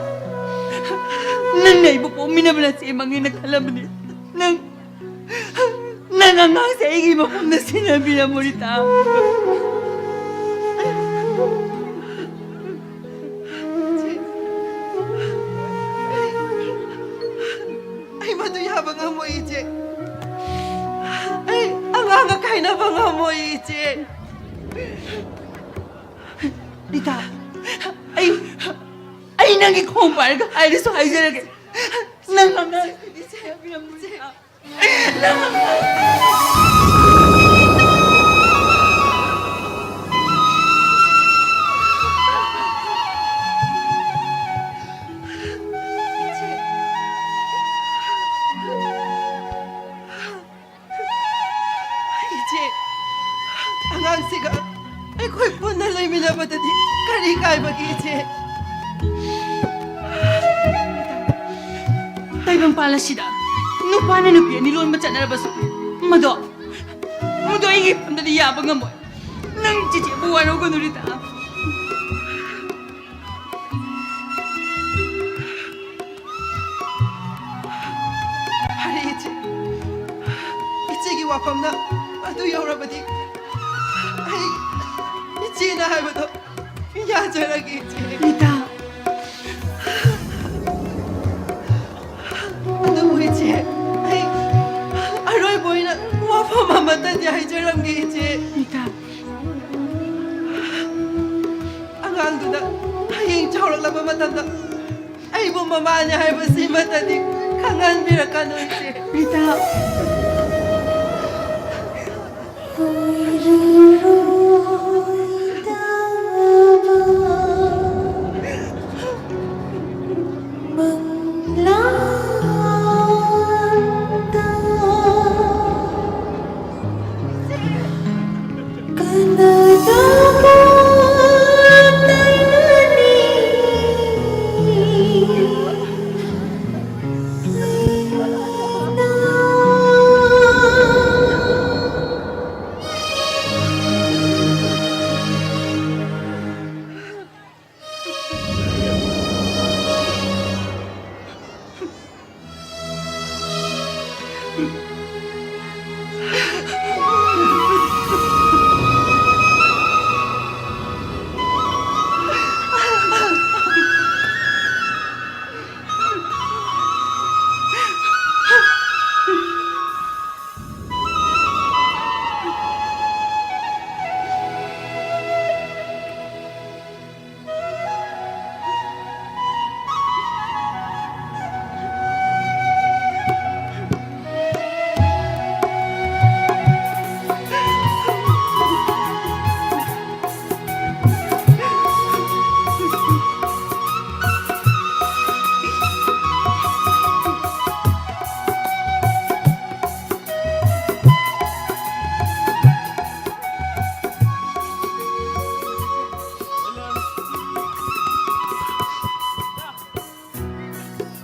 ꯅꯪꯅ ꯑꯩꯕꯨ ꯄꯣꯛꯃꯤꯟꯅꯕ ꯅꯆꯦꯃꯛꯅꯦꯅ ꯈꯜꯂꯝꯕꯅꯤ꯫ ꯅꯪ, ꯅꯪ ꯑꯉꯥꯡꯁꯦ ꯑꯩꯒꯤ ꯃꯐꯝꯗ ꯁꯤꯟꯅꯕꯤꯔꯝꯃꯣ, ꯔꯤꯇꯥ꯫ ꯑꯩ ꯃꯗꯨ ꯌꯥꯕ ꯉꯝꯃꯣꯏ, ꯏꯆꯦ꯫ ꯑꯩ ꯑꯉꯥꯡꯒ ꯈꯥꯏꯅꯕ ꯉꯝꯃꯣꯏ, ꯏꯆꯦ꯫ ꯔꯤꯇꯥ, ꯑꯩ, ꯑꯩ ꯅꯪꯒꯤ ꯈꯣꯡ ꯄꯥꯏꯔꯒ ꯍꯥꯏꯔꯁꯨ ꯍꯥꯏꯖꯔꯒꯦ꯫ ꯅꯪ ꯑꯉꯥꯡꯁꯤꯡꯗꯤ ꯁꯦꯟꯅꯕꯤꯔꯝꯃꯨ, ꯔꯤꯇꯥ꯫ ꯅꯪ ꯑꯉꯥꯡ ꯏꯆꯦ, ꯑꯉꯥꯡꯁꯤꯒ ꯑꯩꯈꯣꯏ ꯄꯨꯟꯅ ꯂꯩꯃꯤꯟꯅꯕꯗꯗꯤ ꯀꯔꯤ ꯀꯥꯏꯕꯒꯦ, ꯏꯆꯦ? ꯇꯥꯏꯕꯪꯄꯥꯜ ꯑꯁꯤꯗ ꯅꯨꯄꯥꯅ ꯅꯨꯄꯤ ꯑꯅꯤ ꯂꯣꯟꯕ ꯆꯠꯅꯔꯕꯁꯨ, ꯃꯗꯣ, ꯃꯗꯣ ꯑꯩꯒꯤ ꯏꯐꯝꯗꯗꯤ ꯌꯥꯕ ꯉꯝꯃꯣꯏ꯫ ꯅꯪ ꯆꯤꯆꯦꯕꯨ ꯋꯥꯔꯧꯒꯅꯨ, ꯔꯤꯇꯥ꯫ ꯐꯔꯦ, ꯏꯆꯦ꯫ ꯏꯆꯦꯒꯤ ꯋꯥꯐꯝꯅ ꯑꯗꯨ ꯌꯧꯔꯕꯗꯤ, ꯑꯩ ꯏꯆꯦꯅ ꯍꯥꯏꯕꯗꯣ ꯌꯥꯖꯔꯒꯦ, ꯏꯆꯦ꯫ ꯔꯤꯇꯥ꯫ ꯑꯃꯇꯗꯤ ꯍꯥꯏꯖꯔꯝꯒꯦ, ꯏꯆꯦ꯫ ꯔꯤꯇꯥ꯫ ꯑꯉꯥꯡꯗꯨꯅ ꯍꯌꯦꯡ ꯆꯥꯎꯔꯛꯂꯕ ꯃꯇꯝꯗ ꯑꯩꯕꯨ ꯃꯃꯥꯅꯤ ꯍꯥꯏꯕꯁꯤꯃꯇꯗꯤ ꯈꯪꯍꯟꯕꯤꯔꯛꯀꯅꯨ, ꯏꯆꯦ꯫ ꯔꯤꯇꯥ꯫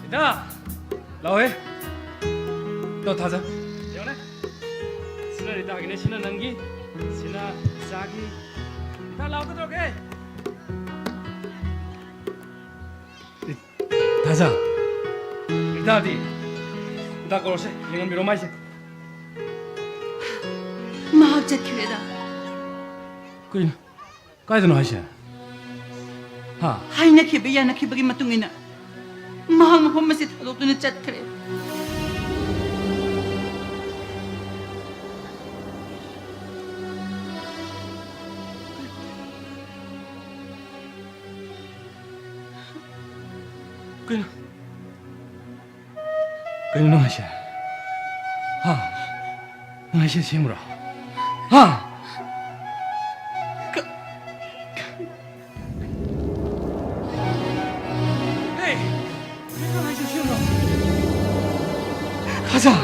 ꯔꯤꯇꯥ! ꯂꯥꯛꯑꯣꯍꯦ꯫ ꯇꯣ, ꯊꯥꯖ꯫ ꯌꯦꯡꯉꯨꯅꯦ꯫ ꯁꯤꯅ ꯔꯤꯇꯥꯒꯤꯅꯦ, ꯁꯤꯅ ꯅꯪꯒꯤ, ꯁꯤꯅ ꯏꯆꯥꯒꯤ꯫ ꯔꯤꯇꯥ, ꯂꯥꯛꯑꯣ, ꯀꯩꯗꯧꯔꯒꯦ? ꯊꯥꯖ꯫ ꯔꯤꯇꯥꯗꯤ? ꯔꯤꯇꯥ ꯀꯧꯔꯁꯦ, ꯌꯦꯡꯍꯟꯕꯤꯔꯣ ꯃꯥꯏꯁꯦ꯫ ꯃꯍꯥꯛ ꯆꯠꯈ꯭ꯔꯦꯗ꯫ ꯀꯩꯅꯣ? ꯀꯥꯏꯗꯅꯣ ꯍꯥꯏꯁꯦ? ꯍꯥ? ꯍꯥꯏꯅꯈꯤꯕ ꯌꯥꯅꯈꯤꯕꯒꯤ ꯃꯇꯨꯡ ꯏꯟꯅ ꯃꯍꯥꯛ ꯃꯐꯝ ꯑꯁꯤ ꯊꯥꯗꯣꯛꯇꯨꯅ ꯆꯠꯈ꯭ꯔꯦ꯫ ꯀꯩꯅꯣ ꯅꯪ ꯍꯥꯏꯁꯦ? ꯍꯥ? ꯅꯪ ꯍꯥꯏꯁꯦ ꯑꯁꯦꯡꯕ꯭ꯔꯣ? ꯍꯥ? ꯀ-, ꯍꯦ! ꯀꯩꯅꯣ ꯅꯪ ꯍꯥꯏꯁꯦ ꯑꯁꯦꯡꯕ꯭ꯔꯣ? ꯊꯥꯖ!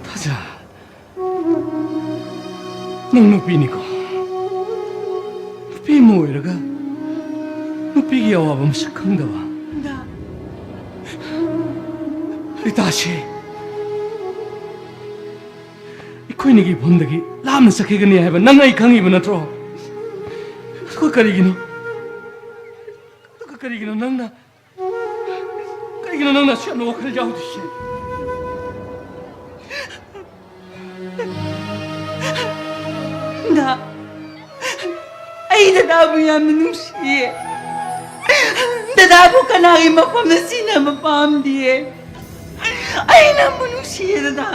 ꯊꯥꯖ! ꯅꯪ ꯅꯨꯄꯤꯅꯤꯀꯣ? ꯅꯨꯄꯤ ꯑꯃ ꯑꯣꯏꯔꯒ ꯅꯨꯄꯤꯒꯤ ꯑꯋꯥꯕ ꯃꯁꯛ ꯈꯪꯗꯕ? ꯔꯤꯇꯥꯁꯦ ꯑꯩꯈꯣꯏꯅꯤꯒꯤ ꯏꯐꯝꯗꯒꯤ ꯂꯥꯞꯅ ꯆꯠꯈꯤꯒꯅꯤ ꯍꯥꯏꯕ ꯅꯪ ꯑꯩ ꯈꯪꯉꯤꯕ ꯅꯠꯇ꯭ꯔꯣ? ꯑꯗꯨꯒ ꯀꯔꯤꯒꯤꯅꯣ? ꯑꯗꯨꯒ ꯀꯔꯤꯒꯤꯅꯣ ꯅꯪꯅ, ꯀꯔꯤꯒꯤꯅꯣ ꯅꯪꯅ ꯑꯁꯨꯛ ꯌꯥꯝꯅ ꯋꯥꯈꯜ ꯌꯥꯎꯗ꯭ꯔꯤꯁꯦ? ꯗꯥ, ꯑꯩ ꯗꯗꯥꯕꯨ ꯌꯥꯝꯅ ꯅꯨꯡꯁꯤꯌꯦ꯫ ꯗꯗꯥꯕꯨ ꯀꯅꯥꯒꯤ ꯃꯐꯝꯗ ꯁꯤꯟꯅꯕ ꯄꯥꯝꯗꯤꯌꯦ꯫ ꯑꯩ ꯅꯪꯕꯨ ꯅꯨꯡꯁꯤꯌꯦ, ꯗꯗꯥ꯫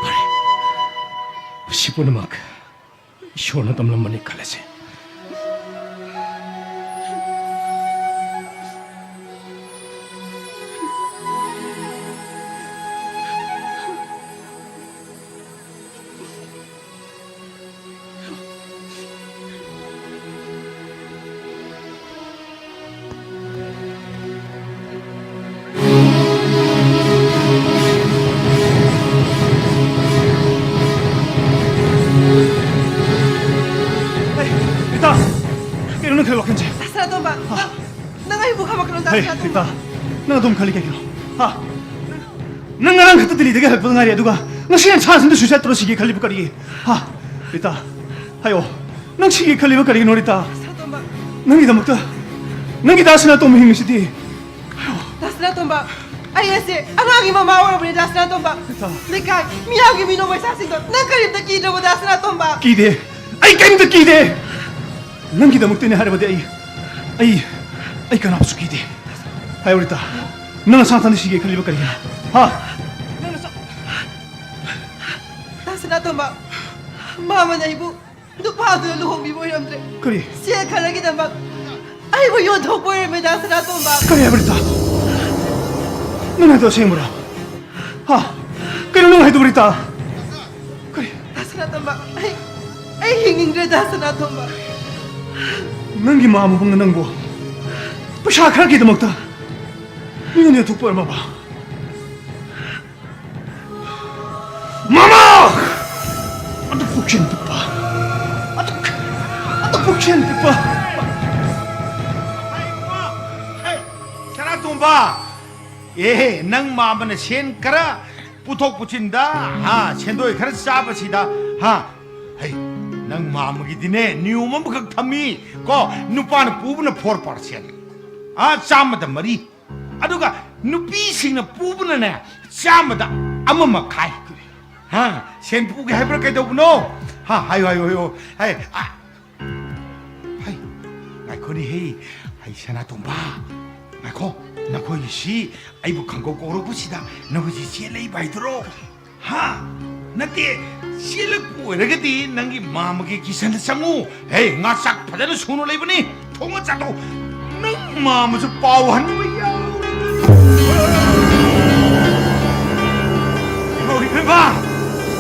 ꯐꯔꯦ꯫ ꯃꯁꯤ ꯄꯨꯝꯅꯃꯛ ꯏꯁꯣꯔꯅ ꯇꯝꯂꯝꯕꯅꯤ ꯈꯜꯂꯁꯤ꯫ ꯍꯦ, ꯔꯤꯇꯥ! ꯀꯩꯅꯣ ꯅꯪ ꯈꯜꯂꯤ ꯋꯥꯈꯜꯁꯦ? ꯗꯥ ꯁꯅꯥꯇꯣꯝꯕ, ꯍꯥ? ꯅꯪ, ꯅꯪ ꯑꯩꯕꯨ ꯈꯥꯝꯃꯛꯀꯅꯨ, ꯗꯥ ꯍꯦ, ꯁꯅꯥꯇꯣꯝꯕ꯫ ꯔꯤꯇꯥ, ꯅꯪ ꯑꯗꯨꯝ ꯈꯜꯂꯤ ꯀꯩꯒꯤꯅꯣ? ꯍꯥ? ꯅꯪ ꯉꯔꯥꯡ ꯈꯛꯇ ꯗꯤꯜꯂꯤꯗꯒꯤ ꯍꯜꯂꯛꯄꯗ ꯉꯥꯏꯔꯤ, ꯑꯗꯨꯒ ꯉꯁꯤ ꯅꯁꯥ ꯅꯊꯟꯇ suicide ꯇꯧꯔ ꯁꯤꯒꯦ ꯈꯜꯂꯤꯕ ꯀꯔꯤꯒꯤ? ꯍꯥ? ꯔꯤꯇꯥ, ꯍꯥꯏꯌꯣ꯫ ꯅꯪ ꯁꯤꯒꯦ ꯈꯜꯂꯤꯕ ꯀꯔꯤꯒꯤꯅꯣ, ꯔꯤꯇꯥ? ꯁꯅꯥꯇꯣꯝꯕ꯫ ꯅꯪꯒꯤꯗꯃꯛꯇ, ꯅꯪꯒꯤ ꯗꯥ ꯁꯅꯥꯇꯣꯝꯕ ꯍꯤꯡꯉꯤꯁꯤꯗꯤ꯫ ꯗꯥ ꯁꯅꯥꯇꯣꯝꯕ, ꯑꯩ ꯑꯁꯦ ꯑꯉꯥꯡꯒꯤ ꯃꯃꯥ ꯑꯣꯏꯔꯕꯅꯤ, ꯗꯥ ꯁꯅꯥꯇꯣꯝꯕ꯫ ꯔꯤꯇꯥ꯫ ꯂꯩꯀꯥꯏ ꯃꯤꯌꯥꯝꯒꯤ ꯃꯤꯅꯣꯛ ꯃꯩꯁꯥꯁꯤꯡꯗꯣ ꯅꯪ ꯀꯔꯤꯝꯇ ꯀꯤꯗ꯭ꯔꯕꯣ, ꯗꯥ ꯁꯅꯥꯇꯣꯝꯕ? ꯀꯤꯗꯦ꯫ ꯑꯩ ꯀꯩꯝꯇ ꯀꯤꯗꯦ꯫ ꯅꯪꯒꯤꯗꯃꯛꯇꯅꯦ ꯍꯥꯏꯔꯕꯗꯤ ꯑꯩ, ꯑꯩ, ꯑꯩ ꯀꯅꯥꯕꯨꯁꯨ ꯀꯤꯗꯦ꯫ ꯍꯥꯏꯌꯨ ꯔꯤꯇꯥ, ꯅꯪ ꯅꯁꯥ ꯅꯊꯟꯗ ꯁꯤꯒꯦ ꯈꯜꯂꯤꯕ ꯀꯔꯤꯒꯤꯅꯣ? ꯍꯥ? ꯅꯪ ꯅꯁꯥ- ꯗꯥ ꯁꯅꯥꯇꯣꯝꯕ, ꯃꯥꯃꯅ ꯑꯩꯕꯨ ꯅꯨꯄꯥꯗꯨꯅ ꯂꯨꯍꯣꯡꯕꯤꯕ ꯑꯣꯏꯔꯝꯗ꯭ꯔꯦ꯫ ꯀꯔꯤ? ꯁꯦꯜ ꯈꯔꯒꯤꯗꯃꯛ ꯑꯩꯕꯨ ꯌꯣꯟꯊꯣꯛꯄ ꯑꯣꯏꯔꯝꯃꯦ, ꯗꯥ ꯁꯅꯥꯇꯣꯝꯕ꯫ ꯀꯔꯤ ꯍꯥꯏꯕ, ꯔꯤꯇꯥ? ꯅꯪ ꯍꯥꯏꯗꯣ ꯑꯁꯦꯡꯕꯔꯣ? ꯍꯥ? ꯀꯩꯅꯣ ꯅꯪ ꯍꯥꯏꯗꯣ, ꯔꯤꯇꯥ? ꯀꯔꯤ? ꯗꯥ ꯁꯅꯥꯇꯣꯝꯕ, ꯑꯩ, ꯑꯩ ꯍꯤꯡꯅꯤꯡꯗ꯭ꯔꯦ, ꯗꯥ ꯁꯅꯥꯇꯣꯝꯕ꯫ ꯅꯪꯒꯤ ꯃꯥꯃꯕꯨꯡꯅ ꯅꯪꯕꯨ ꯄꯩꯁꯥ ꯈꯔꯒꯤꯗꯃꯛꯇ ꯃꯤꯉꯣꯟꯗ ꯌꯣꯟꯊꯣꯛꯄ ꯑꯣꯏꯔꯝꯃꯕ? ꯃꯃꯥ! ꯑꯗꯨ ꯄꯨꯛꯆꯦꯜ ꯄꯤꯛꯄ꯫ ꯑꯗꯨ, ꯑꯗꯨ ꯄꯨꯛꯆꯦꯜ ꯄꯤꯛꯄ꯫ ꯍꯦ, ꯁꯅꯥꯇꯣꯝꯕ! ꯑꯦ, ꯅꯪ ꯃꯥꯃꯅ ꯁꯦꯟ ꯈꯔ ꯄꯨꯊꯣꯛ ꯄꯨꯁꯤꯟꯗ, ꯍꯥ, ꯁꯦꯟꯗꯣꯏ ꯈꯔ ꯆꯥꯕꯁꯤꯗ, ꯍꯥ? ꯍꯩ, ꯅꯪ ꯃꯥꯃꯒꯤꯗꯤꯅꯦ, ꯅꯤꯌꯣꯝ ꯑꯃꯈꯛ ꯊꯝꯃꯤ, ꯀꯣ? ꯅꯨꯄꯥꯅ ꯄꯨꯕꯅ four percent꯫ ꯑꯥ, ꯆꯥꯝꯃꯗ ꯃꯔꯤ꯫ ꯑꯗꯨꯒ ꯅꯨꯄꯤꯁꯤꯡꯅ ꯄꯨꯕꯅꯅꯦ, ꯆꯥꯝꯃꯗ ꯑꯃ ꯃꯈꯥꯏ꯫ ꯍꯥ, ꯁꯦꯟ ꯄꯨꯒꯦ ꯍꯥꯏꯕ꯭ꯔꯥ ꯀꯩꯗꯧꯕꯅꯣ? ꯍꯥ, ꯍꯥꯏꯌꯣ, ꯍꯥꯏꯌꯣ, ꯍꯥꯏꯌꯣ꯫ ꯍꯥꯏ, ꯑ, ꯍꯩ, ꯉꯥꯏꯈꯣꯅꯦꯍꯦ꯫ ꯍꯩ, ꯁꯅꯥꯇꯣꯝꯕ, ꯉꯥꯏꯈꯣ, ꯅꯈꯣꯏꯒꯤꯁꯤ ꯑꯩꯕꯨ ꯈꯪꯀꯧ ꯀꯧꯔꯛꯄꯁꯤꯗ ꯅꯈꯣꯏꯁꯤ ꯆꯦꯜꯂꯛꯏꯕ ꯍꯥꯏꯗꯨꯔꯣ? ꯍꯥ? ꯅꯠꯇꯦ, ꯆꯦꯜꯂꯛꯄ ꯑꯣꯏꯔꯒꯗꯤ ꯅꯪꯒꯤ ꯃꯥꯃꯒꯤ ꯀꯤꯆꯟꯗ ꯆꯪꯉꯨ꯫ ꯍꯦ, ꯉꯥ ꯆꯥꯛ ꯐꯖꯅ ꯁꯨꯅ ꯂꯩꯕꯅꯤ, ꯊꯣꯡꯉ ꯆꯥꯊꯣꯛ꯫ ꯅꯪ ꯃꯥꯃꯁꯨ ꯄꯥꯎ ꯍꯟꯕ ꯌꯥꯎ꯫ ꯏꯃꯧ ꯏꯕꯦꯝꯃ!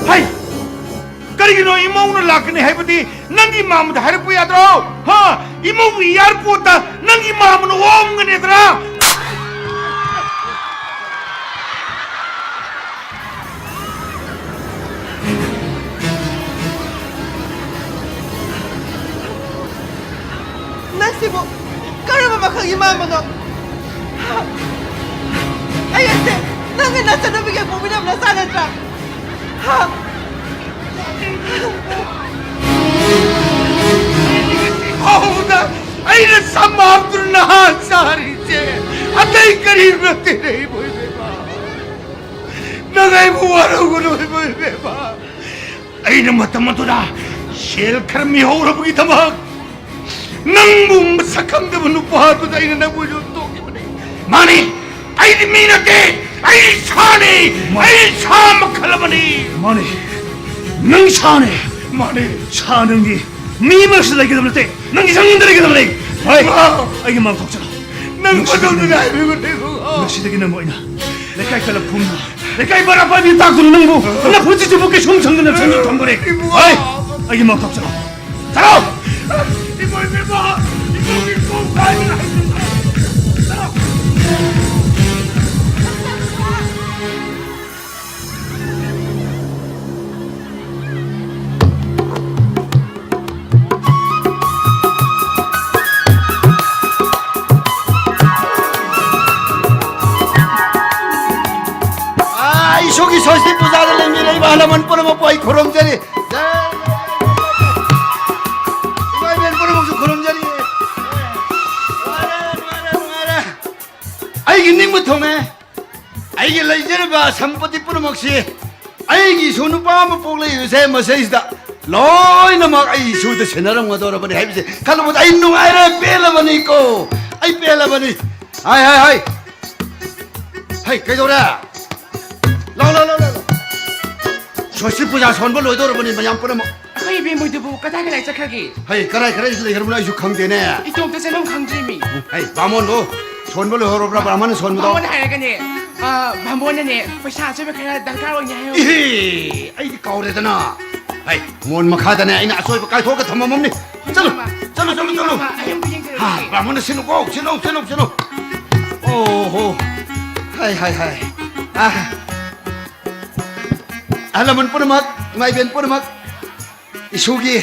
ꯍꯩ! ꯀꯔꯤꯒꯤꯅꯣ ꯏꯃꯧꯅ ꯂꯥꯛꯀꯅꯤ ꯍꯥꯏꯕꯗꯤ ꯅꯪꯒꯤ ꯃꯥꯃꯗ ꯍꯥꯏꯔꯛꯄ ꯌꯥꯗ꯭ꯔꯣ? ꯍꯥ? ꯏꯃꯧꯒꯤ ꯏꯌꯥꯔꯄꯣꯠꯇ ꯅꯪꯒꯤ ꯃꯥꯃꯅ ꯑꯣꯝꯒꯅꯤꯗ꯭ꯔꯥ? ꯅꯪꯁꯤꯕꯨ ꯀꯔꯝꯕ ꯃꯈꯜꯒꯤ ꯃꯥꯃꯅꯣ? ꯑꯩ ꯑꯁꯦ ꯅꯪꯒꯤ ꯅꯆꯟꯅꯨꯄꯤꯒ ꯄꯣꯛꯃꯤꯟꯅꯕ ꯅꯆꯥ ꯅꯠꯇ꯭ꯔꯥ? ꯍꯥ? ꯐꯥꯎꯕꯗ ꯑꯩꯅ ꯁꯝ ꯍꯥꯞꯇꯨꯅ ꯅꯍꯥ ꯆꯥꯔꯤꯁꯦ ꯑꯇꯩ ꯀꯔꯤꯝ ꯅꯠꯇꯦ, ꯏꯕꯣꯏ ꯏꯕꯦꯝꯃ꯫ ꯅꯪ ꯑꯩꯕꯨ ꯋꯥꯔꯧꯒꯅꯨ, ꯏꯕꯣꯏ ꯏꯕꯦꯝꯃ꯫ ꯑꯩꯅ ꯃꯇꯝ ꯑꯗꯨꯗ ꯁꯦꯜ ꯈꯔ ꯃꯤꯍꯧꯔꯕꯒꯤꯗꯃꯛ ꯅꯪꯕꯨ ꯃꯁꯛ ꯈꯪꯗꯕ ꯅꯨꯄꯥꯗꯨꯗ ꯑꯩꯅ ꯅꯪꯕꯨ ꯌꯣꯟꯊꯣꯛꯈꯤꯕꯅꯤ꯫ ꯃꯥꯅꯤ, ꯑꯩꯗꯤ ꯃꯤ ꯅꯠꯇꯦ, ꯑꯩ ꯁꯥꯅꯤ, ꯃꯥꯅꯤ꯫ ꯑꯩ ꯁꯥ ꯃꯈꯜ ꯑꯃꯅꯤ꯫ ꯃꯥꯅꯤ, ꯅꯪ ꯁꯥꯅꯤ꯫ ꯃꯥꯅꯤ꯫ ꯁꯥ ꯅꯪꯗꯤ ꯃꯤ ꯃꯔꯛꯁꯤꯗ ꯂꯩꯒꯗꯕ ꯅꯠꯇꯦ, ꯅꯪꯒꯤ ꯏꯁꯪꯗ ꯂꯩꯒꯗꯕꯅꯤ꯫ ꯍꯣꯏ, ꯏꯃꯥ! ꯑꯩꯒꯤ ꯃꯥꯡ ꯊꯣꯛꯆꯔꯣ꯫ ꯅꯪ ꯃꯗꯨꯗꯨꯅ ꯍꯥꯏꯕꯤꯕꯅꯦ, ꯏꯕꯨꯡꯉꯣ꯫ ꯉꯁꯤꯗꯒꯤ ꯅꯪꯕꯨ ꯑꯩꯅ ꯂꯩꯀꯥꯏ ꯀꯂꯕ ꯐꯝꯅ ꯂꯩꯀꯥꯏ ꯕꯔꯥ ꯄꯥꯏꯕꯤ ꯇꯥꯛꯇꯨꯅ ꯅꯪꯕꯨ ꯅꯈꯨꯠꯁꯤꯕꯨ ꯀꯩꯁꯨꯝ ꯁꯪꯗꯅ ꯁꯪꯗꯅ ꯊꯝꯈ꯭ꯔꯦ꯫ ꯏꯕꯨꯡꯉꯣ! ꯍꯣꯏ, ꯑꯩꯒꯤ ꯃꯥꯡ ꯊꯣꯛꯆꯔꯣ꯫ ꯆꯠꯂꯣ! ꯏꯕꯨꯡꯉꯣ, ꯏꯕꯨꯡꯉꯣ! ꯏꯕꯨꯡꯉꯣ, ꯏꯕꯨꯡꯉꯣ! ꯑꯥ, ꯏꯁꯣꯔꯒꯤ ꯁ꯭ꯋꯥꯁꯇꯤ ꯄꯨꯖꯥꯗ ꯂꯦꯡꯕꯤꯔꯛꯏꯕ ꯑꯍꯜ ꯂꯃꯟ ꯄꯨꯝꯅꯃꯛꯄꯨ ꯑꯩ ꯈꯨꯔꯨꯝꯖꯔꯤ꯫ ꯖꯥꯏ꯫ ꯏꯃꯥ ꯏꯕꯦꯟ ꯄꯨꯝꯅꯃꯛꯁꯨ ꯈꯨꯔꯨꯝꯖꯔꯤ꯫ ꯅꯨꯡꯉꯥꯏꯔꯦ, ꯅꯨꯡꯉꯥꯏꯔꯦ, ꯅꯨꯡꯉꯥꯏꯔꯦ꯫ ꯑꯩꯒꯤ ꯅꯤꯡꯕ ꯊꯨꯡꯉꯦ꯫ ꯑꯩꯒꯤ ꯂꯩꯖꯔꯤꯕ ꯁꯝꯄꯇꯤ ꯄꯨꯝꯅꯃꯛꯁꯤ ꯑꯩꯒꯤ ꯏꯁꯨ ꯅꯨꯄꯥ ꯑꯃ ꯄꯣꯛꯂꯛꯏꯕꯁꯦ ꯃꯁꯤꯗꯩꯁꯤꯗ ꯂꯣꯏꯅꯃꯛ ꯑꯩ ꯏꯁꯨꯗ ꯁꯤꯟꯅꯔꯝꯒꯗꯧꯔꯕꯅꯤ ꯍꯥꯏꯕꯁꯦ ꯈꯜꯂꯨꯕꯗ ꯑꯩ ꯅꯨꯡꯉꯥꯏꯔꯦ, ꯄꯦꯜꯂꯕꯅꯤꯀꯣ꯫ ꯑꯩ ꯄꯦꯜꯂꯕꯅꯤ꯫ ꯍꯥꯏ, ꯍꯥꯏ, ꯍꯥꯏ꯫ ꯍꯩ, ꯀꯩꯗꯧꯔꯦ? ꯂꯥꯎ, ꯂꯥꯎ, ꯂꯥꯎ, ꯂꯥꯎ, ꯂꯥꯎ꯫ ꯁ꯭ꯋꯥꯁꯇꯤ ꯄꯨꯖꯥ ꯁꯣꯟꯕ ꯂꯣꯏꯗꯧꯔꯕꯅꯤ ꯃꯌꯥꯝ ꯄꯨꯝꯅꯃꯛ꯫ ꯑꯩꯈꯣꯏ ꯏꯕꯦꯝꯃꯣꯏꯗꯨꯕꯨ ꯀꯗꯥꯏ ꯀꯗꯥꯏ ꯆꯠꯈ꯭ꯔꯒꯦ? ꯍꯩ, ꯀꯗꯥꯏ ꯀꯗꯥꯏ ꯂꯩꯈ꯭ꯔꯕꯅꯣ ꯑꯩꯁꯨ ꯈꯪꯗꯦꯅꯦ꯫ ꯏꯇꯣꯝꯇ ꯆꯠꯐꯝ ꯈꯪꯗ꯭ꯔꯤꯃꯤ꯫ ꯍꯩ, ꯕꯥꯃꯣꯟꯗꯣ ꯁꯣꯟꯕ ꯂꯣꯏꯍꯧꯔꯕ꯭ꯔꯥ, ꯕ꯭ꯔꯥꯍꯃꯟꯅ ꯁꯣꯟꯕꯗꯣ? ꯕꯥꯃꯣꯟꯅ ꯍꯥꯏꯔꯒꯅꯦ, ꯑ, ꯕꯥꯃꯣꯟꯅꯅꯦ ꯄꯩꯁꯥ ꯑꯆꯣꯏꯕ ꯈꯔ ꯗꯔꯀꯥꯔ ꯑꯣꯏꯅꯦ ꯍꯥꯏꯍꯧꯕꯅꯦ꯫ ꯏꯍꯦ, ꯑꯩꯗꯤ ꯀꯥꯎꯔꯦꯗꯅ꯫ ꯍꯩ, ꯃꯣꯟ ꯃꯈꯥꯗꯅꯦ ꯑꯩꯅ ꯑꯆꯣꯏꯕ ꯀꯥꯏꯊꯣꯛꯑꯒ ꯊꯝꯃꯝꯃꯅꯤ꯫ ꯆꯠꯂꯨ, ꯃꯥ, ꯆꯠꯂꯨ, ꯆꯠꯂꯨ, ꯆꯠꯂꯨ꯫ ꯃꯥ, ꯑꯩ ꯑꯝꯇ ꯌꯦꯡꯖꯔꯨꯒꯦ꯫ ꯍꯥ, ꯕ꯭ꯔꯥꯍꯃꯟꯅ ꯁꯤꯜꯂꯨꯀꯣ, ꯁꯤꯜꯂꯨ, ꯁꯤꯜꯂꯨ, ꯁꯤꯜꯂꯨ꯫ ꯑꯣ ꯍꯣ꯫ ꯍꯥꯏ, ꯍꯥꯏ, ꯍꯥꯏ꯫ ꯑꯥ꯫ ꯑꯍꯜ ꯂꯃꯟ ꯄꯨꯝꯅꯃꯛ, ꯏꯃꯥ ꯏꯕꯦꯟ ꯄꯨꯝꯅꯃꯛ, ꯏꯁꯨꯒꯤ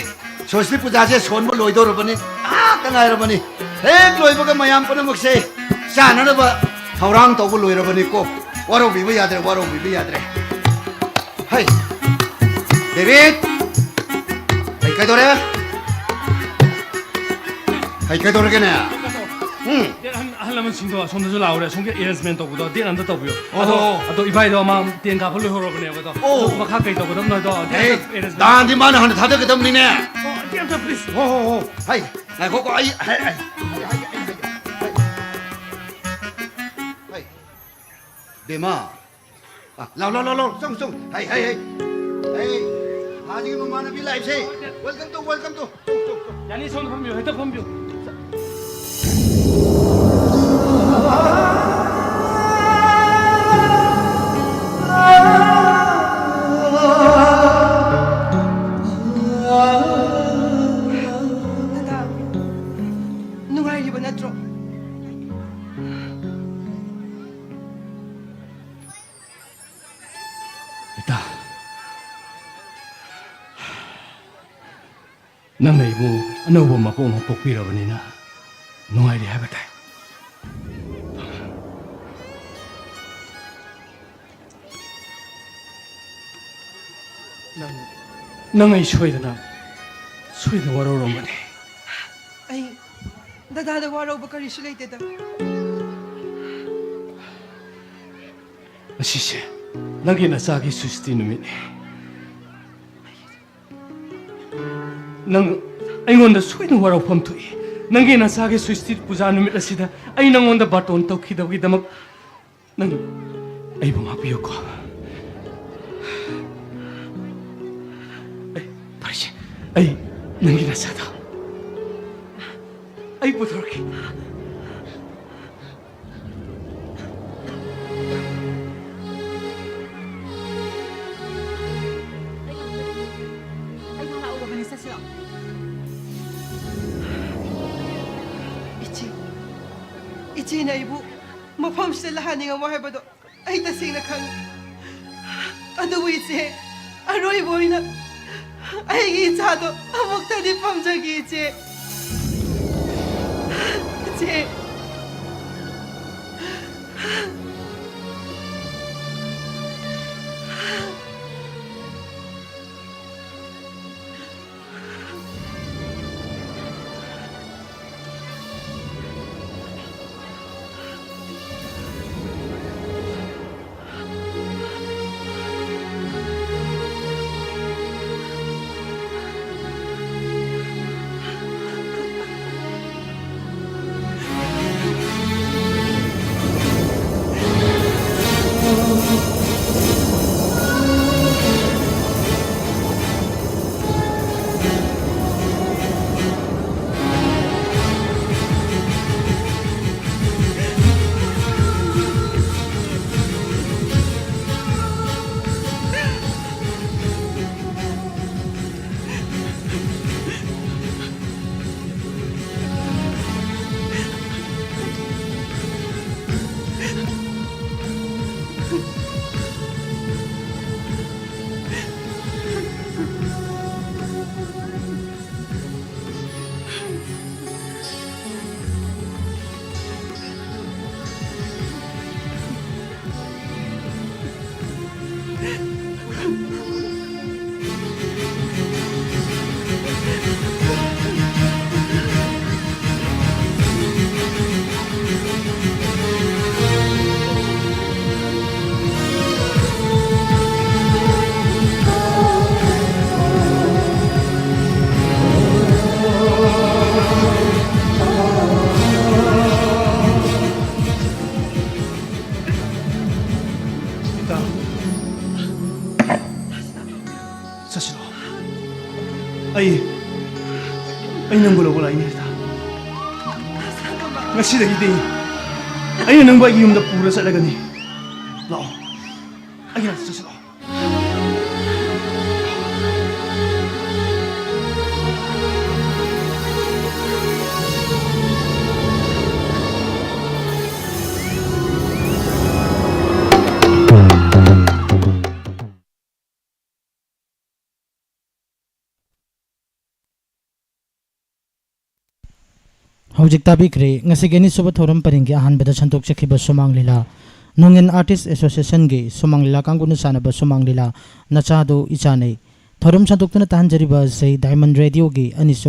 ꯁ꯭ꯋꯥꯁꯇꯤ ꯄꯨꯖꯥꯁꯦ ꯁꯣꯟꯕ ꯂꯣꯏꯗꯧꯔꯕꯅꯤ, ꯉꯥꯏꯍꯥꯛꯇ ꯉꯥꯏꯔꯕꯅꯤ꯫ ꯍꯦꯛ ꯂꯣꯏꯕꯒ ꯃꯌꯥꯝ ꯄꯨꯝꯅꯃꯛꯁꯦ ꯆꯥꯅꯅꯕ ꯊꯧꯔꯥꯡ ꯇꯧꯕ ꯂꯣꯏꯔꯕꯅꯤꯀꯣ꯫ ꯋꯥꯔꯧꯕꯤꯕ ꯌꯥꯗ꯭ꯔꯦ, ꯋꯥꯔꯧꯕꯤꯕ ꯌꯥꯗ꯭ꯔꯦ꯫ ꯍꯩ, ꯗꯦꯕꯤꯠ! ꯍꯩ, ꯀꯩꯗꯧꯔꯦ? ꯍꯩ, ꯀꯩꯗꯧꯔꯒꯦꯅꯦ? ꯎꯝ꯫ ꯗꯦꯠ ꯑꯍꯟ, ꯑꯍꯜ ꯂꯃꯟꯁꯤꯡꯗꯣ ꯑꯁꯣꯝꯗꯁꯨ ꯂꯥꯛꯎꯔꯦ, ꯑꯁꯣꯝꯒꯤ arrangement ꯇꯧꯕꯗꯣ, ꯗꯦꯠ ꯑꯝꯇ ꯇꯧꯕꯤꯌꯣ꯫ ꯑꯣ꯫ ꯑꯗꯣ, ꯑꯗꯣ ꯏꯕꯥꯏꯗꯣ ꯃꯥ tent ꯀꯥꯞꯄ ꯂꯣꯏꯍꯧꯔꯕꯅꯦꯕ, ꯑꯗꯣ꯫ ꯑꯣ꯫ ꯑꯗꯣ ꯃꯈꯥ ꯀꯩ ꯇꯧꯒꯗꯕꯅꯣ ꯍꯥꯏꯗꯣ, ꯗꯦꯠ ꯑꯦ, ꯑꯝꯇ arrangement ꯗꯥꯟꯗꯤ ꯃꯥꯅ ꯍꯥꯟꯅ ꯊꯥꯗꯒꯗꯕꯅꯤꯅꯦ꯫ ꯑꯣ, ꯗꯦꯠ ꯑꯝꯇ, please꯫ ꯍꯣ, ꯍꯣ, ꯍꯣ꯫ ꯍꯩ, ꯉꯥꯏꯈꯣꯀꯣ, ꯑꯩ, ꯍꯩ, ꯍꯩ, ꯍꯩ, ꯍꯩ, ꯍꯩ, ꯍꯩ, ꯍꯩ꯫ ꯍꯩ꯫ ꯕꯦꯝꯃ, ꯑ, ꯂꯥꯎ, ꯂꯥꯎ, ꯂꯥꯎ, ꯂꯥꯎ, ꯆꯪꯉꯨ, ꯆꯪꯉꯨ꯫ ꯍꯩ, ꯍꯩ, ꯍꯩ꯫ ꯍꯩ, ꯍꯥꯖꯤꯒꯤ ꯃꯃꯥꯟꯅꯕꯤ ꯂꯥꯛꯏꯁꯦ꯫ Welcome to, welcome to꯫ ꯆꯪꯉꯨ, ꯆꯪꯉꯨ, ꯆꯪꯉꯨ꯫ ꯌꯥꯅꯤ, ꯁꯣꯝꯗ ꯐꯝꯕꯤꯌꯨ, ꯍꯦꯛꯇ ꯐꯝꯕꯤꯌꯨ꯫ ꯗꯗꯥ, ꯅꯨꯡꯉꯥꯏꯔꯤꯕ ꯅꯠꯇ꯭ꯔꯣ? ꯏꯇꯥ, ꯅꯪꯅ ꯑꯩꯕꯨ ꯑꯅꯧꯕ ꯃꯄꯣꯛ ꯑꯃ ꯄꯣꯛꯄꯤꯔꯕꯅꯤꯅ ꯅꯨꯡꯉꯥꯏꯔꯤ ꯍꯥꯏꯕ ꯇꯥꯏ꯫ ꯅꯪ, ꯅꯪ ꯑꯩ ꯁꯣꯏꯗꯅ, ꯁꯣꯏꯗꯅ ꯋꯥꯔꯧꯔꯝꯒꯅꯤ꯫ ꯑꯩ ꯗꯗꯥꯗ ꯋꯥꯔꯧꯕ ꯀꯔꯤꯁꯨ ꯂꯩꯇꯦꯗ꯫ ꯉꯁꯤꯁꯦ ꯅꯪꯒꯤ ꯅꯆꯥꯒꯤ ꯁꯨꯁꯇꯤ ꯅꯨꯃꯤꯠꯅꯤ꯫ ꯅꯪ ꯑꯩꯉꯣꯟꯗ ꯁꯣꯏꯗꯅ ꯋꯥꯔꯧꯐꯝ ꯊꯣꯛꯏ꯫ ꯅꯪꯒꯤ ꯅꯆꯥꯒꯤ ꯁꯨꯁꯇꯤ ꯄꯨꯖꯥ ꯅꯨꯃꯤꯠ ꯑꯁꯤꯗ ꯑꯩ ꯅꯪꯉꯣꯟꯗ ꯕꯥꯇꯣꯟ ꯇꯧꯈꯤꯗꯕꯒꯤꯗꯃꯛ ꯅꯪ ꯑꯩꯕꯨ ꯉꯥꯛꯄꯤꯌꯨꯀꯣ꯫ ꯑꯩ, ꯐꯔꯦꯁꯦ, ꯑꯩ ꯅꯪꯒꯤ ꯅꯆꯥꯗꯣ ꯑꯩ ꯄꯨꯊꯣꯔꯛꯀꯦ꯫ ꯑꯩ ꯉꯥꯏꯍꯥꯛ ꯎꯔꯕꯅꯤ, ꯆꯠꯁꯤꯔꯣ? ꯏꯆꯦ, ꯏꯆꯦꯅ ꯑꯩꯕꯨ ꯃꯐꯝꯁꯤꯗ ꯂꯥꯛꯍꯟꯅꯤꯡꯉꯝꯃꯣ ꯍꯥꯏꯕꯗꯣ ꯑꯩ ꯇꯁꯦꯡꯅ ꯈꯪꯉꯤ꯫ ꯑꯗꯨꯕꯨ ꯏꯆꯦ, ꯑꯔꯣꯏꯕ ꯑꯣꯏꯅ ꯑꯩꯒꯤ ꯏꯆꯥꯗꯣ ꯑꯃꯨꯛꯇꯗꯤ ꯄꯝꯖꯒꯦ, ꯏꯆꯦ꯫ ꯏꯆꯦ꯫ ꯑꯩ ꯅꯪꯕꯨ ꯂꯧꯕ ꯂꯥꯛꯏꯅꯦ, ꯔꯤꯇꯥ꯫ ꯉꯁꯤꯗꯒꯤꯗꯤ ꯑꯩꯅ ꯅꯪꯕꯨ ꯑꯩꯒꯤ ꯌꯨꯝꯗ ꯄꯨꯔ ꯆꯠꯂꯒꯅꯤ꯫ ꯂꯥꯛꯑꯣ, ꯑꯩꯒꯤ ꯅꯥꯛꯇ ꯆꯠꯁꯤ, ꯂꯥꯛꯑꯣ꯫ ꯍꯧꯖꯤꯛ ꯇꯥꯕꯤꯈ꯭ꯔꯦ ꯉꯁꯤꯒꯤ ꯑꯅꯤꯁꯨꯕ ꯊꯧꯔꯝ ꯄꯔꯤꯡꯒꯤ ꯑꯍꯥꯟꯕꯗ ꯁꯟꯗꯣꯛꯆꯈꯤꯕ ꯁꯨꯃꯥꯡ ꯂꯤꯂꯥ꯫ ꯅꯣꯡꯉꯦꯟ ꯑꯥꯔꯇꯤꯁ ꯑꯦꯁꯣꯁꯤꯌꯦꯁꯟꯒꯤ ꯁꯨꯃꯥꯡ ꯂꯤꯂꯥ ꯀꯥꯡꯕꯨꯅ ꯁꯥꯟꯅꯕ ꯁꯨꯃꯥꯡ ꯂꯤꯂꯥ ꯅꯆꯥꯗꯨ ꯏꯆꯥꯅꯤ꯫ ꯊꯧꯔꯝ ꯁꯟꯗꯣꯛꯇꯨꯅ ꯇꯥꯍꯟꯖꯔꯤꯕ ꯑꯁꯤ ꯗꯥꯏꯃꯟ ꯔꯦꯗꯤꯑꯣꯒꯤ ꯑꯅꯤꯁꯨꯕ